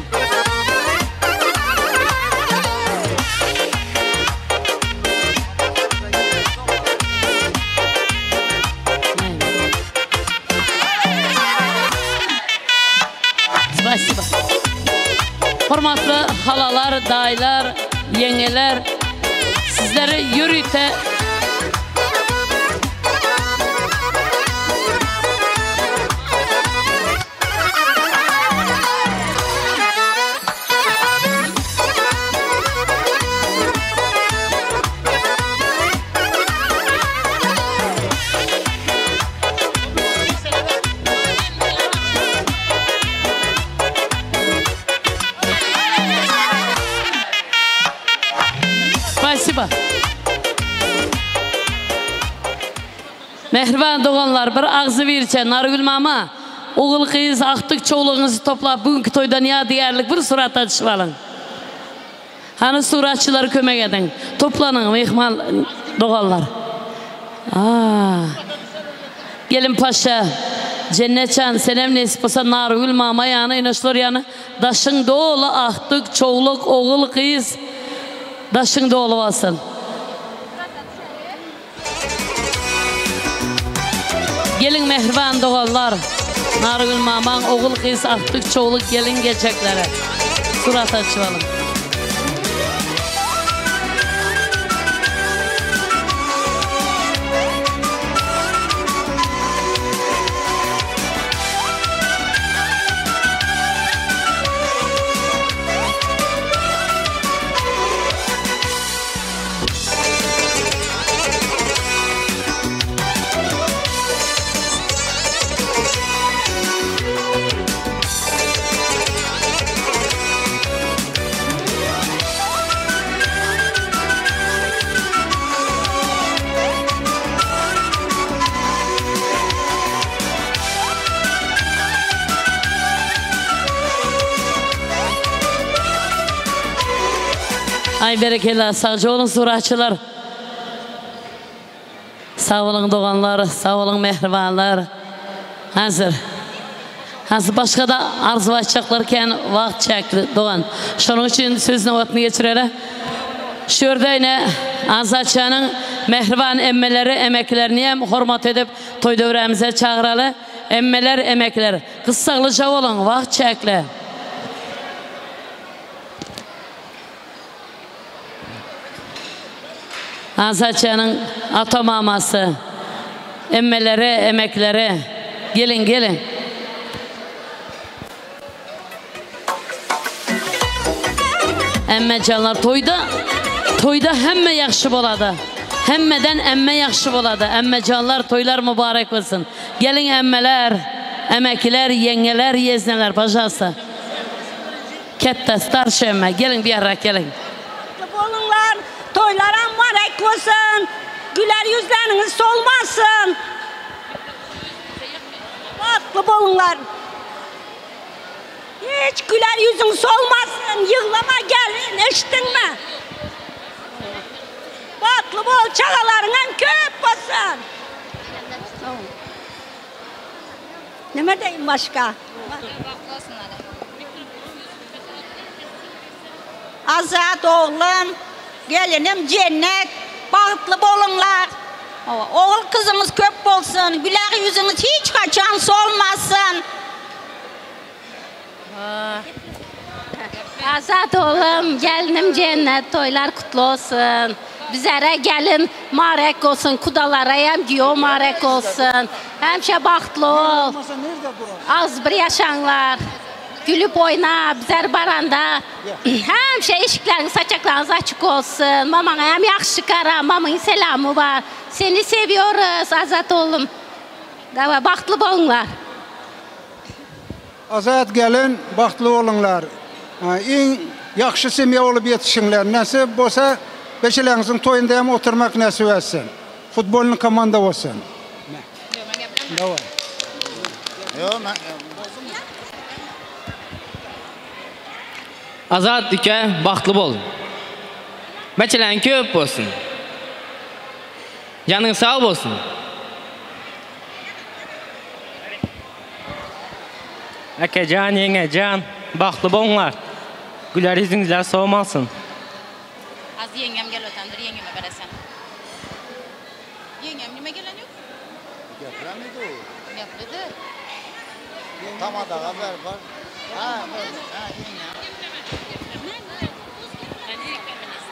Spasiba. Hormatly halalar, daýylar, ýeňňeler, sizleri ýörite Spasiba. Mähriban doganlar, bir agzybirçe Nargül mama, ogul-gyz, agtyk-çowlugyňyzy toplap bu günki toýdan ýadygärlik bir surata düşüp alyň. Hany suratçylara kömek ediň. Toplanyň myhman doganlar. A. Gelin paşa, Jennet jan, senem nesip bolsa Nargül mama ýany ine şular ýany daşyň doly agtyk, çowluk, ogul-gyz daşyň doly bolsun. Geliň mähriban doganlar, Nargül mamaň ogul gyz agtyk çowluk gelin geljeklere surat açyp alyň. Ay berekella sagja boluň suratçylar. Sag boluň doganlar, sag boluň mähribanlar. Häzir Häzir başga-da arzuw aýtjaklar kän wagt çäkli dogan. Şonuň üçin söz nobatyny geçireli. Şu ýerde ine Azatjanyň mähriban emmeleri, emekilerini hem hormat edip toý döwrämize çagyraly. Emmeler, emekler, gyssaglyja boluň, wagt çäkli. Azatjanyň ata-mamasy, emmeleri, emekleri, geliň, geliň. Emmejanlar toýda, toýda hemme ýagşy bolady. Hemmeden emme ýagşy bolady. Emmejanlar toýlar mübarek bolsun. Geliň emmeler, emekiler, ýeňňeler, ýezneler, pažalsta. Ketde starşy emme, geliň biýarrak geliň. Bagtly boluňlar, toýlaram mübarek bolsun, güler ýüzleriňiz solmasyn. Bagtly boluňlar. Hiç güler ýüzüň solmasyn, ýyglama gelin, eşitdiňmi? Bagtly bol, çagalaryňam köp bolsun. Neme deýin başga? Azat oglum, gelinim Jennet, bagtly boluňlar. Ogul kyzyňyz köp bolsun, güler ýüzüňiz hiç haçan solmasyn. Azat oglum, gelinim Jennet, toýlar kutly bolsun. Bizlere gelin marek bolsun, kudalaraýam giýew marek bolsun. Hemişe bagtly bol. Agzybir ýaşaňlar. Gülüp oýna, bizler baranda hemişe eşikleriňiz, saçaklaryňyz açyk bolsun. Mamaňa hem ýagşy gara, mamyň selamy bar. Seni sewiyoruz, Azat oglum. Dawa, bagtly boluňlar. Azat gelin bagtly boluňlar. Iň ýagşy semýa bolup ýetişiňler. Nesip bolsa beşeleňiziň toýunda hem oturmak nesip etsin. Futbolny komanda bolsun. Azat ike bagtly bol. Beçeleň köp bolsun. Janyň sag bolsun. Ekejan, ýeňňejan, bagtly boluňlar. Güler ýüzüňizler sowmasyn. Az ýeňňem gelip otandyr, ýeňňeme beresen. Ýeňňem nime gelen ýok? Geplemedi o. Gepledi. Tamadaga ber bar. Ha, ha, ýeňňem.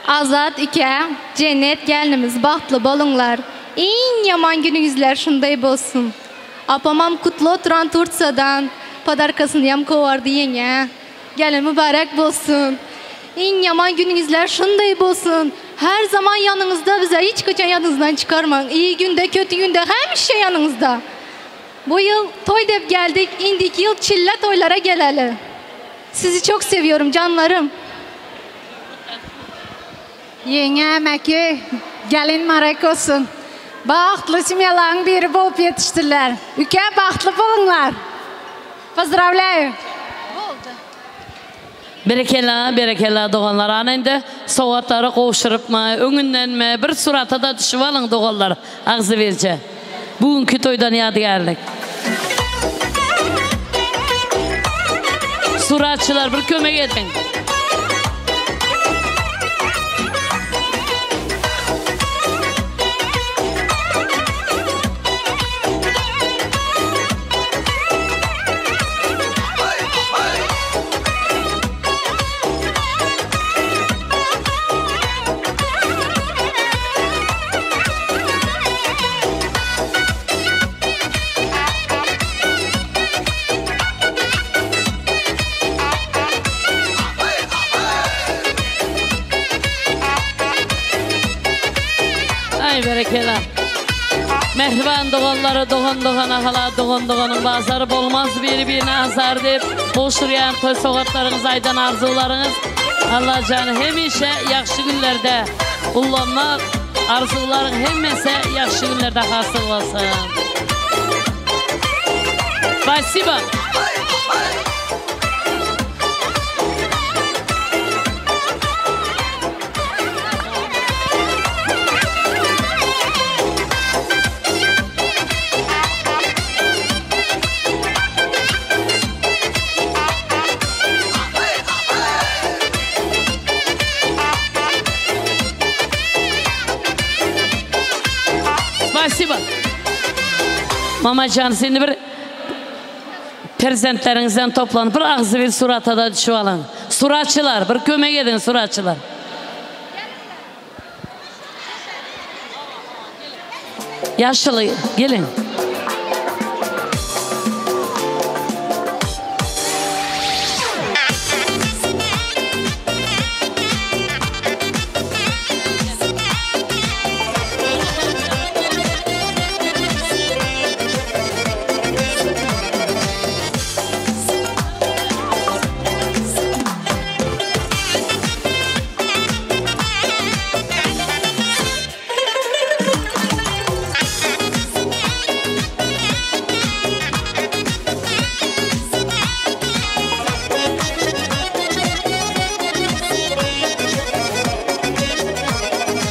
Azat ike, Jennet gelnimiz bagtly boluňlar. Iň ýaman günüňizler şunday bolsun. Apamam kutly oturan Tursiyadan podarkasynyam kowardy ýeňňä. Gelin mübarek bolsun. Iň ýaman günüňizler şunday bolsun. Her zaman ýanyňyzda bize hiç kaçan ýadyňyzdan çykarmaň. Iyi günde kötü günde hemişe ýanyňyzda. Bu ýyl toý dep geldik indiki ýyl çille toýlara geleli. Sizi çok sewiyorum canlarym. Ýeňňe Mäki gelin marek bolsun. Bagtly semýalaryň biri bolup ýetişdiler. Üke bagtly boluňlar. Pozdrawlýaýu. Berekella berekella doganlar ana indi sowgatlary gowşurypmy öňündenmi bir surata-da düşüp alyň doganlar agzybirje bu günki toýdan ýadygärlik. Suratçylar bir kömek ediň. Aý berekella. Mähriban doganlara dogan dogana hala dogan doganyň bazary bolmaz biri birine azar diýip gowşurýan toý sowgatlaryňyz aýdan arzuwlaryňyz Allajan hemişe ýagşy günlerde ullanmak arzuwlaryň hemmesi ýagşy günlerde hasyl bolsun. Spasiba. Mamajan seni bir perzentleriňizden toplanyp bir agzybir suratada düşüp alyň. Suratçylar bir kömek ediň suratçylar. Ýaşuly geliň.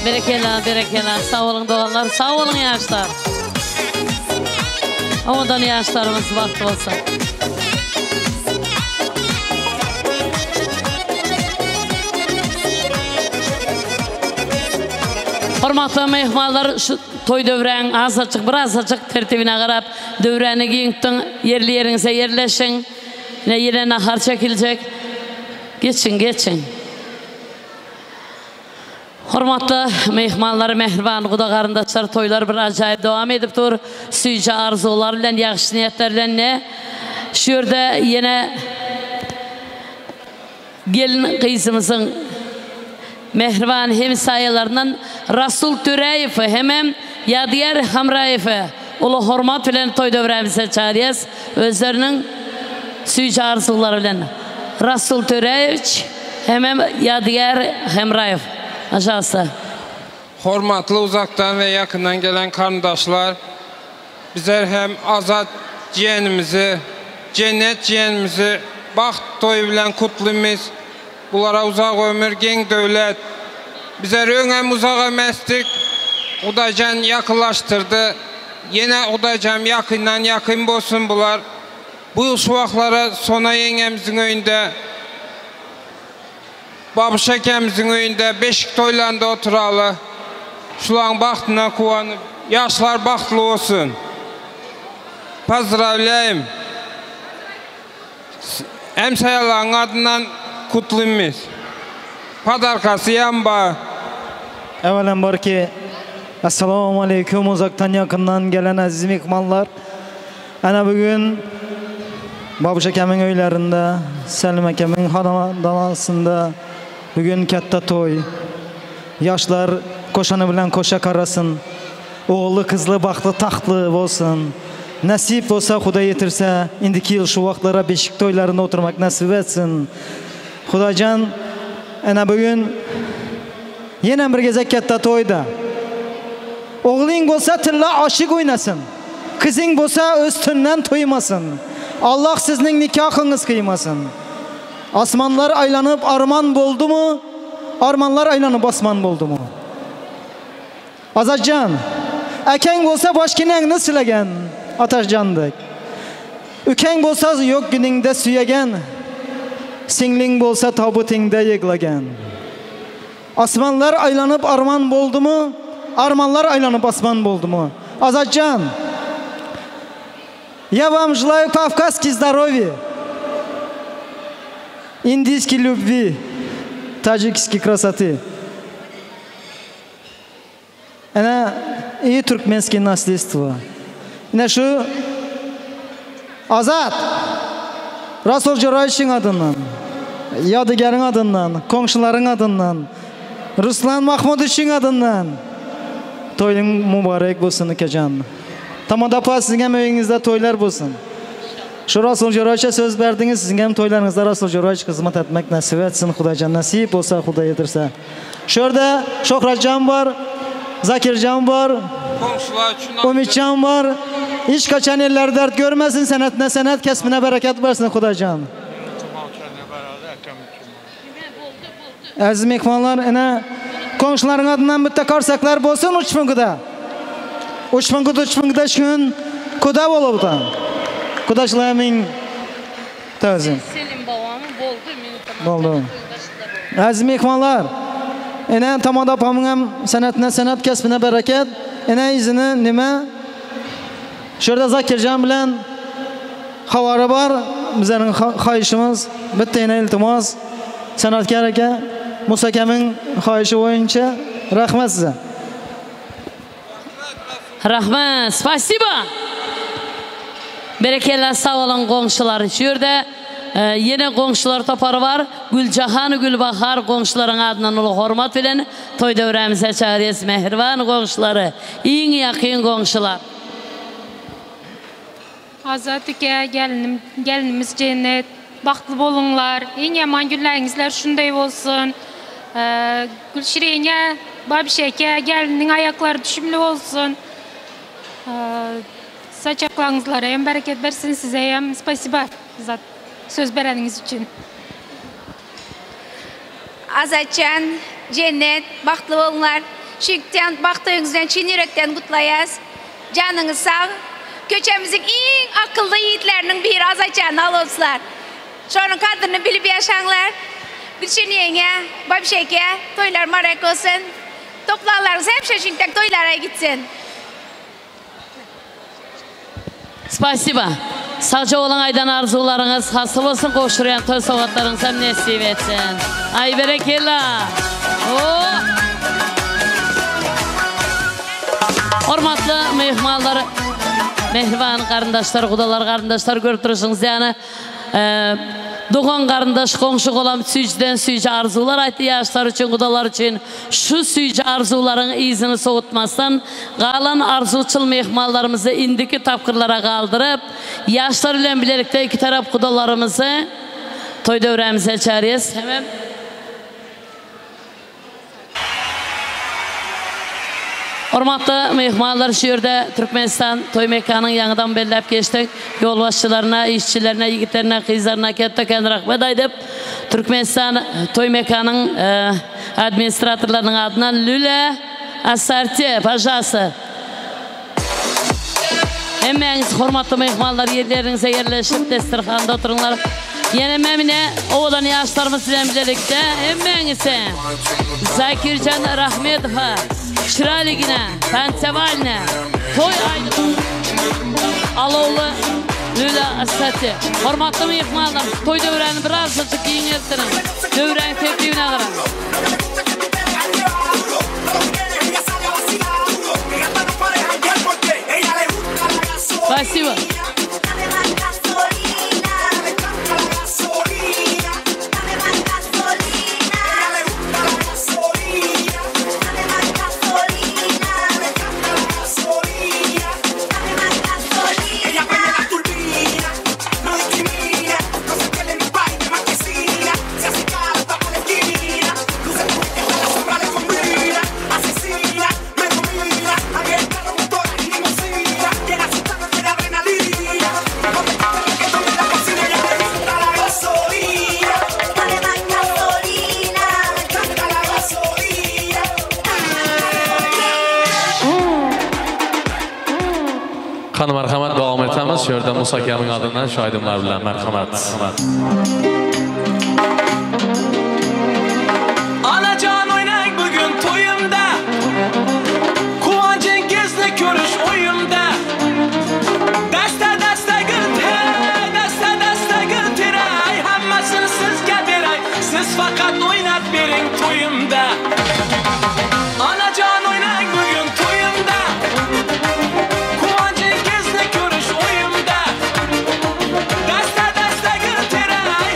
Berekella, berekella. Sag boluň doganlar, sag boluň ýaşlar. Owadan ýaşlarymyz bagtly bolsun. Hormatly myhmanlar, şu toý döwräň azajyk, bir azajyk tertibine garap, döwräni giňtdiň, ýerli ýeriňize ýerleşiň. Ine, ýene nahar çekiljek. Geçiň, geçiň. Hormatly myhmanlar, mähriban guda-garyndaşlar, toýlar bir ajaýyp dowam edip dur. Süýji arzuwlar bilen, ýagşy niýetler bilen ine, şu ýerde ýene gelin gyzymyzyň mähriban hemsaýalaryndan Rasul Töräýewi hemem Ýadygär Hamraýewi uly hormat bilen toý döwrämize çagyrýas. Özleriniň süýji arzuwlary bilen Rasul Töräýewiç hemem Ýadygär Hemraýew. Pažalsta. Hormatly uzakdan we ýakyndan gelen garyndaşlar, bizler hem Azat jiýenimizi, Jennet jiýenimizi bagt toýy bilen kutlymyz. Bulara uzak ömür, giň döwlet. Bizler öňem uzak emesdik. Hudaýjan ýakynlaşdyrdy. Ýene Hudaýjan ýakyndan ýakyn bolsun bular. Bu ýyl şu wagtlara Sona ýeňňemiziň öýünde, Babyş ekemiziň öýünde beşik toýlarynda oturaly. Şulaň bagtyna kuwanyp, ýaşlar bagtly bolsun. Pozdrawlýaýym. Hemsaýalaryň adyndan kutlymyz. Padarkasy ýam bar. Ewelan bar ki, Essalamu aleýkum uzakdan ýakyndan gelen eziz myhmanlar. Ana bu gün Babuş akemyň öýlerinde, Selim akemyň hanadanasynda bu gün ketde toý. Ýaşlar koşany bilen koşa karasyn. Ogully kyzly bagtly tagtly bolsun. Nesip bolsa Hudaý ýetirse indiki ýyl şu wagtlara beşik toýlarynda oturmak nesip etsin. Hudaýjan ene bu gün ýenem bir gezek ketde toýda. Oglyň bolsa tylla aşyk oýnasyn. Kyzyň bolsa öz tünden toýmasyn. Allah sizniň nikahyňyz kyýmasyn. Asmanlar aýlanyp arman boldumy? Armanlar aýlanyp asman boldumy? Azatjan, äkeň bolsa baş kineňni silegen, Ataşjandek. Ükeň bolsa ýok günüňde süýegen, Siňliň bolsa tabytyňda ýyglagen. Asmanlar aýlanyp arman boldumy, Armanlar aýlanyp asman boldumy? Azatjan, я вам желаю кавказский здоровья, индийский любви, таджикский красоты. Ene i türkmenskiý naslýestwo. Ine şu Azat Rasul Joraýewiçiň adyndan, Ýadygäriň adyndan, goňşularyň adyndan, Ruslan Mahmudowiçiň adyndan toýuň mübarek bolsun ukajan. Tamada apa siziň hem öýüňizde toýlar bolsun. Şu Rasul Joraýewiçe söz berdiňiz, siziň hem toýlaryňyzda Rasul Joraýewiç hyzmat etmek nesip etsin, Hudaýjan nesip bolsa, Hudaý ýetirse. Şu ýerde Şöhratjan bar, Zakirjan bar, Goňşular üçin Umytjan bar. Hiç kaçan elleri dert görmesin, senetine senet, kesbine bereket bersin Hudaýjan. Äziz myhmanlar, ine goňşularyň adyndan bitte karsaklar bolsun uçmyňkyda. Uçmyňkyda uçmyňkyda şu gün kuda bolupdy. Kudaçylaýmyň Täze. Selim babamyň boldy meni tamam. Boldy. Äziz myhmanlar, ene Tamada apamyň hem senetine senet, kesbine bereket. Ene yzyny nime? Şu ýerde Zakirjan bilen habary bar. Bizleriň haýyşymyz bitdegine iltimas. Senatkar aka, Musa akamiň haýyşy boýunça rahmet size. Rahmet. Spasibo. Berekella sag boluň goňşular. Şu ýerde ýene goňşular topary bar. Güljahan Gülbahar goňşularyň adyndan uly hormat bilen toý döwrämize çagyrýas mähriban goňşulary, iň ýakyn goňşular. Azat ike gelinim gelinimiz Jennet bagtly boluňlar iň ýaman günleriňizler şunday bolsun Gülşireňe Babiş eke geliniň aýaklary düşümli bolsun saçaklaňyzlara hem bereket bersin size hem spasiba zat söz bereniňiz üçin. Azatjan, Jennet, bagtly boluňlar. Şüýkden bagt toýuňyz bilen çyn ýürekden gutlaýas. Janyňyz sag. Köçemiziň iň akylly ýigitleriniň biri Azatjany alopslar. Şonuň kadryny bilip ýaşaňlar. Gülşen ýeňňe, Babiş eke, toýlar marek bolsun. Toplanlaryňyz hemişe şüýkden toýlara gitsin. Spasiba. Sagja boluň aýdan arzuwlaryňyz hasyl bolsun gowşurýan toý sowgatlaryňyzam nesip etsin. Aý berekella. Oh. Hormatly myhmanlar, mähriban garyndaşlar, gudalar, garyndaşlar görüp durşuňyz ýaly Dogan garyndaş goňşy golam süýjüden süýji arzuwlar aýtdy ýaşlar üçin gudalar üçin şu süýji arzuwlaryň yzyny sowutmasdan galan arzuwçyl myhmanlarymyzy indiki tapgyrlara galdyryp ýaşlar bilen bilelikde iki tarap gudalarymyzy toý döwrämize çagyrýas hemem Hormatly myhmanlar, şu ýerde Türkmenistan toý mekanyň ýaňydan belläp geçdik. Ýolbaşçylaryna, işçilerine, ýigitlerine, gyzlaryna ketde-kän rahmet aýdyp, Türkmenistan toý mekanyň administratorlarynyň adyndan Lüle Assarti, pažalsta. Hemmäňiz hormatly myhmanlar ýerleriňize ýerleşip desterhanda oturyňlar. Ýene memine owadan ýaşlarymyz bilen bilelikde hemmäňize Zakirjan Rahmedowa Çyraligine Tansevalne toý aýdymy Alowly Lüle Asati. Hormatly myhmanlar toý döwräni birazajyk giňeltdiriň. Döwräň tertibine garaň. Spasibo. Qani marhamat davom etamiz. Shu yerda Musa akamning adından shu aydimlar bilan marhamat. Anajon o'ynang bugun to'yimda. Quvonchingizni ko'rish o'yimda. Dasta dasta gul dasta dasta gul teray, hammasini sizga beray. Siz faqat o'ynab bering to'yimda. Anajon o'ynang bugun to'yimda. Quvonchingizni ko'rish o'yimda. Dasta dasta gul teray,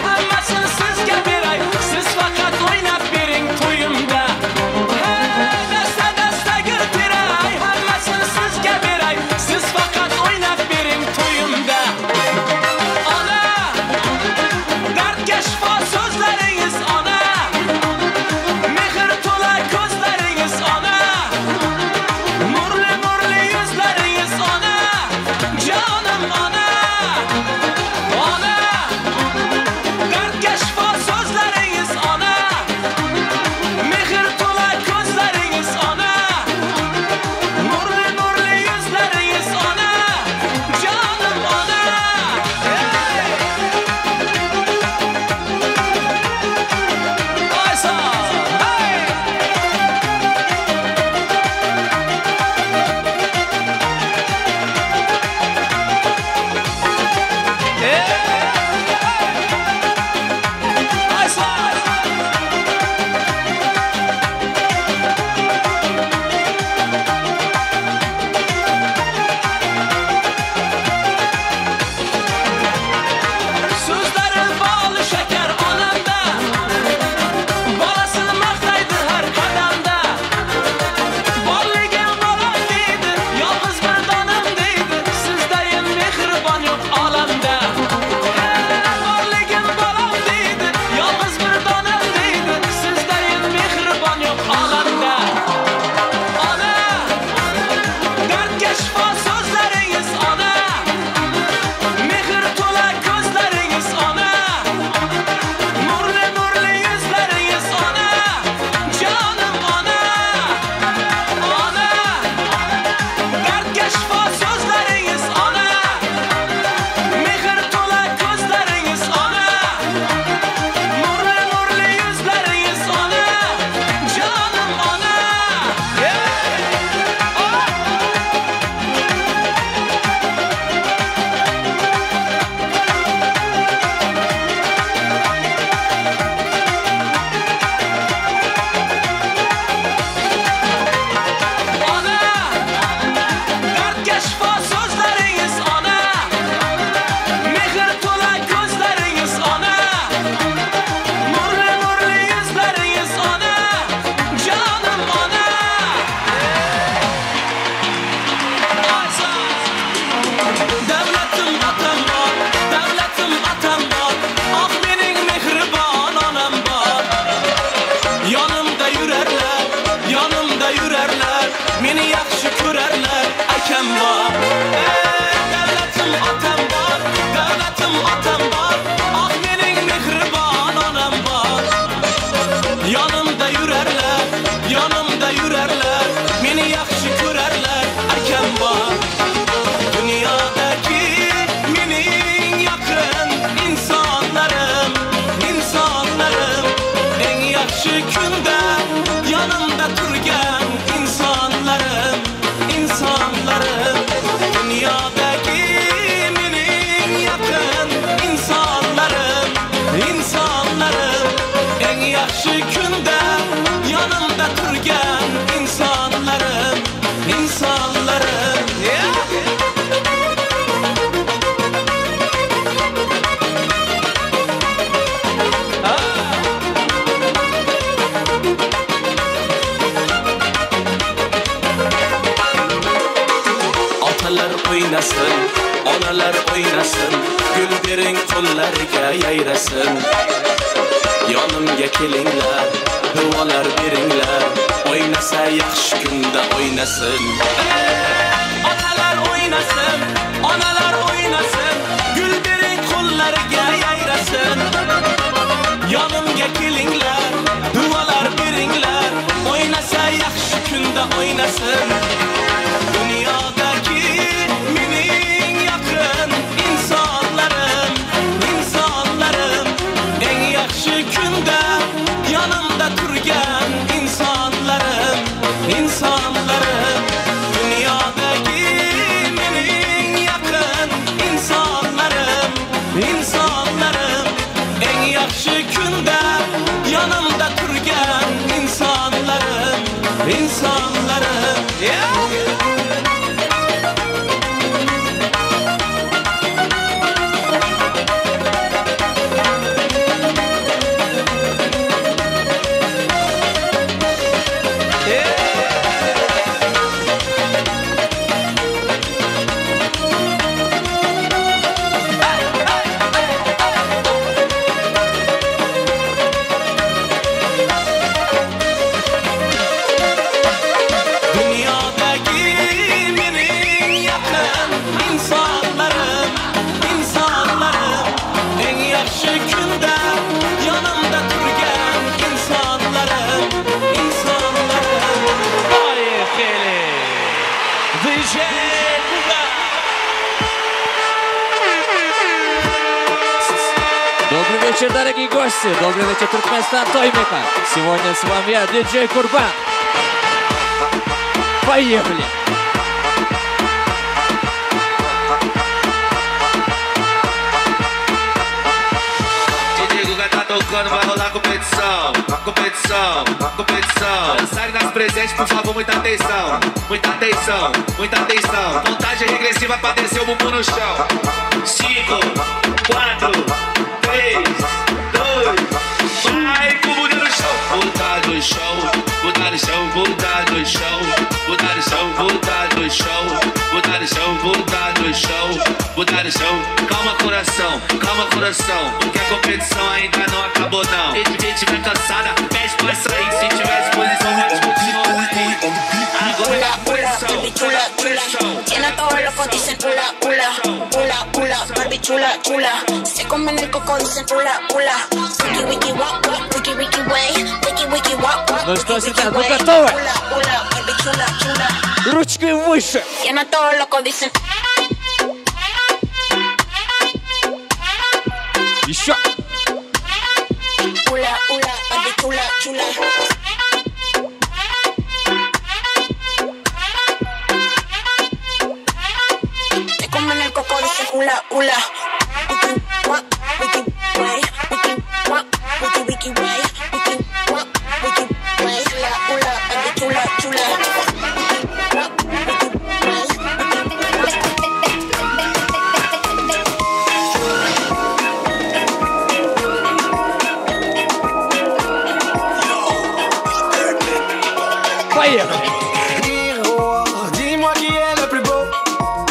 qo'llariga yayrasin. Yonimga kelinglar, duolar beringlar, o'ynasa yaxshi kunda o'ynasin. Otalar o'ynasin, onalar o'ynasin, gul bering qo'llariga yayrasin. Yonimga kelinglar, duolar beringlar, o'ynasa yaxshi kunda o'ynasin. Dunyodagi mening yaqin insonlarim, insonlarim, eng yaxshi kunda yonimda turgan insonlarim, insonlarim. Dunyodagi mening yaqin insonlarim, insonlarim, eng yaxshi kunda yonimda turgan insonlarim, insonlarim. Yeah! Dunyodagi mening yaqin insonlarim, insonlarim, eng yaxshi kunda yonimda turgan insonlarim, insonlarim. Поехали! DJ Kuba! Добрый вечер, дорогие гости! Добрый вечер, Туркменистан, Тоймека! Сегодня с вами я, диджей Курбан. Поехали! DJ Guga tá tocando, vai rolar competição, competição, competição. Dançarinas presentes, por favor, muita atenção, muita atenção, muita atenção. Contagem regressiva pra descer o bumbum no chão. 5, 4, 3, 2, vai com o bumbum no chão. Bunda no chão, bunda no chão, bunda no chão, bunda no chão, bunda no chão, bunda no chão, bunda no chão, bunda no chão. Calma coração, calma coração, porque a competição ainda não acabou não. E quem tiver cansada, pede pra sair. Se tiver disposição, pode continuar. Agora é a pressão, chula, pressão. Tiene a todos locos, dicen hula, hula, hula, hula, Barbie chula, chula. Se comen el coco, dicen hula, hula. Wiki, wiki, wop, wop, wiki, wiki, way. Wiki, wiki, wop, wop, Ну что, wiki, ребят, wiki, вы way. готовы? Hula, hula, Barbie chula, chula. Ручки выше! Tiene a todos locos, dicen Еще! hula, hula, Barbie chula, chula. Se comen el coco, dicen hula, hula. Wiki, wop, wiki, way. Wiki, wop, wiki, wiki, way. Wiki, wop, wiki, way. Hula, hula, Barbie chula, chula. Wiki, wop, wiki, way. Поехали! Miroir, dis-moi qui est le plus beau,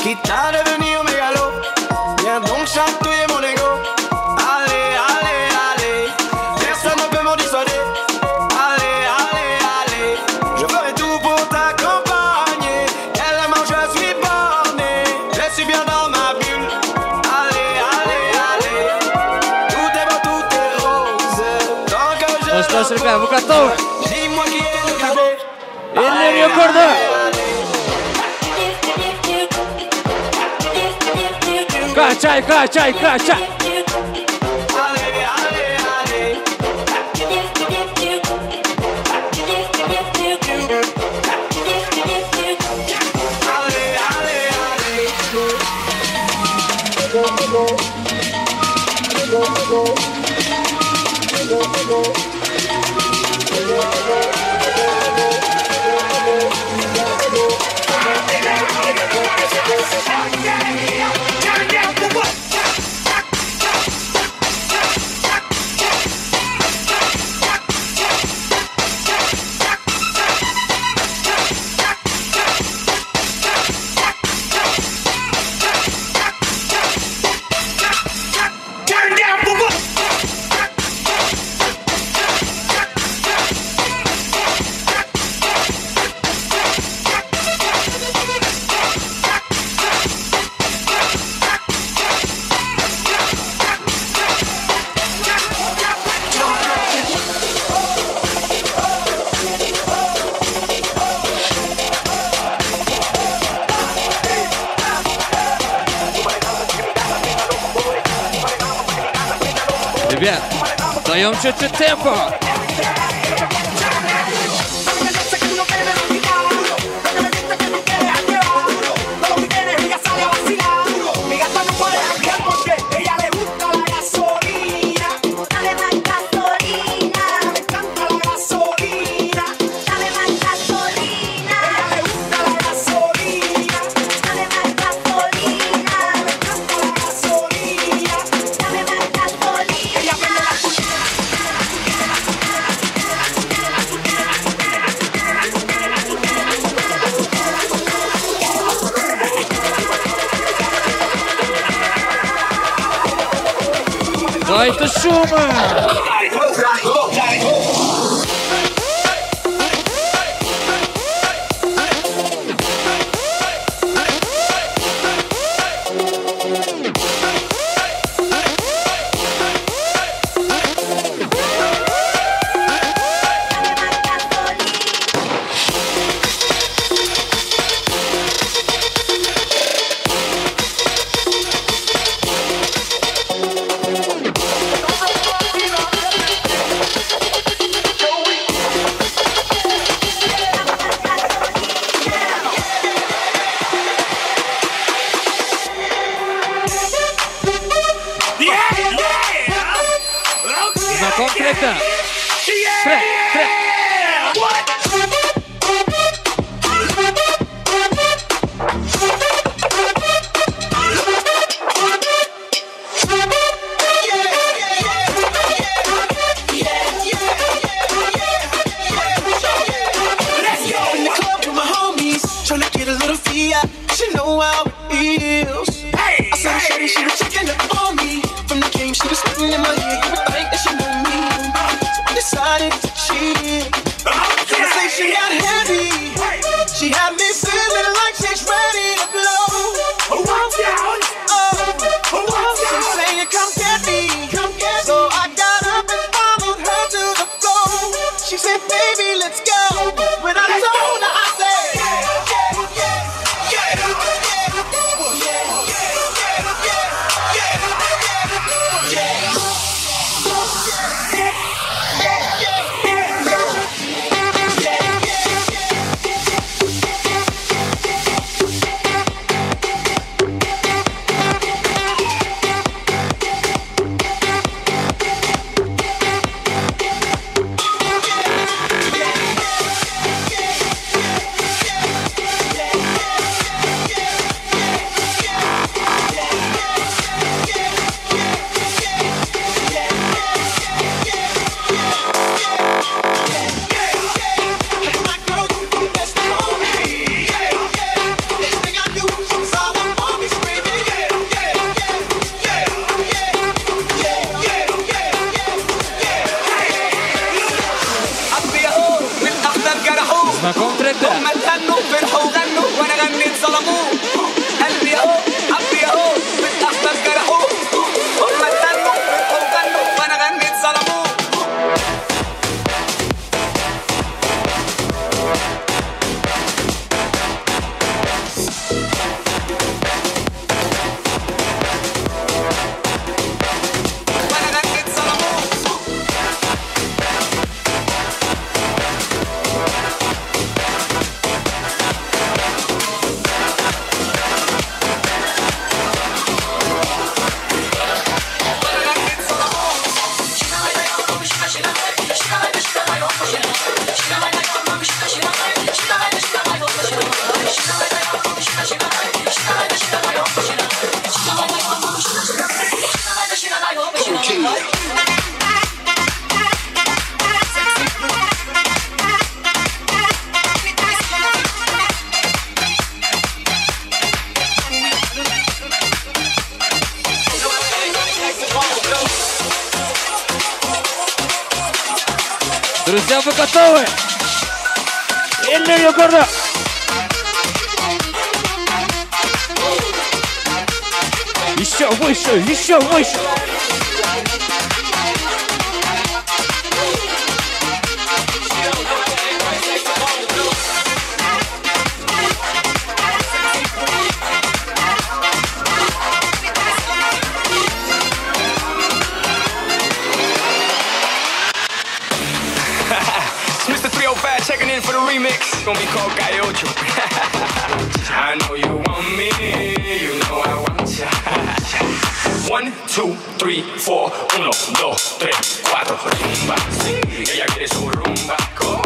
quitte à devenir mégalo. Viens donc chatouiller mon ego. Allez, allez, allez, personne ne peut m'en dissuader. Allez, allez, allez, je ferai tout pour t'accompagner. Tellement je suis borné, je suis bien dans ma bulle. Allez, allez, allez, tout est beau, tout est rose. Tant que je Ну что ж, ребят, вы готовы? Dis-moi qui est le plus beau. Eller yukarıda! Качай, качай, качай! Allez, allez, allez. Allez, allez, allez. Даем чуть-чуть темпа. Дайте шума! Знаком трек-то? Трек, трек. In the club with my homies, tryna get a little fiat. She know how it feels. I saw the shorty, she was checking up on me. From the game, she was spitting in my ear. You would think that she knew me. So I decided to cheat. Conversation got heavy. She had me feeling like she's ready to blow. Watch out! Oh, she's saying, "Come get me, come get me." So I got up and followed her to the floor. She said, "Baby, let's go." When I told her, I said, Знаком трек-то? هم تغنوا فرحوا وغنوا وانا غنيت ظلموه. قلبي اهو حبي اهو بالاحباب جرحوه. هم تغنوا فرحوا وغنوا وانا غنيت ظلموه. وانا غنيت ظلموه. Друзья, вы готовы? Eller yukarı. Еще выше, еще выше. Tune in for the remix. Gonna be called Gaiocho. I know you want me, you know I want ya. One, two, three, four. Uno, dos, tres, cuatro. Rumba, sí. Ella quiere su rumba. ¿Cómo?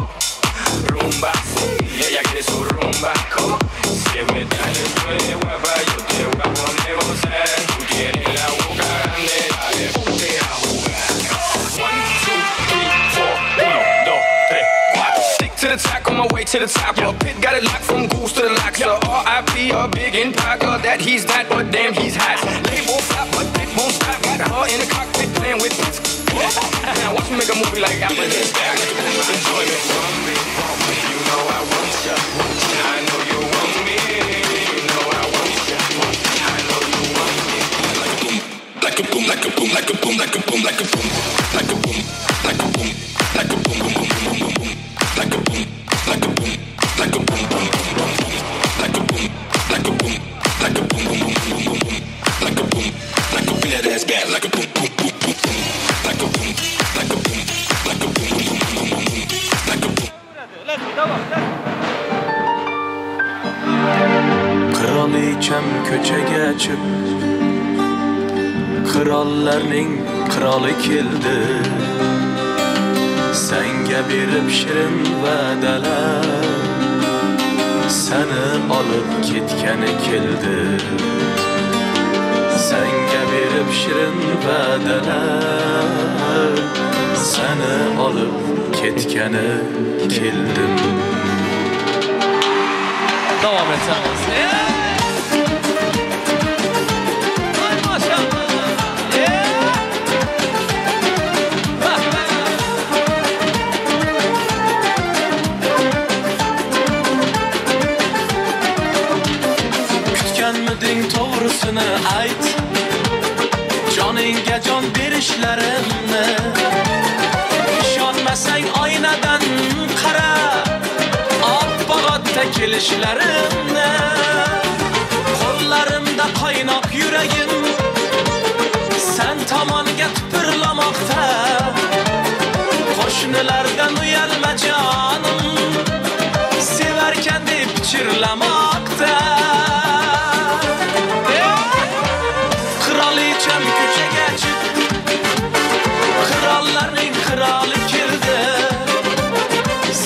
Rumba, sí. Ella quiere su rumba. ¿Cómo? Si me traes tú eres guapa, yo te voy a poner a gozar. Tú tienes la boca grande, dale, ponte a jugar. One, two, three, four. Uno, dos, tres, cuatro. Stick to the top, on my way to the top. A pit got it locked from goose to the locks. A R.I.P. a big in Parker. That he's that, but damn he's hot. Label flop, but pit won't stop. Got her in the cockpit playing with pits. Now watch me make a movie like Apple. Enjoy me. You know I want ya. I know you want me. You know I want ya. I know you want me. Like a boom, like a boom, like a boom, like a boom, like a boom, like a boom, like a boom, like a boom, boom, boom, boom, boom, boom, like a boom, like a boom, like a boom, boom, boom, boom, boom, like a boom, like a boom, like a boom, boom, boom, boom, boom, boom, like a boom, like a boom, that ass bad, like a boom, boom, boom, boom, boom, like a boom, like a boom, like a boom, boom, boom, boom, boom, boom, like a boom. Kraliçem köçege çık Krallarning qiroli keldi Senga berib shirin va'dalar Seni olib ketgani keldi Senga berib shirin va'dalar Seni olib ketgani keldim Davam etseniz. Ay maşallah. Kutganmiding to'g'risini ayt Joningga jon berishlarimni Ishonmasang oynadan qara Oppoq otda kelishlarimni Qo'llarimda qaynoq yuragim San tomonga tipirlamoqda Qo'shnilardan uyalma jonim Sevarkan deb pichirlamoqda Qirolicham ko'chaga chiq Qirollarning qiroli keldi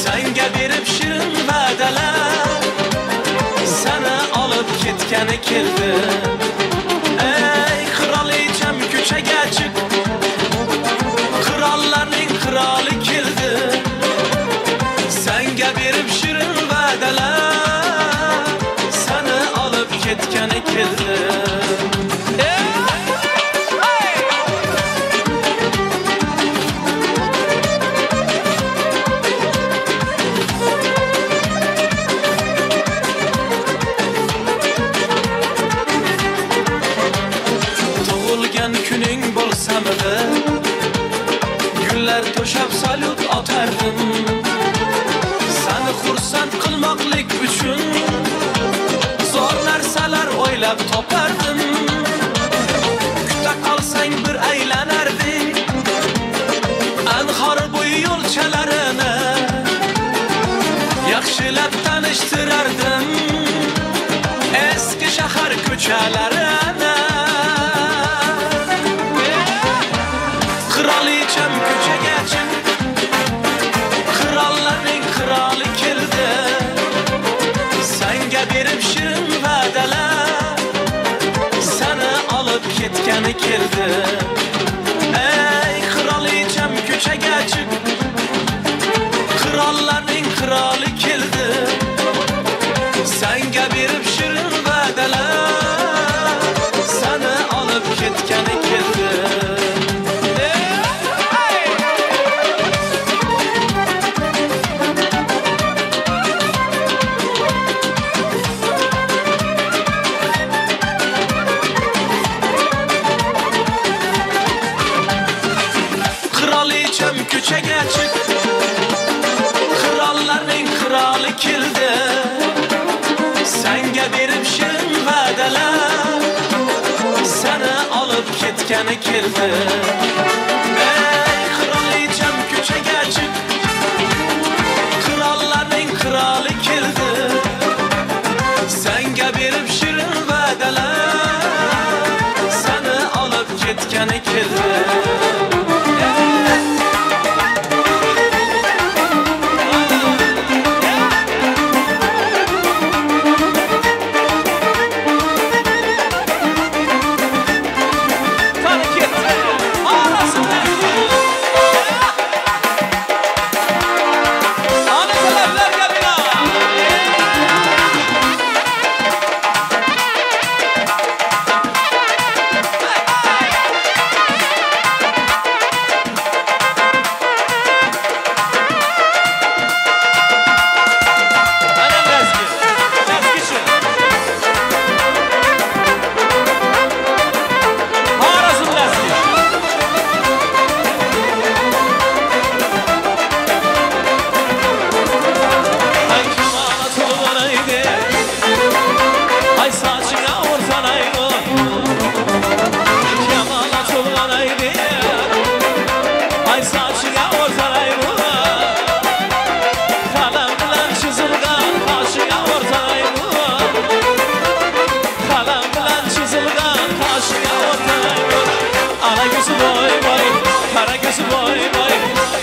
Senga berib shirin va'dalar Seni olib ketgani keldi Ey qirolicham ko'chaga chiq Qirollarning qiroli keldi Senga berib shirin va'dalar Seni olib ketgani keldi Tug'ilgan kuning bo'lsamidi Gullar to'shab salyut otardim Seni xursand qilmoqlik uchun Zo'r narsalar o'ylab topardim Kuta qolsang bir aylanardik Anhor bo'yi yo'lchalarini Yaxshilab tanishtirardim Eski shahar ko'chalarini Qirolicham ko'chaga chiq Qirollarning qiroli keldi Senga berib shirin va'dalar Seni olib ketgani keldi Ey qirolicham ko'chaga chiq Qirollarning qiroli keldi Senga berib shirin va'dalar Seni olib ketgani keldi Qirolicham ko'chaga chiq Qirollarning qiroli keldi Senga berib shirin va'dalar Seni olib ketgani keldi Ey qirolicham ko'chaga chiq Qirollarning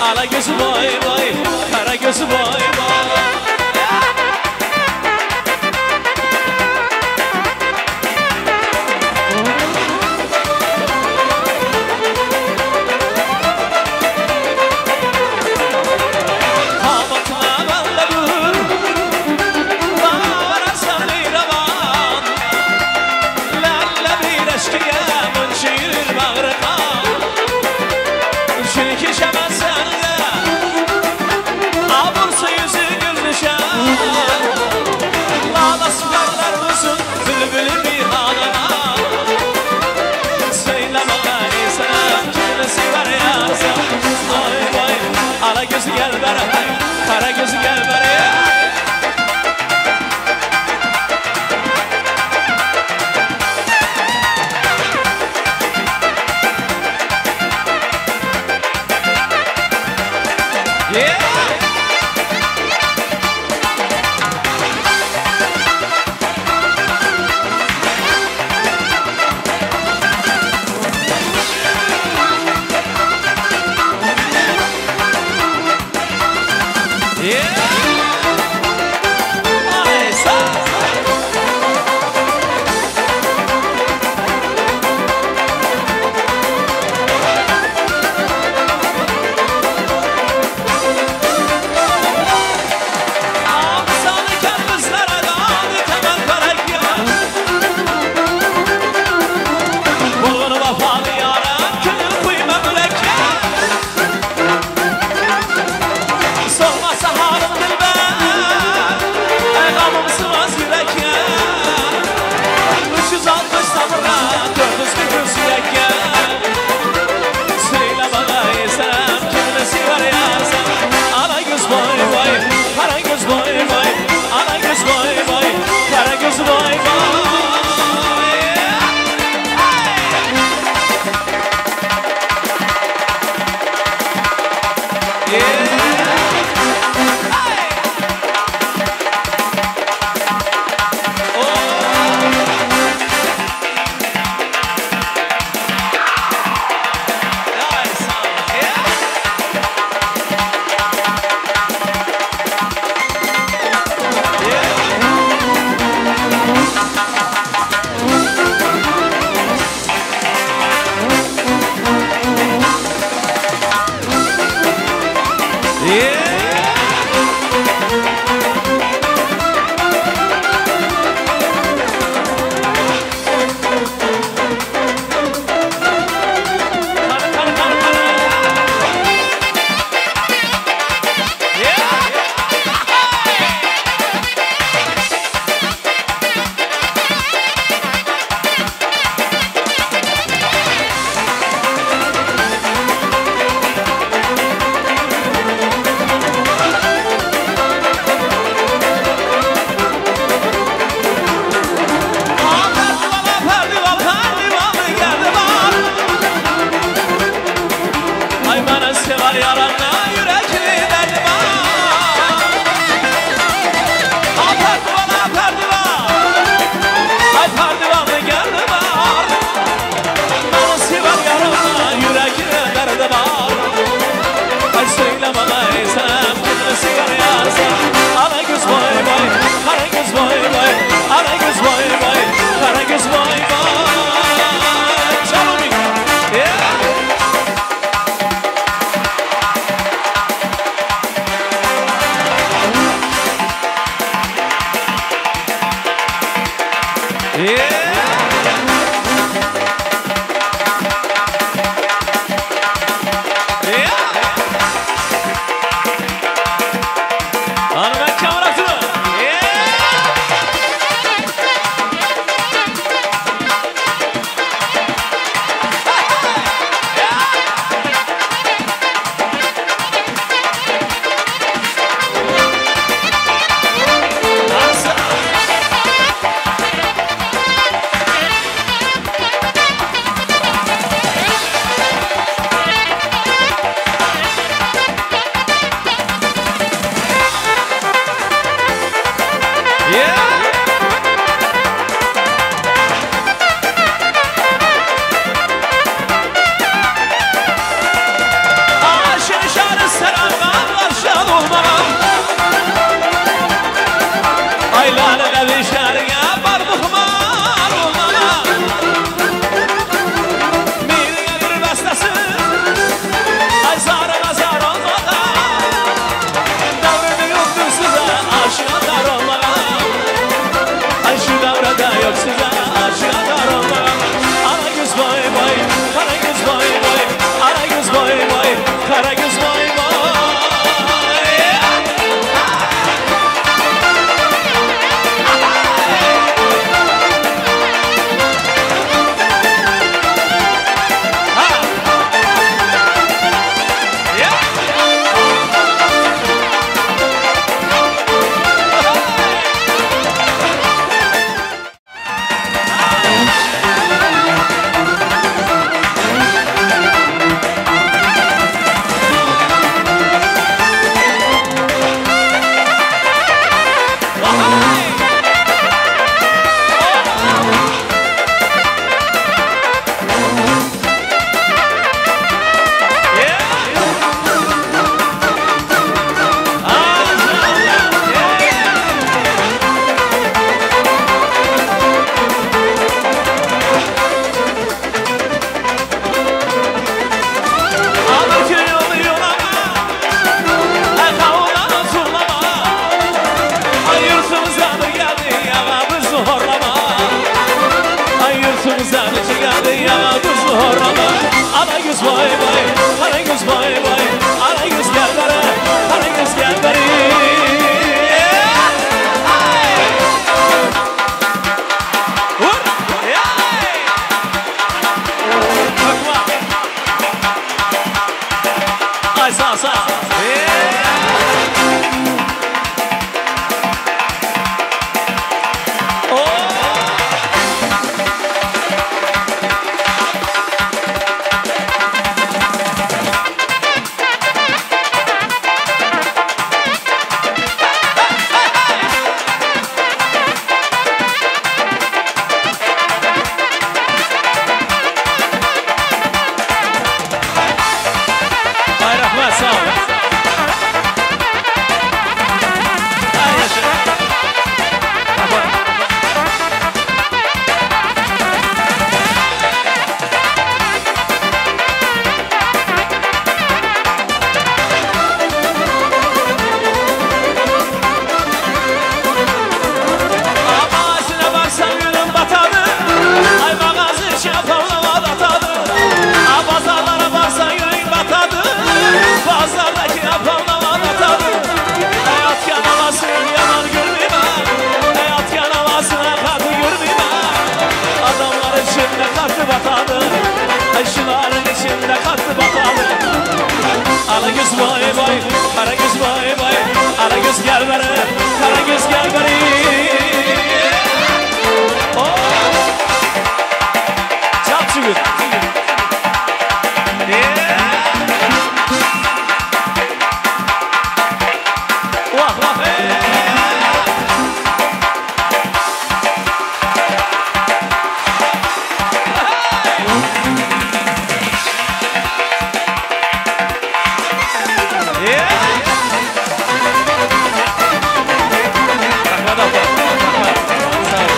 Ala gözü vay vay, kara gözü vay vay. Gözü gel bana, kara gözü gel bana. Yeah! vay vay, Karagöz vay vay, Karagöz gel beri, Karagöz gel beri. Vur! Bakma. Ay sağ sağ. Ay rahmet sağ ol. Ay yaşa. Rahmet. Ağasına baksan gülüm batadı. Ay mağazı şapavlama atadı. A pazarlara baksan gülüm batadı. Pazardaki apavlama atadı. Ay atkan havasını yaman görmeyeyim. Ay atkan havasına katı görmeyeyim. Adamlar içinde katı batadı. Ay şuların içinde katı batadı. Alagöz vay vay, Karagöz vay vay, Alagöz gel beri, Karagöz gel beri. Oh! Çap çubuk. Vah vah. Rahmat aka. Rahmat. Sağ ol.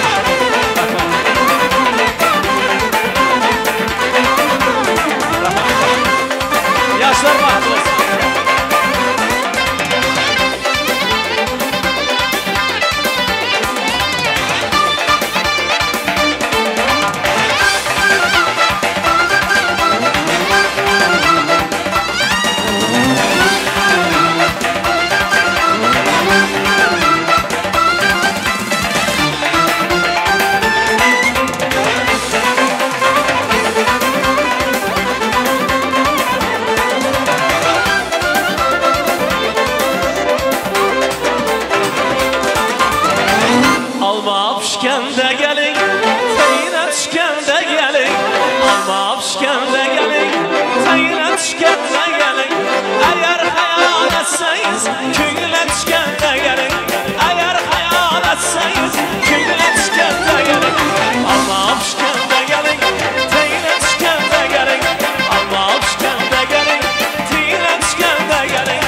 Rahmat. Rahmat. Yaşlar bahtlı olsun. Alma pişkende gelin, teyine düşkende gelin. Alma pişkende gelin, teyine düşkende gelin. Eğer hayal etseniz, küngüle düşkende gelin. Eğer hayal etseniz, küngüle düşkende gelin. Alma pişkende gelin, teyine düşkende gelin. Alma pişkende gelin, teyine düşkende gelin.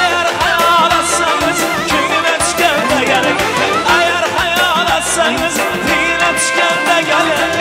Eğer hayal etseniz, küngüle düşkende gelin. Eğer hayal etseniz, teyine düşkende gelin.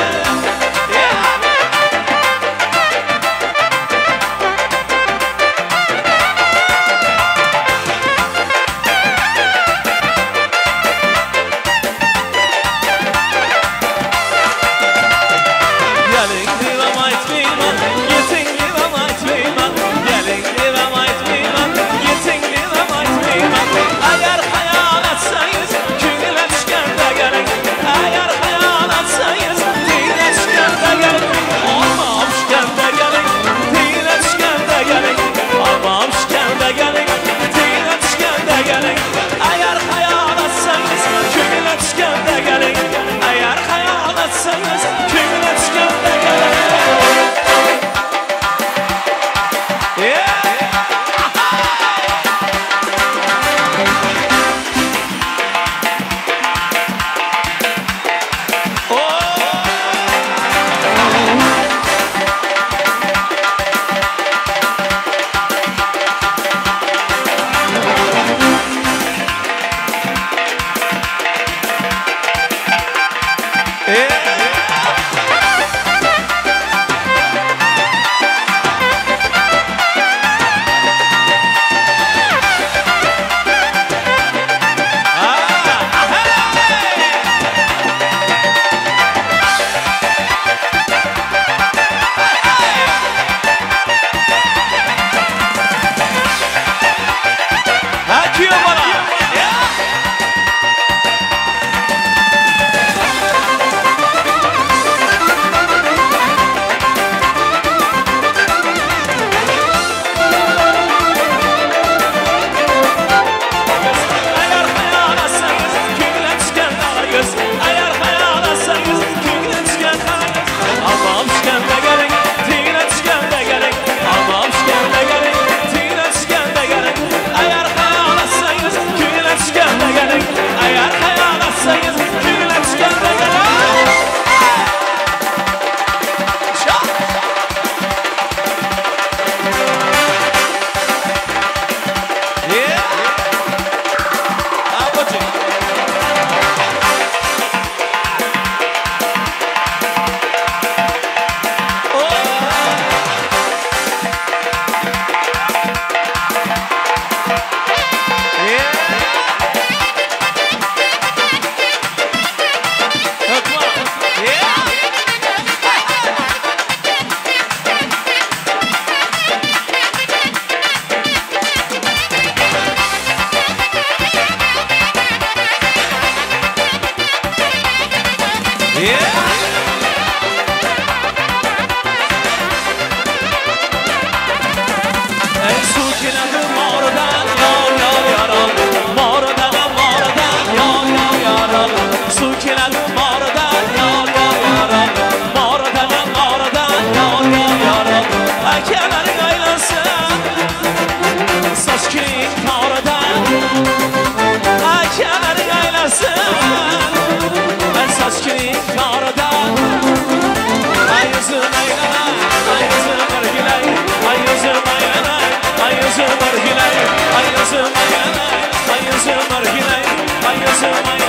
yüzüm ay ay yüzüm argilay ay yüzüm ay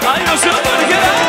ay yüzüm argilay.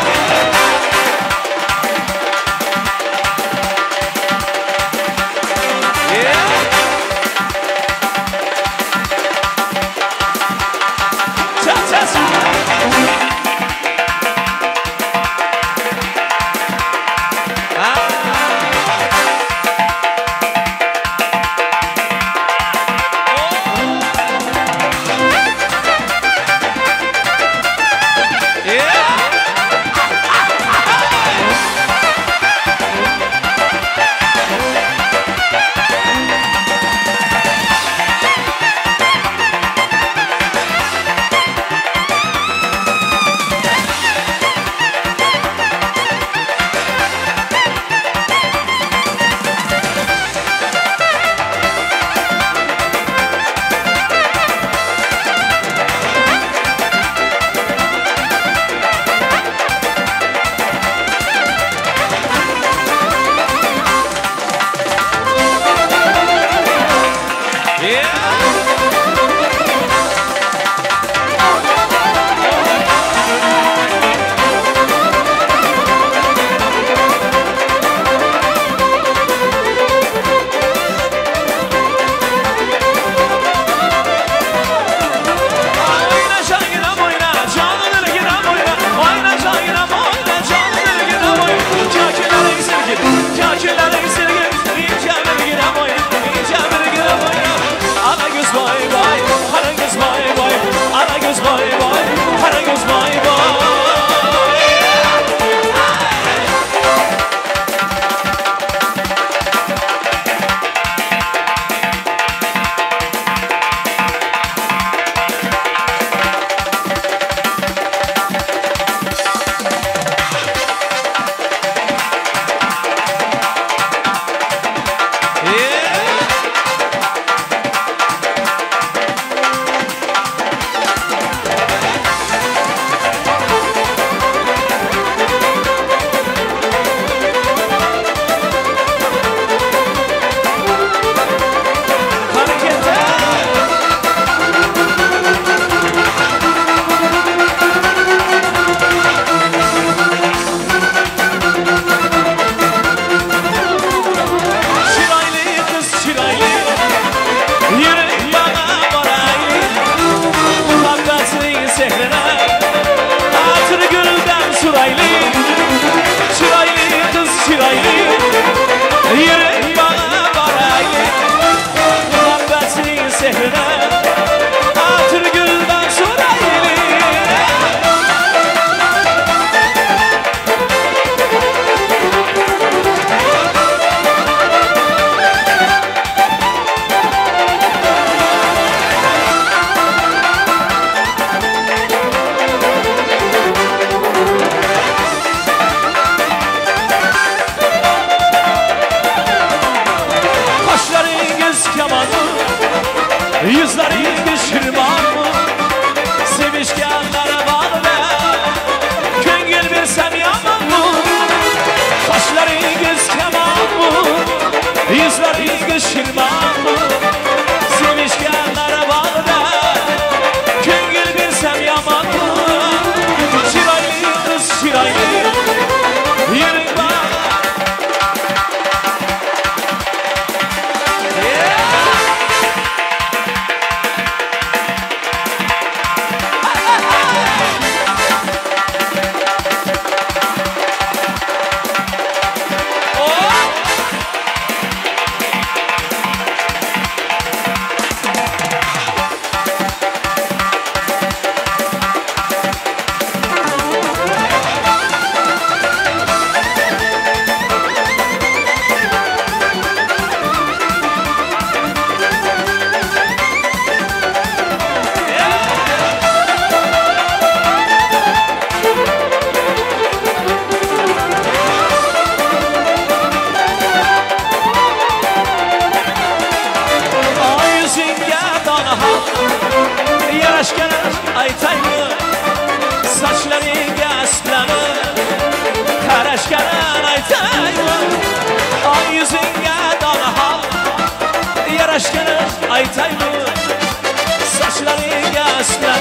Üstüne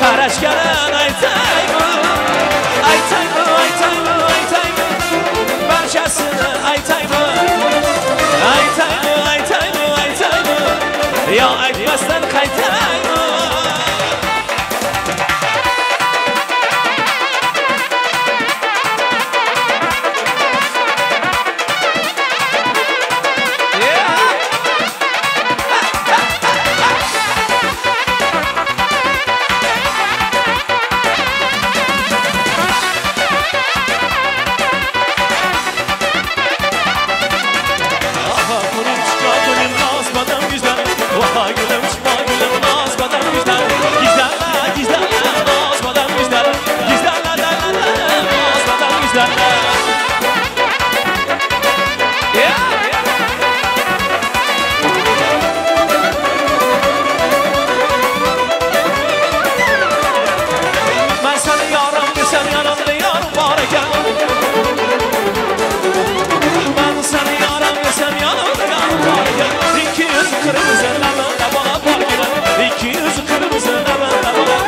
Qarashganin aytaymi Aytaymi, aytaymi, aytaymi Barchasini aytaymi Aytaymi, aytaymi, aytaymi Yo aytmasdan qaytaymi Ben seni yarım desem yanımda yarım var ekan Ben seni yarım desem yanımda yarım var ekan 200 kırmızı labında bana var gelen 200 kırmızı labında bana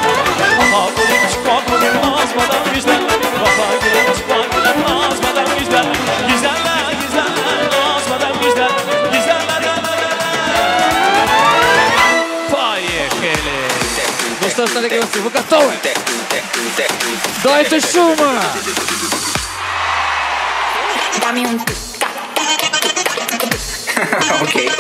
Vafa gülüm çıkma gülüm azmadan güzel Vafa gülüm çıkma gülüm azmadan güzel Güzeller güzeller azmadan güzel Güzeller Поехали! Ну что ж, дорогие гости, вы готовы? Дайте шума! Окей.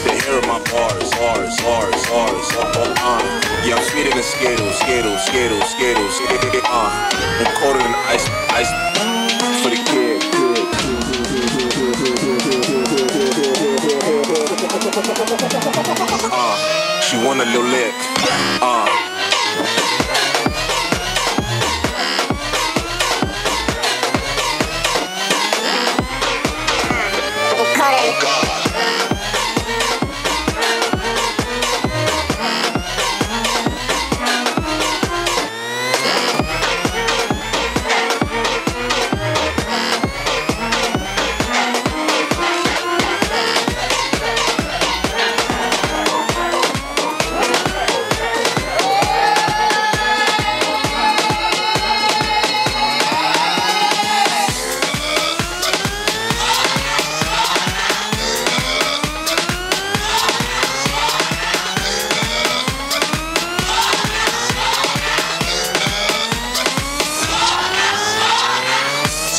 The hair of my bars, bars, bars, bars, Yeah, I'm sweeter than Skittles, Skittles, Skittles, Skittles, I'm colder than ice, ice for the kid. She want a little lick.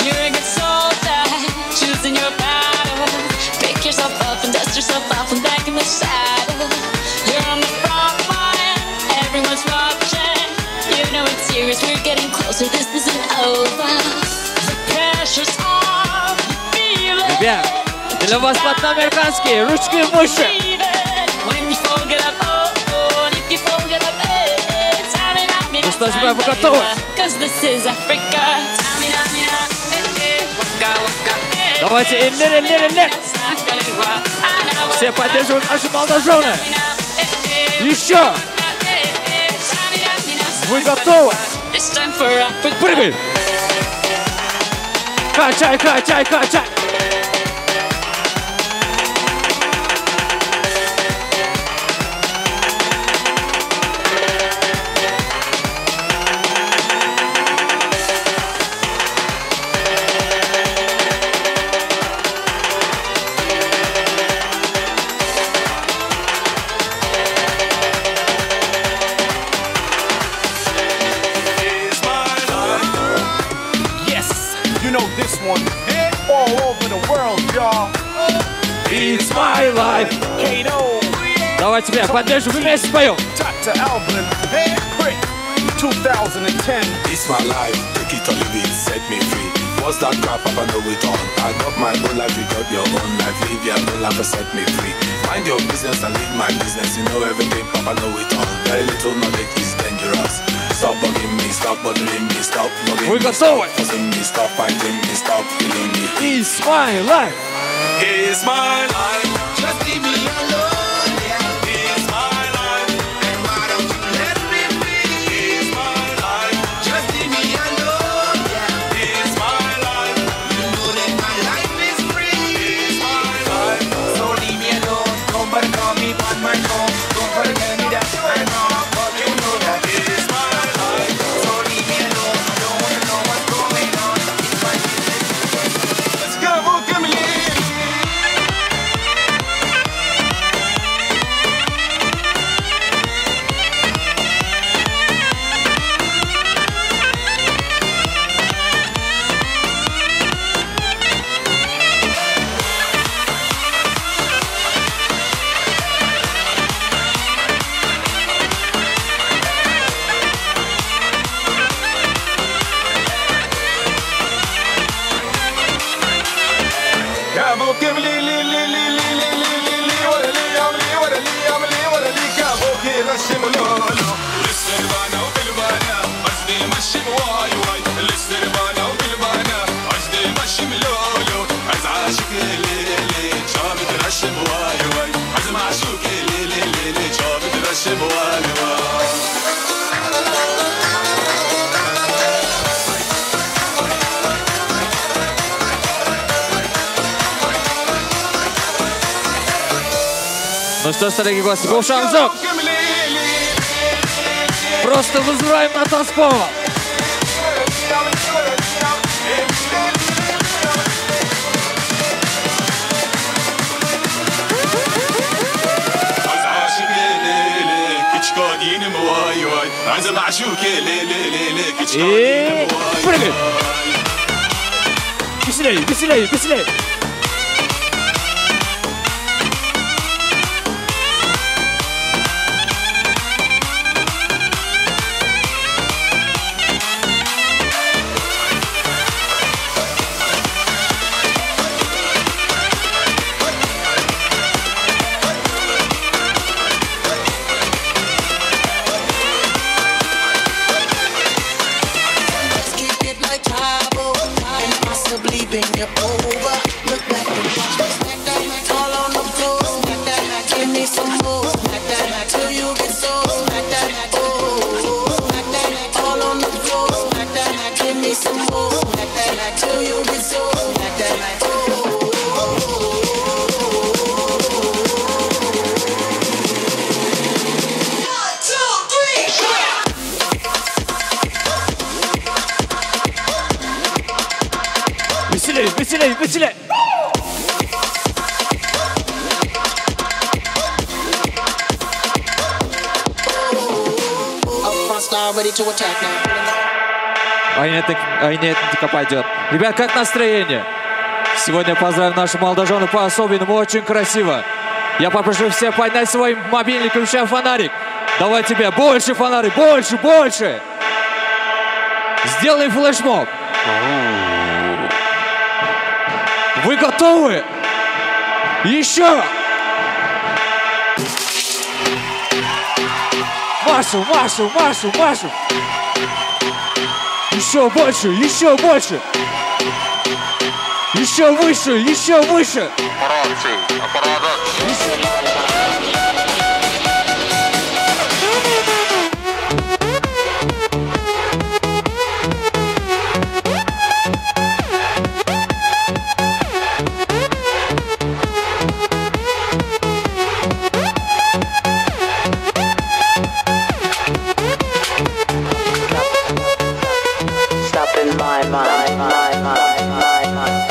You're a good soldier, choosing your battle. Pick yourself up and dust yourself off and back in the saddle. You're on the front line, everyone's watching. You know it's serious, we're getting closer, this isn't over. The pressure's on, you feel it. Ребят, для вас латиноамериканские, ручки выше! When you fall, get up, oh, oh, and if you fall, get up, eh, eh. Tamina, mina, Ну что, ребят, вы готовы? Cause this is Africa. Tamina, mina, eh, eh, waka, waka, eh, Давайте, eller, eller, eller! Все поддерживают наши молодожены! Еще! Вы готовы? It's time for Africa. Прыгай! Качай, качай, качай! Yes, you know this one. All over the world, y'all. It's my life. Kato. Давайте, ребят, поддержим, вместе споем! Dr. Alvin. Prick. 2010. It's my life, take it or leave it, set me free. What's that crap? Papa know it all. I got my own life, you got your own life. Live your own life and set me free. Mind your business and leave my business. You know everything, Papa know it all. Very little knowledge is dangerous. Stop bugging me, stop bothering me, stop bugging Вы me, готовы? stop fussing me, stop fighting me, stop killing me. It's my life. It's my life. Just leave me alone. Yeah. It's my life. And why don't you let me be? It's my life. Just leave me alone. Yeah. It's my life. You know that my life is free. It's my life. So leave me alone. Don't bother call me on my phone. Don't bother tell me that I'm wrong, but you know that it's my life. So leave me alone. I don't wanna know what's going on. It's my business. Let's go, come Ну что ж, дорогие гости, Гулшанзок. Просто вызываем на танцпол. И прыгай. Веселей, веселей, веселей. Let's kick it like Tybo and possibly bend you over. Look back and watch me smack that all on the floor. Smack that, give me some more. Smack that till you get so. Smack that, oh, smack that all on the floor. Smack that, give me some more. Smack that till you get so. Smack that, oh. One, two, three, four. Веселей, веселей, веселей. Up front style, ready to attack now. Айнетника пойдет. Ребят, как настроение? Сегодня поздравим нашу молодожену по-особенному, очень красиво. Я попрошу всех поднять свой мобильник, включая фонарик. Давай тебе больше фонарик, больше, больше. Сделай флешмоб. Вы готовы? Еще! Машу, Машу, Машу, Машу! Еще больше, еще больше! Еще выше, еще выше! Stop in my mind, my mind, my mind.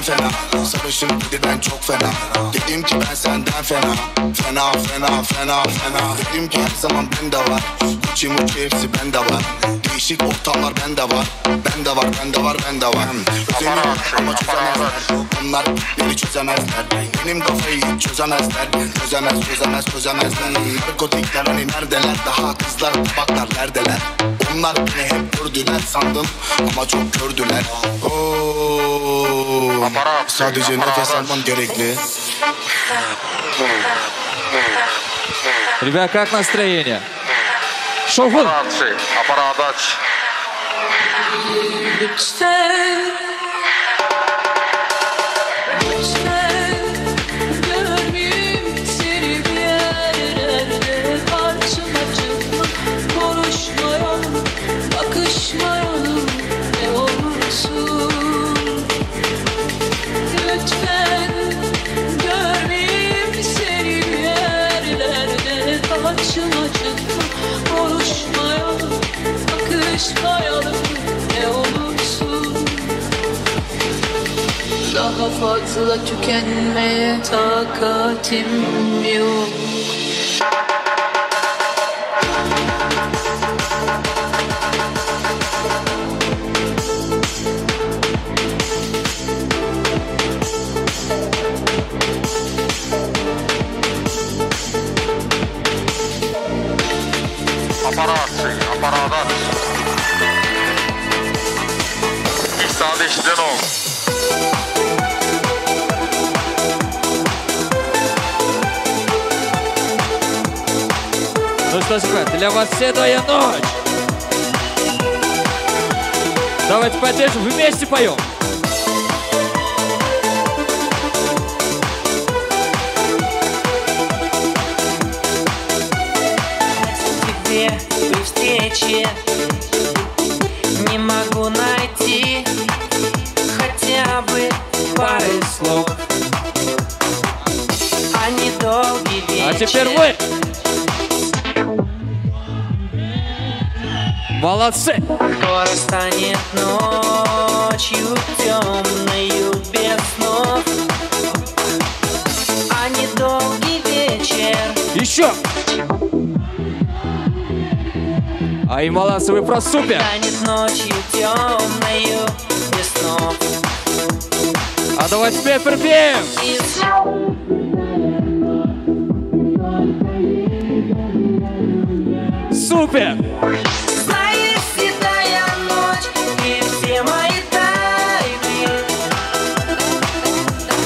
senden fena. Sarışın dedi ben çok fena. Dedim ki ben senden fena. Fena fena fena fena. Dedim ki her zaman bende var. Gucci mucci hepsi bende var. Değişik ortamlar bende var. Bende var bende var bende var. Özeniyorlar ama çözemezler. Onlar beni çözemezler. Benim kafayı hiç çözemezler. Çözemez çözemez çözemezler. Narkotikler hani neredeler? Daha kızlar tabaklar neredeler? Onlar beni hep gördüler sandım ama çok gördüler. Oo, sadece nefes almam gerekli. Ребят, как настроение? Şowhun! Lütfen Lütfen görmeyeyim seni bir yerlerde. Karşıma çıkma, konuşmayalım, bakışmayalım ne olursun. Lütfen görmeyeyim seni bir yerlerde. Karşıma çıkma, konuşmayalım, bakışmayalım ne olursun. Daha fazla tükenmeye takatim yok. Aparatçı, aparat. İhsan ol. Ну что ж, ребят, для вас седая ночь. Давайте поддержим, вместе поем. Тебе при встрече не могу найти хотя бы пары слов, а недолгий вечер. А теперь вы. Молодцы! Скоро станет ночью темною без снов, а недолгий вечер. Еще! Ай, молодцы, вы просто супер! Станет ночью темною без снов. А давайте теперь припеем! Супер! Знаешь, седая ночь и все мои тайны,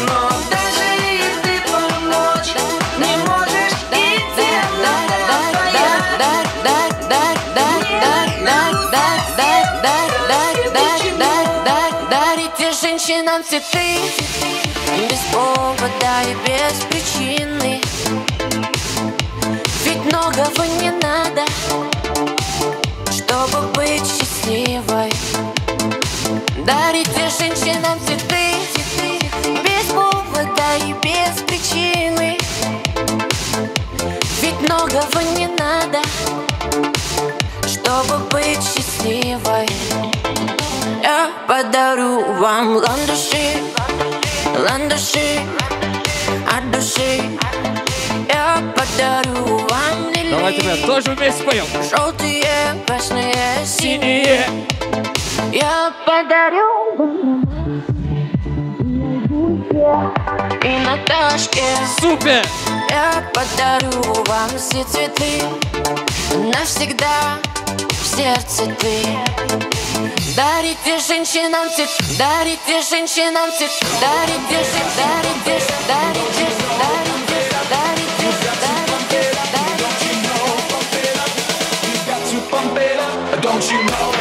но даже и ты помочь не можешь, и темнота твоя. Дарите женщинам цветы без повода и без причины, ведь многого не надо, чтобы быть счастливой. Дарите женщинам цветы без повода и без причины, ведь многого не надо, чтобы быть счастливой. Я подарю вам ландыши, ландыши от души. Я подарю вам лилии. Давайте, ребят, тоже вместе поем. Желтые, красные, синие. Я подарю вам и Наташке. Супер! Я подарю вам все цветы, навсегда в сердце ты. Дарите женщинам цветы, дарите женщинам цветы, дарите, дарите, дарите, дарите, дарите, дарите, дарите. Don't you know?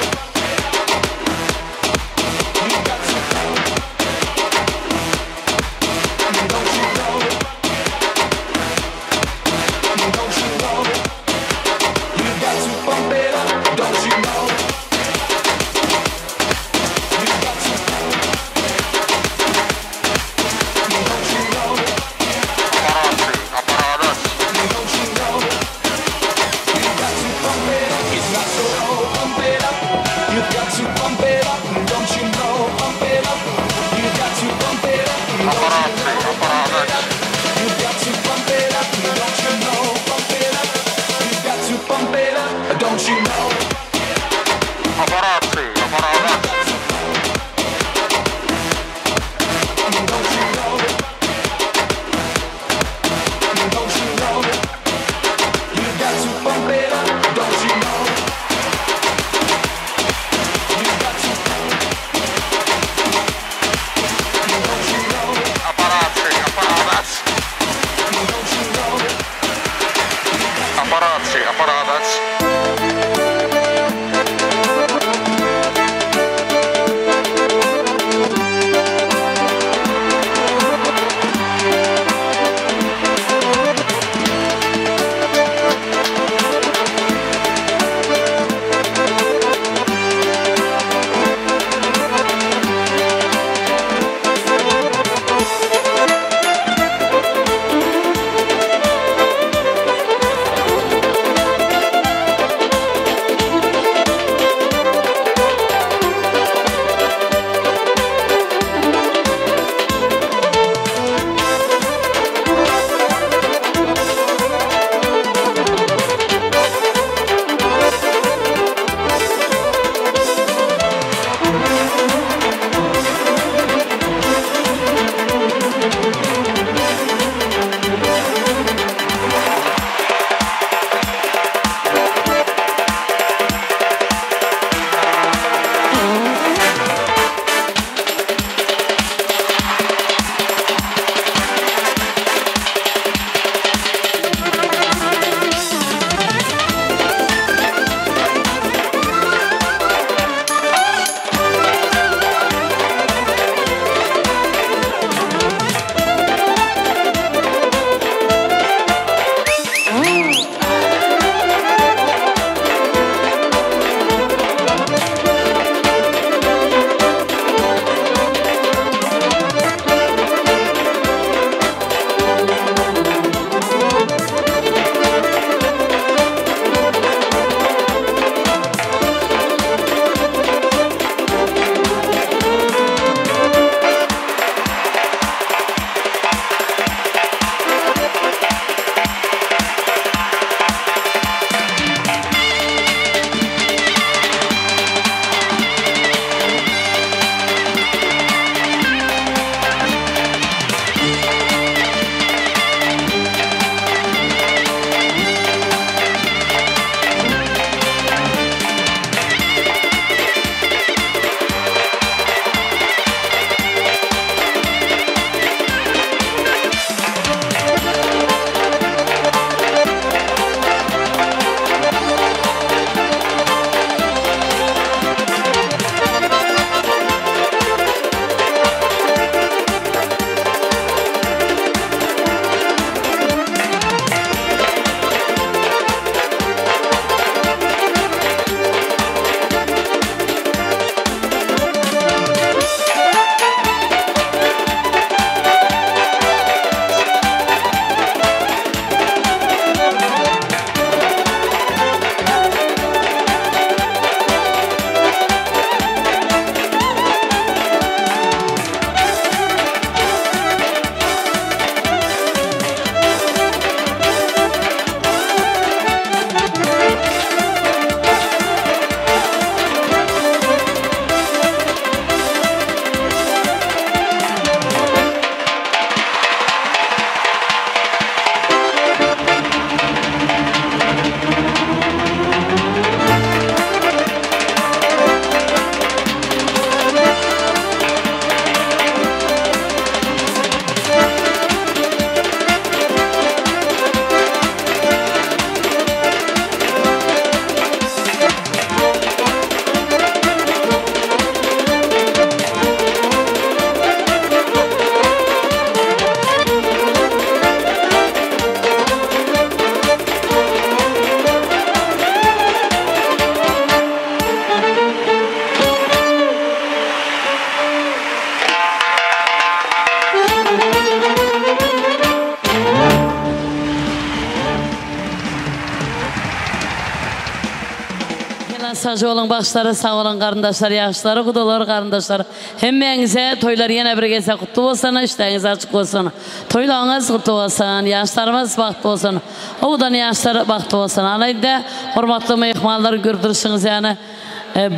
sagja boluň bagşylara sag boluň garyndaşlar ýagşylar gudalar garyndaşlar hemmäňize toýlar ýene bir gezek gutly bolsun işdäňiz açyk bolsun toýlaryňyz gutly bolsun ýaşlarymyz bagtly bolsun owadan ýaşlar bagtly bolsun ana indi hormatly myhmanlar görüp durşuňyz ýaly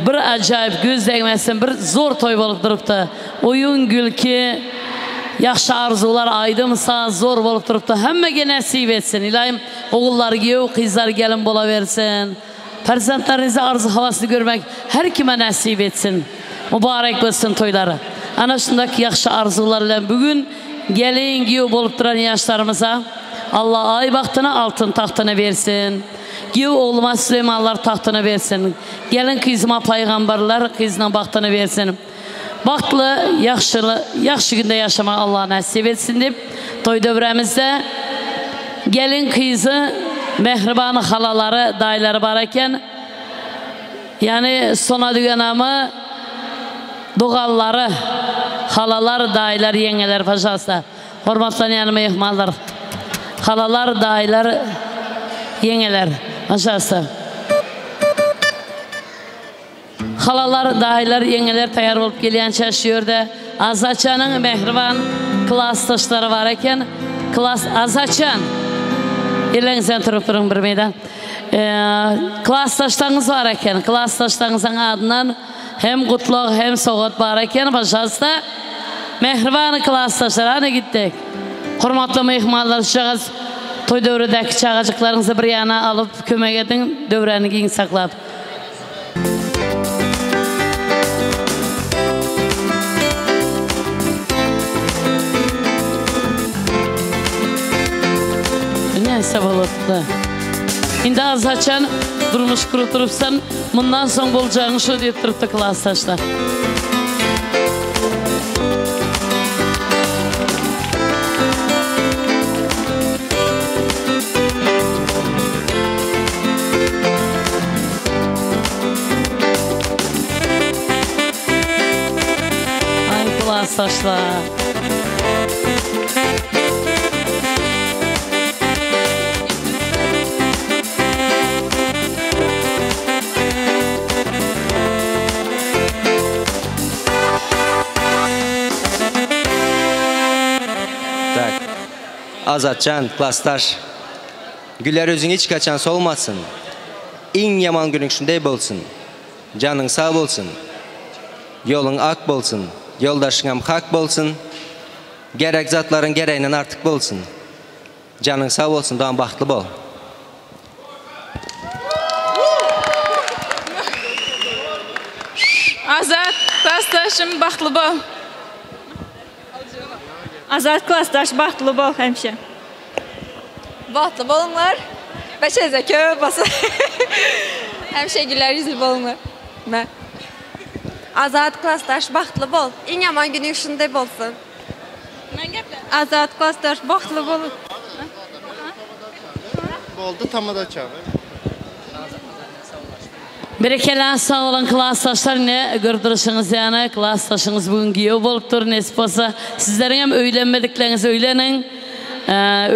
bir ajaýyp göz degmesin bir zor toý bolup durupdy oýun gülki ýagşy arzuwlar aýdym saz zor bolup durupdy hemmege nesip etsin ylaýym Ogullar giýew, gyzlar gelin bolawersin. Perzentlerinizi arzu-hawasyny görmek her kime nesip etsin. Mübarek bolsun toýlary. Ana şundak ýagşy arzuwlar bilen bu gün gelin, giýew bolup duran ýaşlarymyza Alla aý bagtyny, altyn tagtyny bersin. Giýew ogluma Süleýmanlar tagtyny bersin. Gelin kyzyma paýgamberler kyzynyň bagtyny bersin. Bagtly, ýagşyly, ýagşy günde ýaşamagy Allah nesip etsin diýip, toý döwrämizde gelin gyzy mähriban halalary, daýylary bar eken. Ýagny Sona dügenamy doganlary, halalar, daýylar, ýeňňeler pažalsta. Hormatlanýan myhmanlar, halalar, daýylar, ýeňňeler, pažalsta. Halalar, daýylar, ýeňňeler taýýar bolup gelýänçä şu ýerde Azatjanyň mähriban klasdaşlary bar eken. Klas Azatjan! Elleriňizden turup duruň bir meýdan. Klasdaşlaryňyz bar eken. Klasdaşlaryňyzyň adyndan hem gutlag, hem sowgat bar eken. Pažalsta. Mähriban klasdaşlar, hany gitdik. Hormatly myhmanlar, şujagaz toý döwredäki çagajyklaryňyzy bir ýana alyp kömek ediň, döwräni giň saklap. Näse bolupdy. Indi az-haçan durmuş gurup durupsan, mundan soň boljagyň şu diýip durupdy klasdaşlar. Aý klasdaşlar. Tak. Azatjan, klasdaş. Güler ýüzüň hiç haçan solmasyn. Iň ýaman günüň şunday bolsun. Janyň sag bolsun. Ýoluň ak bolsun. Ýoldaşyňam hak bolsun. Gerek zatlaryň gereginden artyk bolsun. Janyň sag bolsun dogam bagtly bol. Azat klasdaşym bagtly bol. Azat klasdaş bagtly bol hemişe. Bagtly boluňlar. Beşeze köp bolsun. Hemişe güler ýüzli boluňlar. Me. Azat klasdaş bagtly bol. Iň ýaman günüň şunday bolsun. Azat klasdaş bagtly bol. Boldy tamada çagy. Berekella sag boluň klasdaşlar ine görüp duruşyňyz ýaly klasdaşyňyz bu gün giýew bolupdyr nesip bolsa sizleriňem öýlenmedikleriňiz öýleniň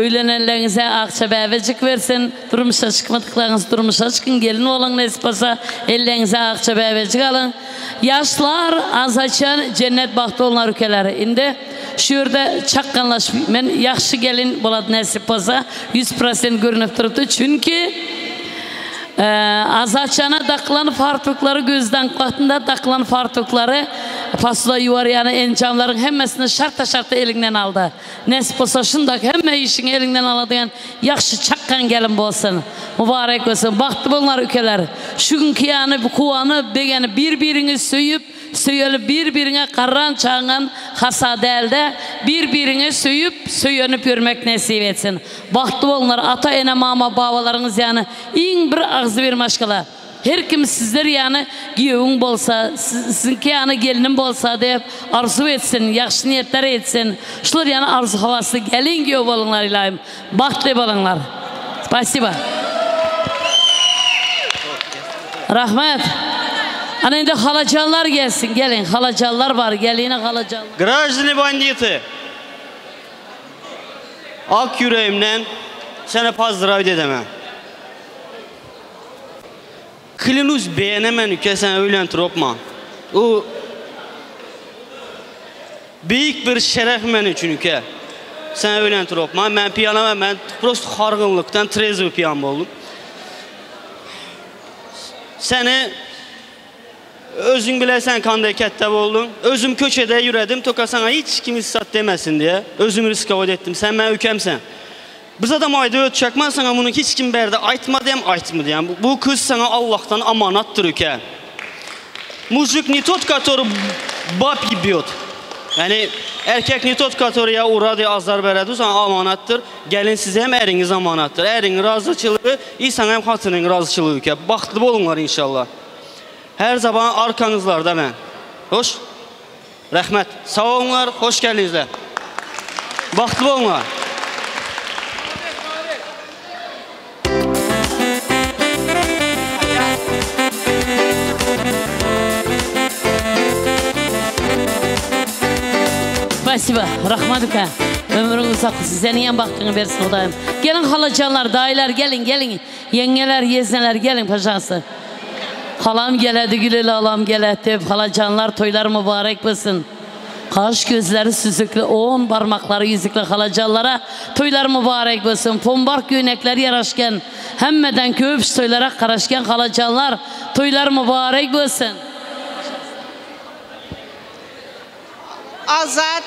öýlenenleriňize akja bäbejik bersin durmuşa çykmadyklaryňyz durmuşa çykyň gelin boluň nesip bolsa elleriňize akja bäbejik alyň ýaşlar azaçan jennet bagtly bolňar ükeler indi şu ýerde çakganlaşyp men ýagşy gelin bolady nesip bolsa 100% görünip durupdy çünki Azatjana dakylan fartuklary gözden wagtynda dakylan fartuklary posuda ýuwar ýaly enjamlaryň hemmesini şarta-şarta eliňden aldy. Nesip bolsa şundak hemme işiňi eliňden aladygan ýagşy çakgan gelin bolsun. Mubarek bolsun. Bagtly boluňlar ükeler. Şu günki ýany kuwanyp begenip bir-biriňi söýüp Söýeli bir biriňe garran çaňan hasa dälde bir biriňe söýüp söýenip ýörmek nesip etsin. Bagtly bolunlar ata ene mama babalaryňyz ýany iň bir agzybir maşgala. Her kim sizler ýany giýewiň bolsa siziňki ýany gelnim bolsa diýip arzuw etsin ýagşy niýetler etsin şular ýany arzu howasly gelin giýew boluňlar ylaýym bagtly boluňlar. Spasiba. Rahmet. Ana indi halajanlar gelsin. Gelin halajanlar bar. Gelin halajanlar. Grajdyny bandity. Ak ýüregimden seni pozdrawit edemen. Klянусь beğenemen üke sen öýlentirokma. O Beýik bir şeref men üçin üke. Sen öýlentirokma. Men piýanam men prosto hargynlykdan trezwy piýan boldum. Seni Özüň bilersen kanday kätde bolduň. Özüm köçede ýüredim, toka saňa hiç kim hiç zat demesin diýe. Özüm riskowat etdim. Sen meň ükemsen. Biz adam aýdyp ötjek men saňa muny hiç kim bärde aýtmady hem aýtmady. Ýani bu kyz saňa Allahdan amanatdyr üke. Mujik ne tot katory bab ýebýot. Ýani erkek ne tot katory ýa urady ýa azar beredi bu saňa amanatdyr. Gelin size hem äriňiz amanatdyr. Äriň razyçylygy i saňa hem hatynyň razyçylygy üke. Bagtly boluňlar inşallah. Her zaman arkaňyzlarda men. Hoş. Rahmet. Sag boluňlar, hoş geldiňizler. Bagtly boluňlar. Spasiba. Rahmat uka. Ömrüň uzak bolsun. Seniňem bagtyňy bersin Hudaýym. Geliň halajanlar, daýylar geliň, geliň. Ýeňňeler, ýezneler geliň pažalsta. Halam geledi güleli alam geledi. Halajanlar toýlar mübarek bolsun. Gaş gözleri süzükli, on barmaklary ýüzükli halajanlara toýlar mübarek bolsun. Pombark göýnekleri ýaraşgan, hemmeden köp toýlara garaşgan halajanlar toýlar mübarek bolsun. Azat,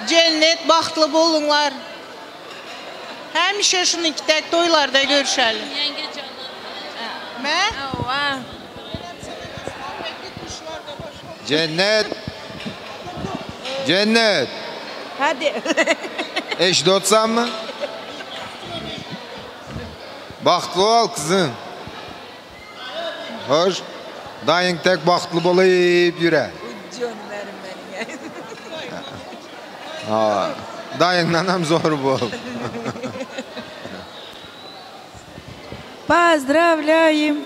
Jennet bagtly boluňlar. Hemişe şunyňky dek toýlarda görüşeli. Jennet. Jennet. Hadi. Eşidip otsaňmy? Bagtly bol kyzym. Hoş. Daýyň tek bagtly bolup ýüre. Ha, daýyňdanam zor bol. Pozdravlyaýym.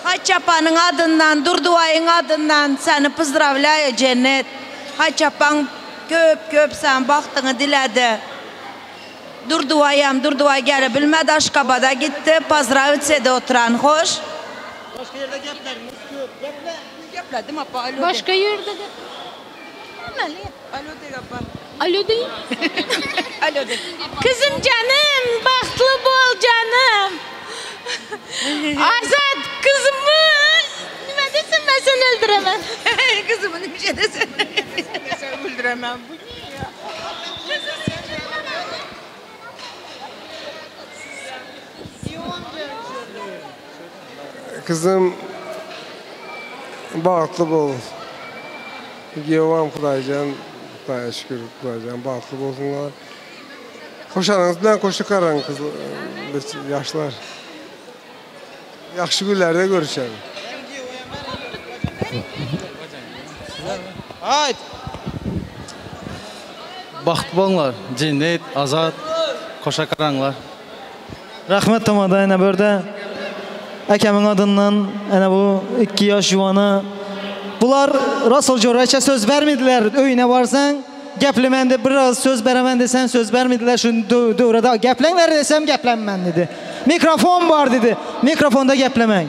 Haçapanyň adyndan, Durdybaýyň adyndan seni pozdravlyaýa Jennet. Haçapaň köp köp saňa bagtyňy diledi. Durdybaýam Durdybaý gele bilmedi Aşgabada gitdi pozdravit sede oturan hoş. Başga ýerde geplerimiz köp geple. Gepledim apa alo de. Başga ýerde geplemeli. Alo de apa. Alo deýin. Alo de. Kyzym janym bagtly bol janym. Azat kyzymy nime desem men seni öldüremen. Kyzymy nime desem men öldüremen. Bu ne ya? Kyzym bagtly bol. Giýewam Hudaýjan, Hudaýa şükür Hudaýjan bagtly bolsunlar. Hoşalygyňyz bilen goşa garaň gyz ýaşlar. Ýagşy günlerde görüşelim. Aýt. Bagtly boluňlar Jennet, Azat, goşa garaňlar. Rahmet tamada ene börde Äkämiň adyndan ene bu ikki ýaş juwana bular Rasul Joraça söz bermediler öýüne barsaň geplemen dep biraz söz beremen desen söz bermediler şu döwrede gepleňler desem geplenmen dedi. Mikrofon bar dedi. Mikrofonda geplemäň.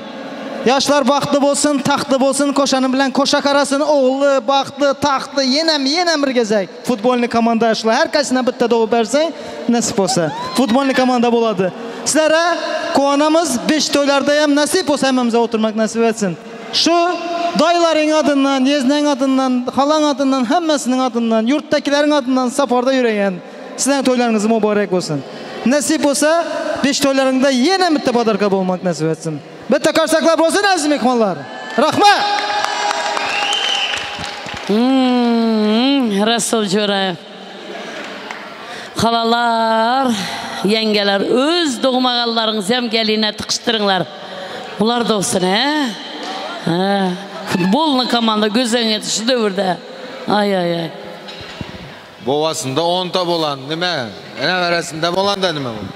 Ýaşlar bagtly bolsun, tagtly bolsun, koşany bilen koşa karasyn, ogully, bagtly, tagtly, ýenem, ýenem bir gezek. Futbolny komanda şula her kaýsyna bitta dowup berseň nesip bolsa. Futbolny komanda bolady. Sizlere kuwanamyz beş toýlardaýam nesip bolsa hemmemize oturmak nesip etsin. Şu daýylaryň adyndan, ýeznäň adyndan, halaň adyndan, hemmesiniň adyndan, ýurtdakileriň adyndan saparda ýöreýän sizleriň toýlaryňyz mübarek bolsun. Nesip bolsa beş toýlaryňda ýene bitta podarka bolmak nesip etsin. Bitta karsaklar bolsun äziz myhmanlar. Rahmat! Rasul Joraýew. Halalar, ýeňňeler öz dogmagallaryňyzy hem geline tykyşdyryňlar. Bular dogsun he. He. Futbolny komanda göz öňüne getir şu döwürde. Aý aý aý. Bobasynda onta bolan nime? Neberesinde bolanda nime bol?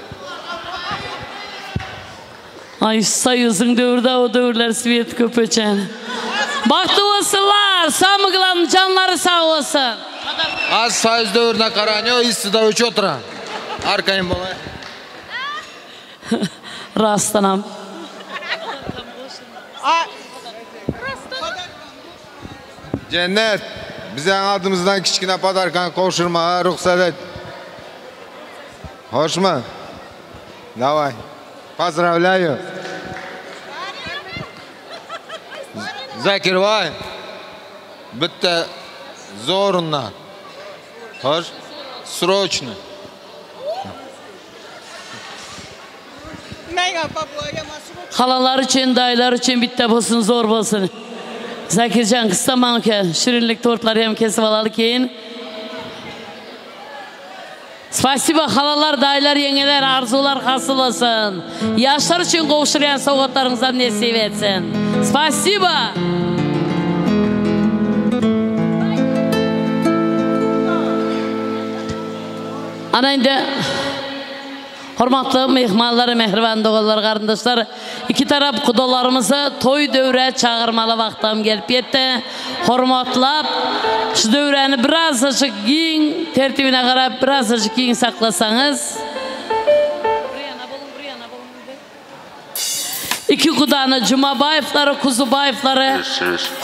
Aý soýuzyň döwürde o döwürler swet köp öçen. Bagtly bolsunlar, samyý glawnyý janlary sag bolsun. Az soýuz döwrüne garanyò yssyda öçüp oturan. Arkaýyn bolaý. Rastanam. Jennet, biziň adymyzdan kiçgine podarkany gowşurmaga rugsat et. Hoşmy? Daway. Pozdrawlýaýu. Zakirbaý, bitte zorundan. Hoş? Sroçny. Halalar üçin, daýylar üçin bitte bolsun, zor bolsun. Zakirjan gyssamaň kä, şirinlik tortlary hem kesip alaly keýin. Spasiba halalar, daýylar, ýeňňeler, arzuwlar hasyl bolsun. Ýaşlar üçin gowşurýan sowgatlaryňyzam nesip etsin. Spasiba! Ana indi Hormatly myhmanlar, mähriban doganlar, garyndaşlar, iki tarap gudalarymyzy toý döwrä çagyrmaly wagtam gelip ýetdi. Hormatlap, şu döwräni birazajyk giň, tertibine garap birazajyk giň saklasaňyz. Iki gudany Jumabaýewlary, Kuzubaýewlary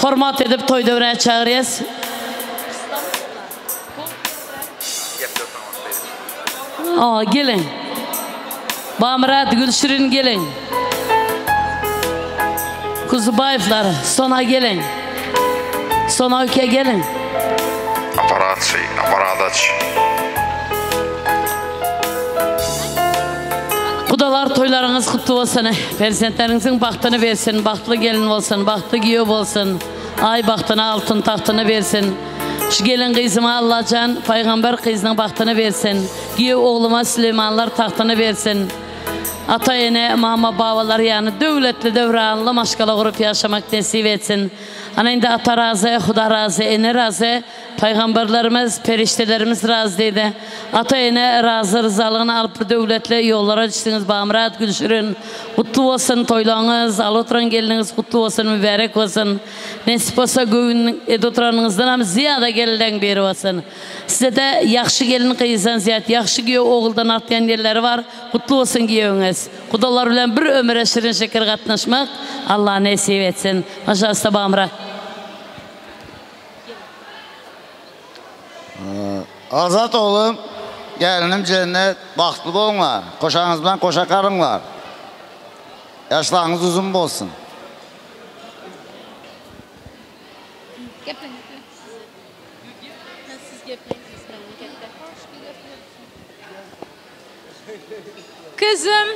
hormat edip toý döwrä çagyrýas. Awa, geliň. Bamyrat, Gülşirin geliň. Kuzubaýewler, Sona geliň. Sona uke geliň. Aparatçy, aparadaç. Gudalar toýlaryňyz gutly bolsun. Perzentleriňiziň bagtyny bersin, bagtly gelin bolsun, bagtly giýew bolsun. Aý bagtyny, altyn tagtyny bersin. Şu gelin gyzyma Allajan paýgamber gyzynyň bagtyny bersin. Giýew ogluma Süleýmanlar tagtyny bersin. Ata ene, mama babalar ýaly döwletli döwranly maşgala gurup ýaşamak nesip etsin. Ana indi ata razy, Huda razy, ene razy. Paýgamberlerimiz, perişdelerimiz razy diýdi. Ata-ene razy ryzalygyny alyp bir döwletli ýollara düşdüňiz Bamyrat, Gülşirin. Gutly bolsun toýlaryňyz, alyp oturan gelniňiz gutly bolsun, mübärek bolsun. Nesip bolsa göwün edip oturanyňyzdanam zyýada gelinleň biri bolsun. Sizede ýagşy gelin gyzdan zyýat ýagşy giýew oguldan artýan ýerleri bar. Gutly bolsun giýewiňiz. Gudalar bilen bir ömüre şirin-şeker gatnaşmak Allah nesip etsin. Pažalsta Bamyrat. Azat oglum, gelinim Jennet, bagtly boluňlar. Goşaňyz bilen goşa galyňlar. Ýaşlaryňyz uzyn bolsun. Kyzym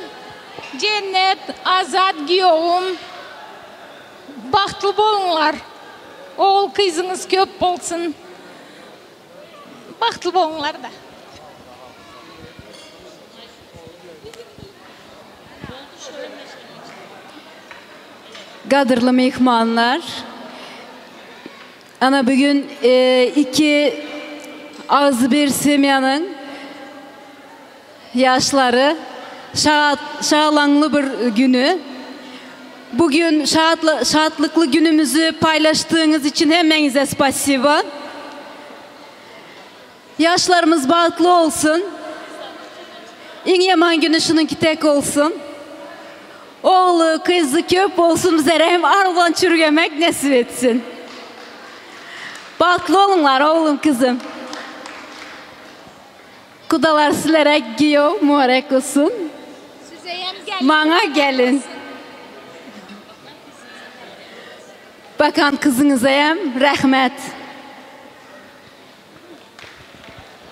Jennet, Azat giýewim, bagtly boluňlar. Ogul kyzyňyz köp bolsun. Bagtly boluňlar-da. Gadyrly myhmanlar! Ana bugün iki agzybir semýanyň ýaşlary şagalaňly bir güni. Bugün şatlykly günümizi paýlaşdygyňyz üçin hemmäňize spasiba. Ýaşlarymyz bagtly bolsun. Iň ýaman güni şunuňky tek bolsun. Ogly, gyzy köp bolsun bizlere hem arwan çürgemek nesip etsin. Bagtly boluňlar oglum kyzym. Gudalar sizlere giýew mübarek bolsun. Maňa gelin. Bakan kyzyňyza hem rahmet.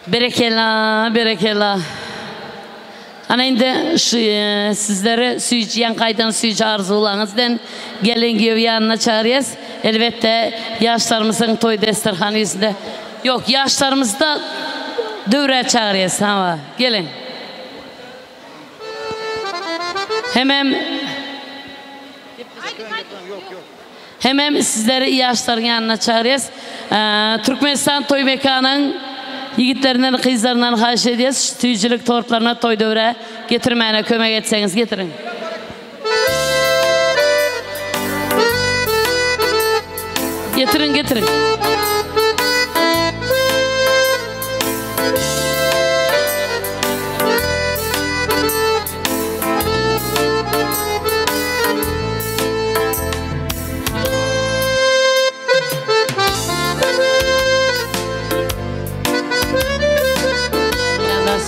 Berekella, berekella. Ana indi şu sizleri süýji ýaňky aýdan süýji arzuwlaryňyz bilen gelin giýew ýanyna çagyrýas. Elbetde ýaşlarymyzyň toý desterhany ýüzünde. Ýok, ýaşlarymyzy-da döwrä çagyrýas. Hawa, geliň. Hemem Hemem sizleri ýaşlaryň ýanyna çagyrýas. Türkmenistan toý mekanyň ýigitlerinden gyzlaryndan haýyş edýäs şu süýjülik tortlaryna toý döwrä getirmäne kömek etseňiz getiriň. Getiriň, getiriň.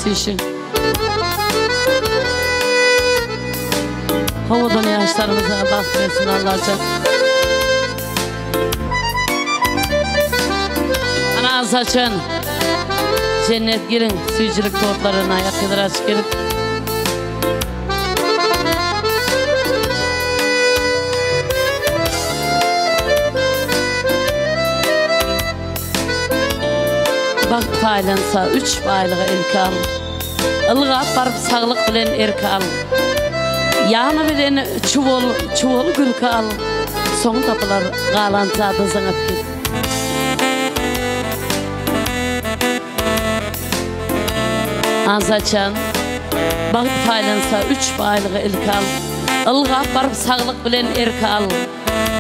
Süýşüň. Owadan ýaşlarymyza bagt bersin Allajan. Ana saçan. Cennet girin süýjülik tortlaryna ýakydyr açyp gelip. Bagt paýlansa üç baýlygy ilki al. Ylgap baryp saglyk bilen erki al. Ýany bilen çuwal, çuwal gülki al. Soň tapylar galan zady zyňyp git. Azajan, Bagt paýlansa üç baýlygy ilki al. Ylgap baryp saglyk bilen erki al.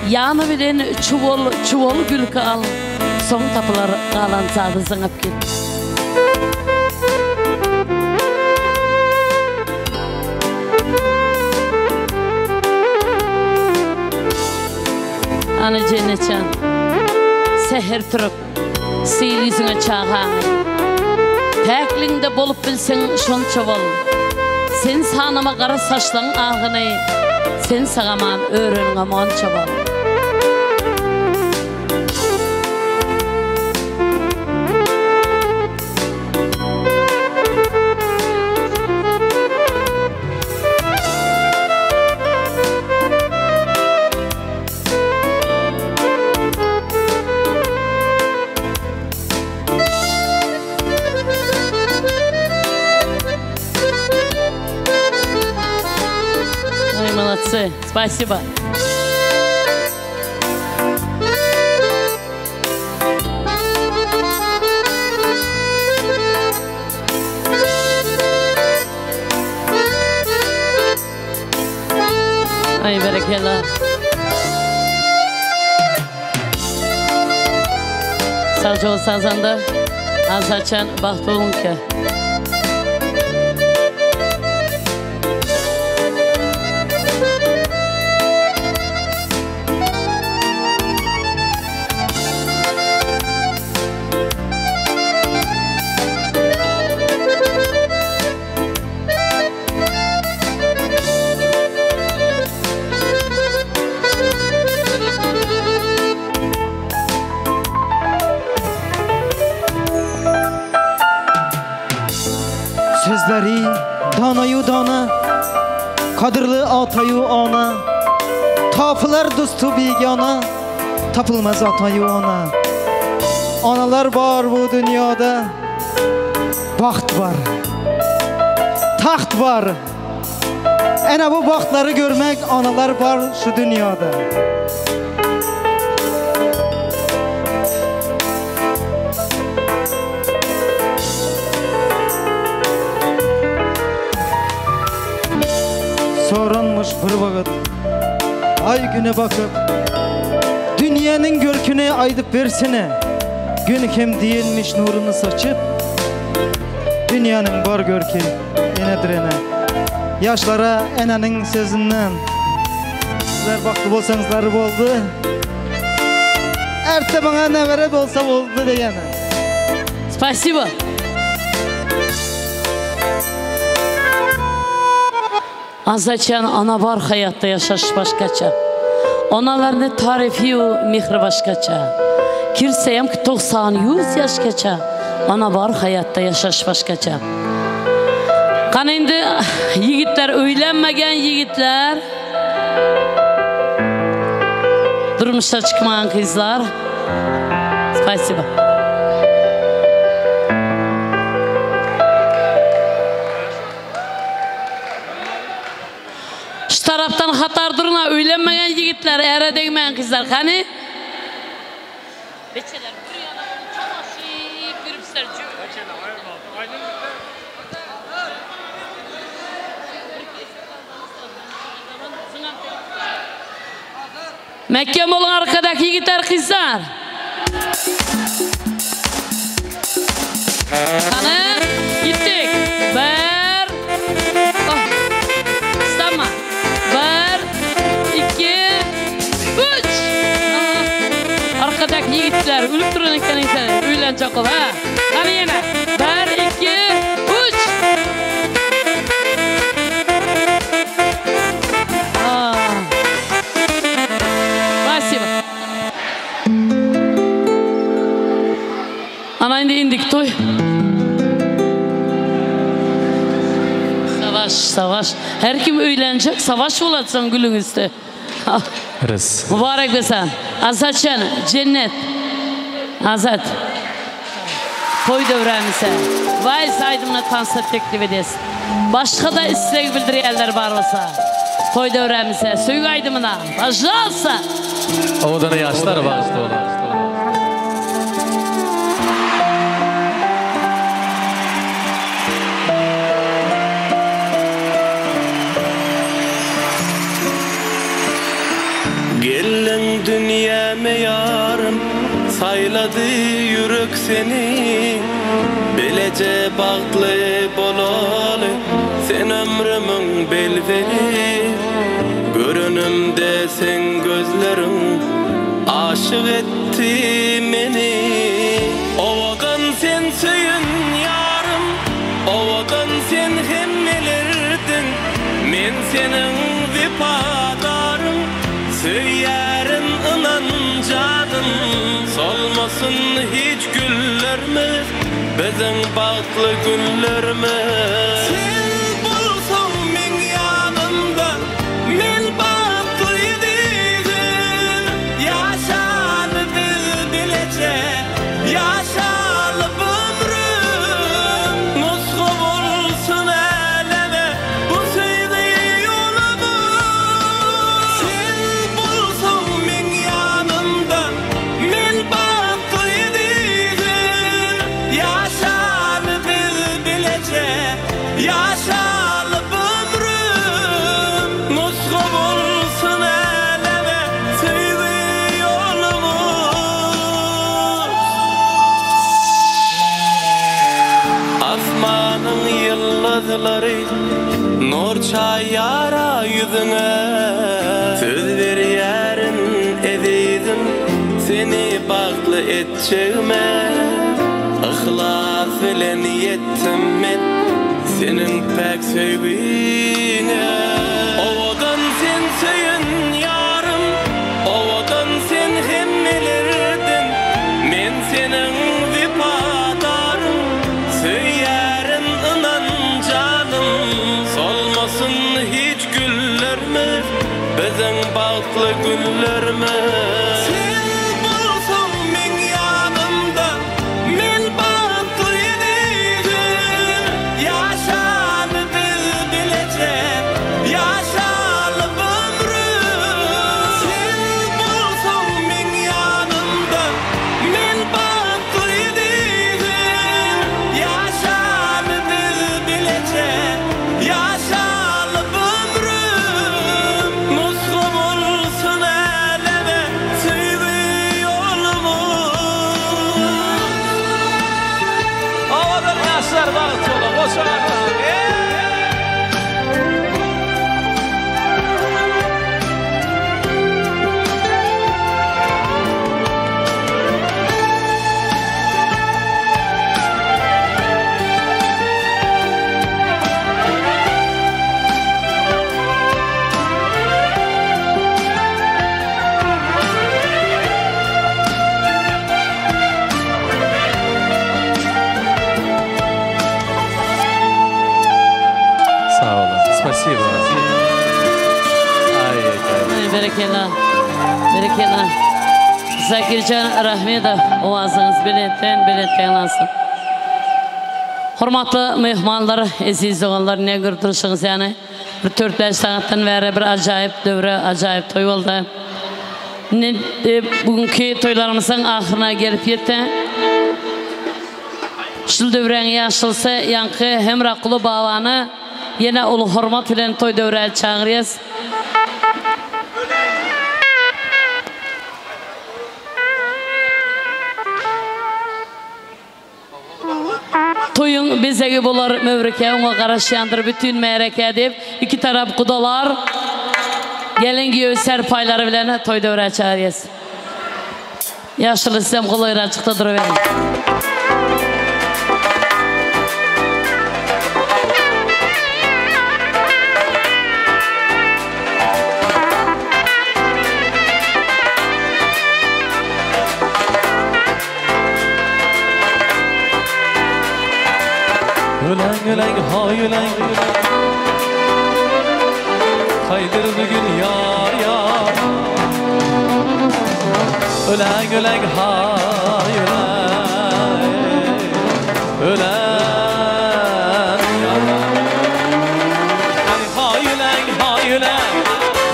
Ýany bilen çuwal, çuwal gülki al. Soň tapylar galan zady zyňyp git. Ana Jennetjan, säher turup, sil ýüzüňe çagaňy. Päkligiňde bolup bilseň şonça bol. Sen sanama gara saçlaň agyny, Sen sag-aman öreniňe monça bol. Ой, молодцы. Спасибо. Ay berekella. Sagja bol sazanda. Azatjan bagtly boluňka. Sözleri danayu dana, kadırlı atayu ana, tapılar dostu bigana, tapılmaz atayu ana. Analar var bu dünyada, baht var, taht var. Ene bu bahtları görmek analar var şu dünyada. Soranmış bir vakit ay güne bakıp Dünyanın görküne aydıp versene. Gün hem değilmiş nurunu saçıp Dünyanın bar görki enedir ene. Yaşlara enenin sözünden Sizler baktı bolsaňyzlar boldy. Erte bana nevere bolsa boldy degeni. Спасибо. Azatjan ana bar haýatda ýaşaş başgaça. Onalarny taryfy-ýu mihri başgaça. Kirseýem ki 90 ýüz ýaşgaça ana bar haýatda ýaşaş başgaça. Gany indi ýigitler öýlenmegen ýigitler. Durmuşa çykmagan gyzlar. Spasiba. Şu tarapdan hatar durun-a öýlenmegen ýigitler, äre degmeýän gyzlar hany? Beçeler bir ýana bolup çolaşyp ýörüpsiler jübüt. Mähkem boluň arkadaky ýigitler gyzlar. Hany gitdik. Bir. Oh. Stanma. Bir, iki, üç. Arkadaky ýigitler ölüp duran ekeniň sen. Öýlenjek bolup ha. Hany ýene. Bir, iki, üç. Spasibo. Ana indi indiki toý. Savaş, savaş. Her kim öýlenjek, savaş bolatsaň gülüň üsti. Rys. Mübarek bolsun. Azatjan, Cennet. Azat. Toý döwrämize Wals aýdymyna tansa teklip edýäs. Başga-da isleg bildirýänler bar bolsa, Toý döwrämize söýgi aýdymyna, pažalsa! Owadan ýaşlar bagyşly bolar. Geldiň dünýäme ýarym, saýlady ýürek seni. Bileje bagtly bolaly, sen ömrümiň bilbili. Görenimde seň gözleriň aşyk etdi meni. Owadan sen söýen ýarym, owadan sen hemmelerden. Men seniň wepadaryň, söýýärin ynan janym. Solmasyn hiç güllerimiz, biziň bagtly günlerimiz. Sen bolsaň meň ýanymda, men bagtly ezizim. Ýaşaly biz bileje, ýaşaly ömrüm. Nusga bolsun äleme bu söýgi ýolumyz. Sen bolsaň meň ýanymda, men bagtly ezizim. Ýaşaly biz bileje, ýaşaly ömrüm. Nusga bolsun äleme söýgi ýolumyz. Asmanyň ýyldyzlary nur çaýýar-a ýüzüňe. Söz berýärin ezizim, seni bagtly etjegime. Yhlas bilen ýetdim men seniň päk söýgiňe. Owadan sen söýen ýarym, owadan sen hemmelerden. Men seniň wepadaryň, söýýärin ynan janym. Solmasyn hiç güllerimiz, biziň bagtly günlerimiz. Sen bolsaň meň ýanymda, men bagtly ezizim. Ýaşaly biz bileje, ýaşaly ömrüm. Sen bolsaň meň ýanymda, men bagtly ezizim. Ýaşaly biz bileje, ýaşaly ömrüm. Nusga bolsun äleme söýgi ýolumyz. Owadan ýaşlar bagt ýola goşa Sag boluň. Spasibo. Ay, ay, ay. Berekella. Berekella. Zakirjan Rahmedow owazyňyz belentden belentde ýaňlansyn. Hormatly myhmanlar, eziz doganlar, ne görüp durşuňyz ýaly, bir dört-bäş sagatdan bäri bir ajaýyp döwre, ajaýyp toý boldy. Indi bu günki toýlarymyzyň ahyryna gelip ýetdi. Şul döwräň ýaşulysy ýaňky Hemraguly babany ýene uly hormat bilen toý döwrä çagyrýas. Toýuň bezegi bolar möwrike oňa garaşýandyr bütin märeke diýip, iki tarap gudalar gelin giýewi serpaýlary bilen toý döwrä çagyrýas. Ýaşuly sizem golaýraçykda duruberiň. Ölen ölen hay ölen Haydır bugün yar yar Ölen ölen hay ölen Ölen yar Hay hay ölen hay ölen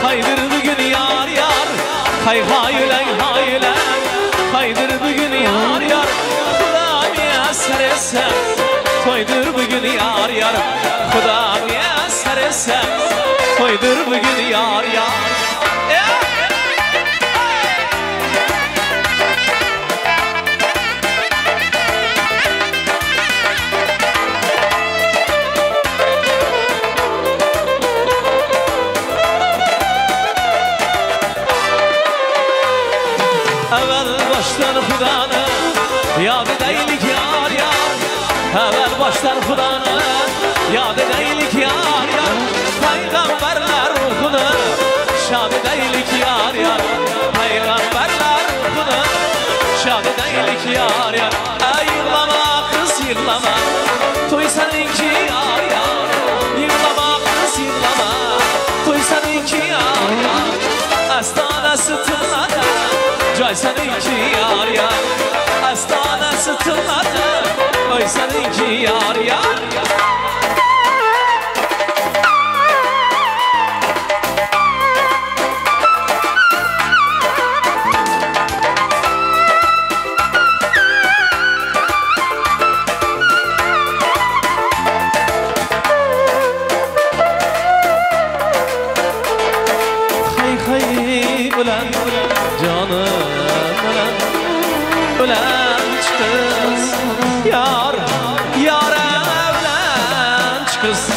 Haydır bugün yar yar Hay hay ölen hay ölen Haydır bugün yar yar Xudam yasar esen Toydur bugün yar yar Xudam yasar esen Toydur bugün yar yar Evvel baştan Xudanı Yad edeylik yar yar Evvel baştan Xudanı Yad edeylik yar yar Peygamberler ruhunu Şad edeylik yar yar Peygamberler ruhunu Şad edeylik yar yar Ey yığlama kız yığlama Toy seninki yar yar Yığlama kız yığlama Toy seninki yar yar Astanası tınladı Cay seninki yar yar Astanası tınladı Oy seninki yar yar Hay hay ulan canım ulan Ulan kız yar yar evlen kız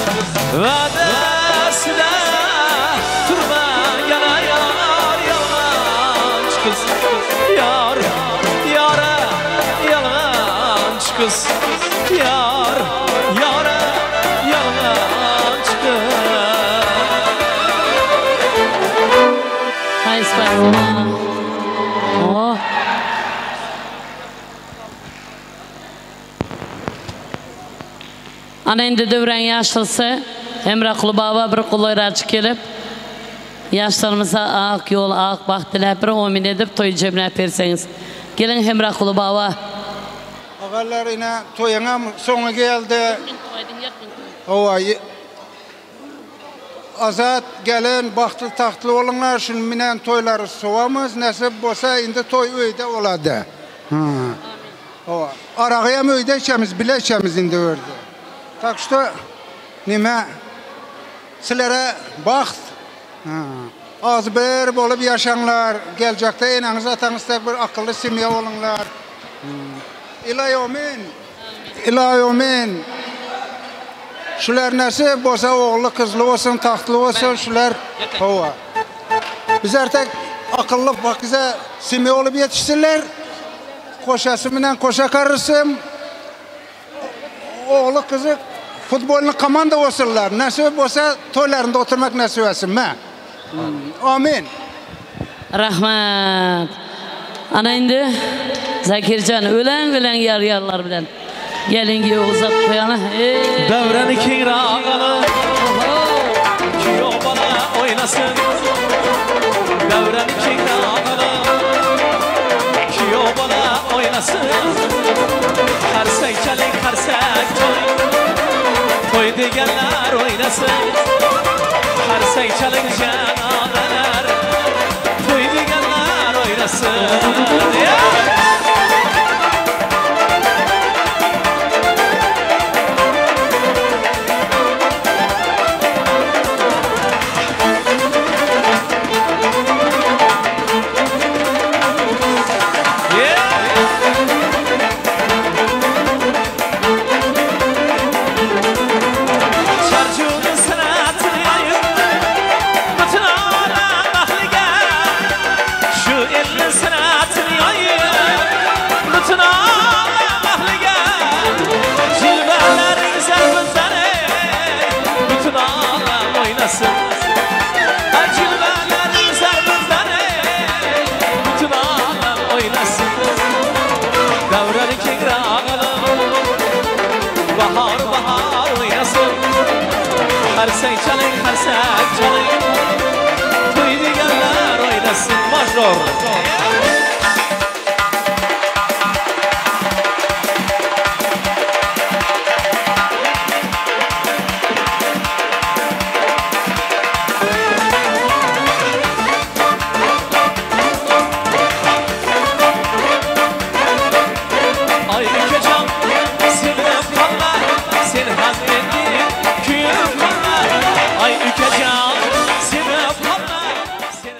Vadesine turma yana yar yalan kız Yar yara yalan kız Yar yara yalan kız Hay spasiba. Oh. Ana indi döwräň ýaşlysy Hemra Baba bir golaýraçyk gelip ýaşlarymyza ak ýol, ak bagt diläp bir omin edip toý jemläp berseňiz. Geliň Hemra Baba. Ağalar ine toýuňam soňy geldi. Owa Azat gelen bagtly tagtly boluňlar, şun minen toýlary sowamyz, nesip bolsa indi toý öýde bolady. Owa aragy öýde içemiz, bile içemiz indi ördi. Tak что nime sizlere bagt Az bir bolup yaşanlar, gelecekte eneňiz ataňyz tek bir akylly semýa boluňlar. Ilahi amin. Ilahi amin. Şular nasip bolsa oğullu kızlı olsun, tahtlı olsun şular hova. Bizler tek akıllı pakize semýa olup yetişsinler. Koşası bilen koşa karısım. Oğlu kızı futbolunu komanda olsunlar. Nasip bolsa toylarında oturmak nasip etsin. Me. Amin. Rahmat. Ana indi Zakirjan ölen ölen yar yarlar bilen. Gelin giýew uzat goýana. Döwreni keňräk alyp Giýew bala oýnasyn Döwreni keňräk alyp Giýew bala oýnasyn Harsek çalyň harsek toý Toý diýenler oýnasyn Harsek çalyň janalar Toý diýenler oýnasyn Yeah! Çalyň harsak çalyň. Toý diýenler oýnasyn mažor. Ay ülkecan sevip kalma Sen haz ettin kүйіп kalma Ay ülkecan sevip kalma Sen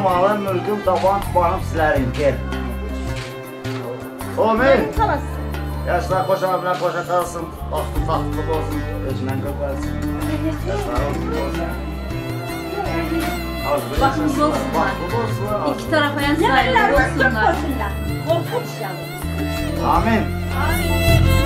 Malım, mülküm, tapan, tupanım sizleriňki. Amin. Yaşlar koşa bilen koşa kalsın. Bahtı tahtlı bolsun. Özünden köp alsın. Yaşlar olsun bolsun. Bahtlı olsunlar. Bahtlı bolsunlar. İki tarafa en saygılı olsunlar. Amin. Amin.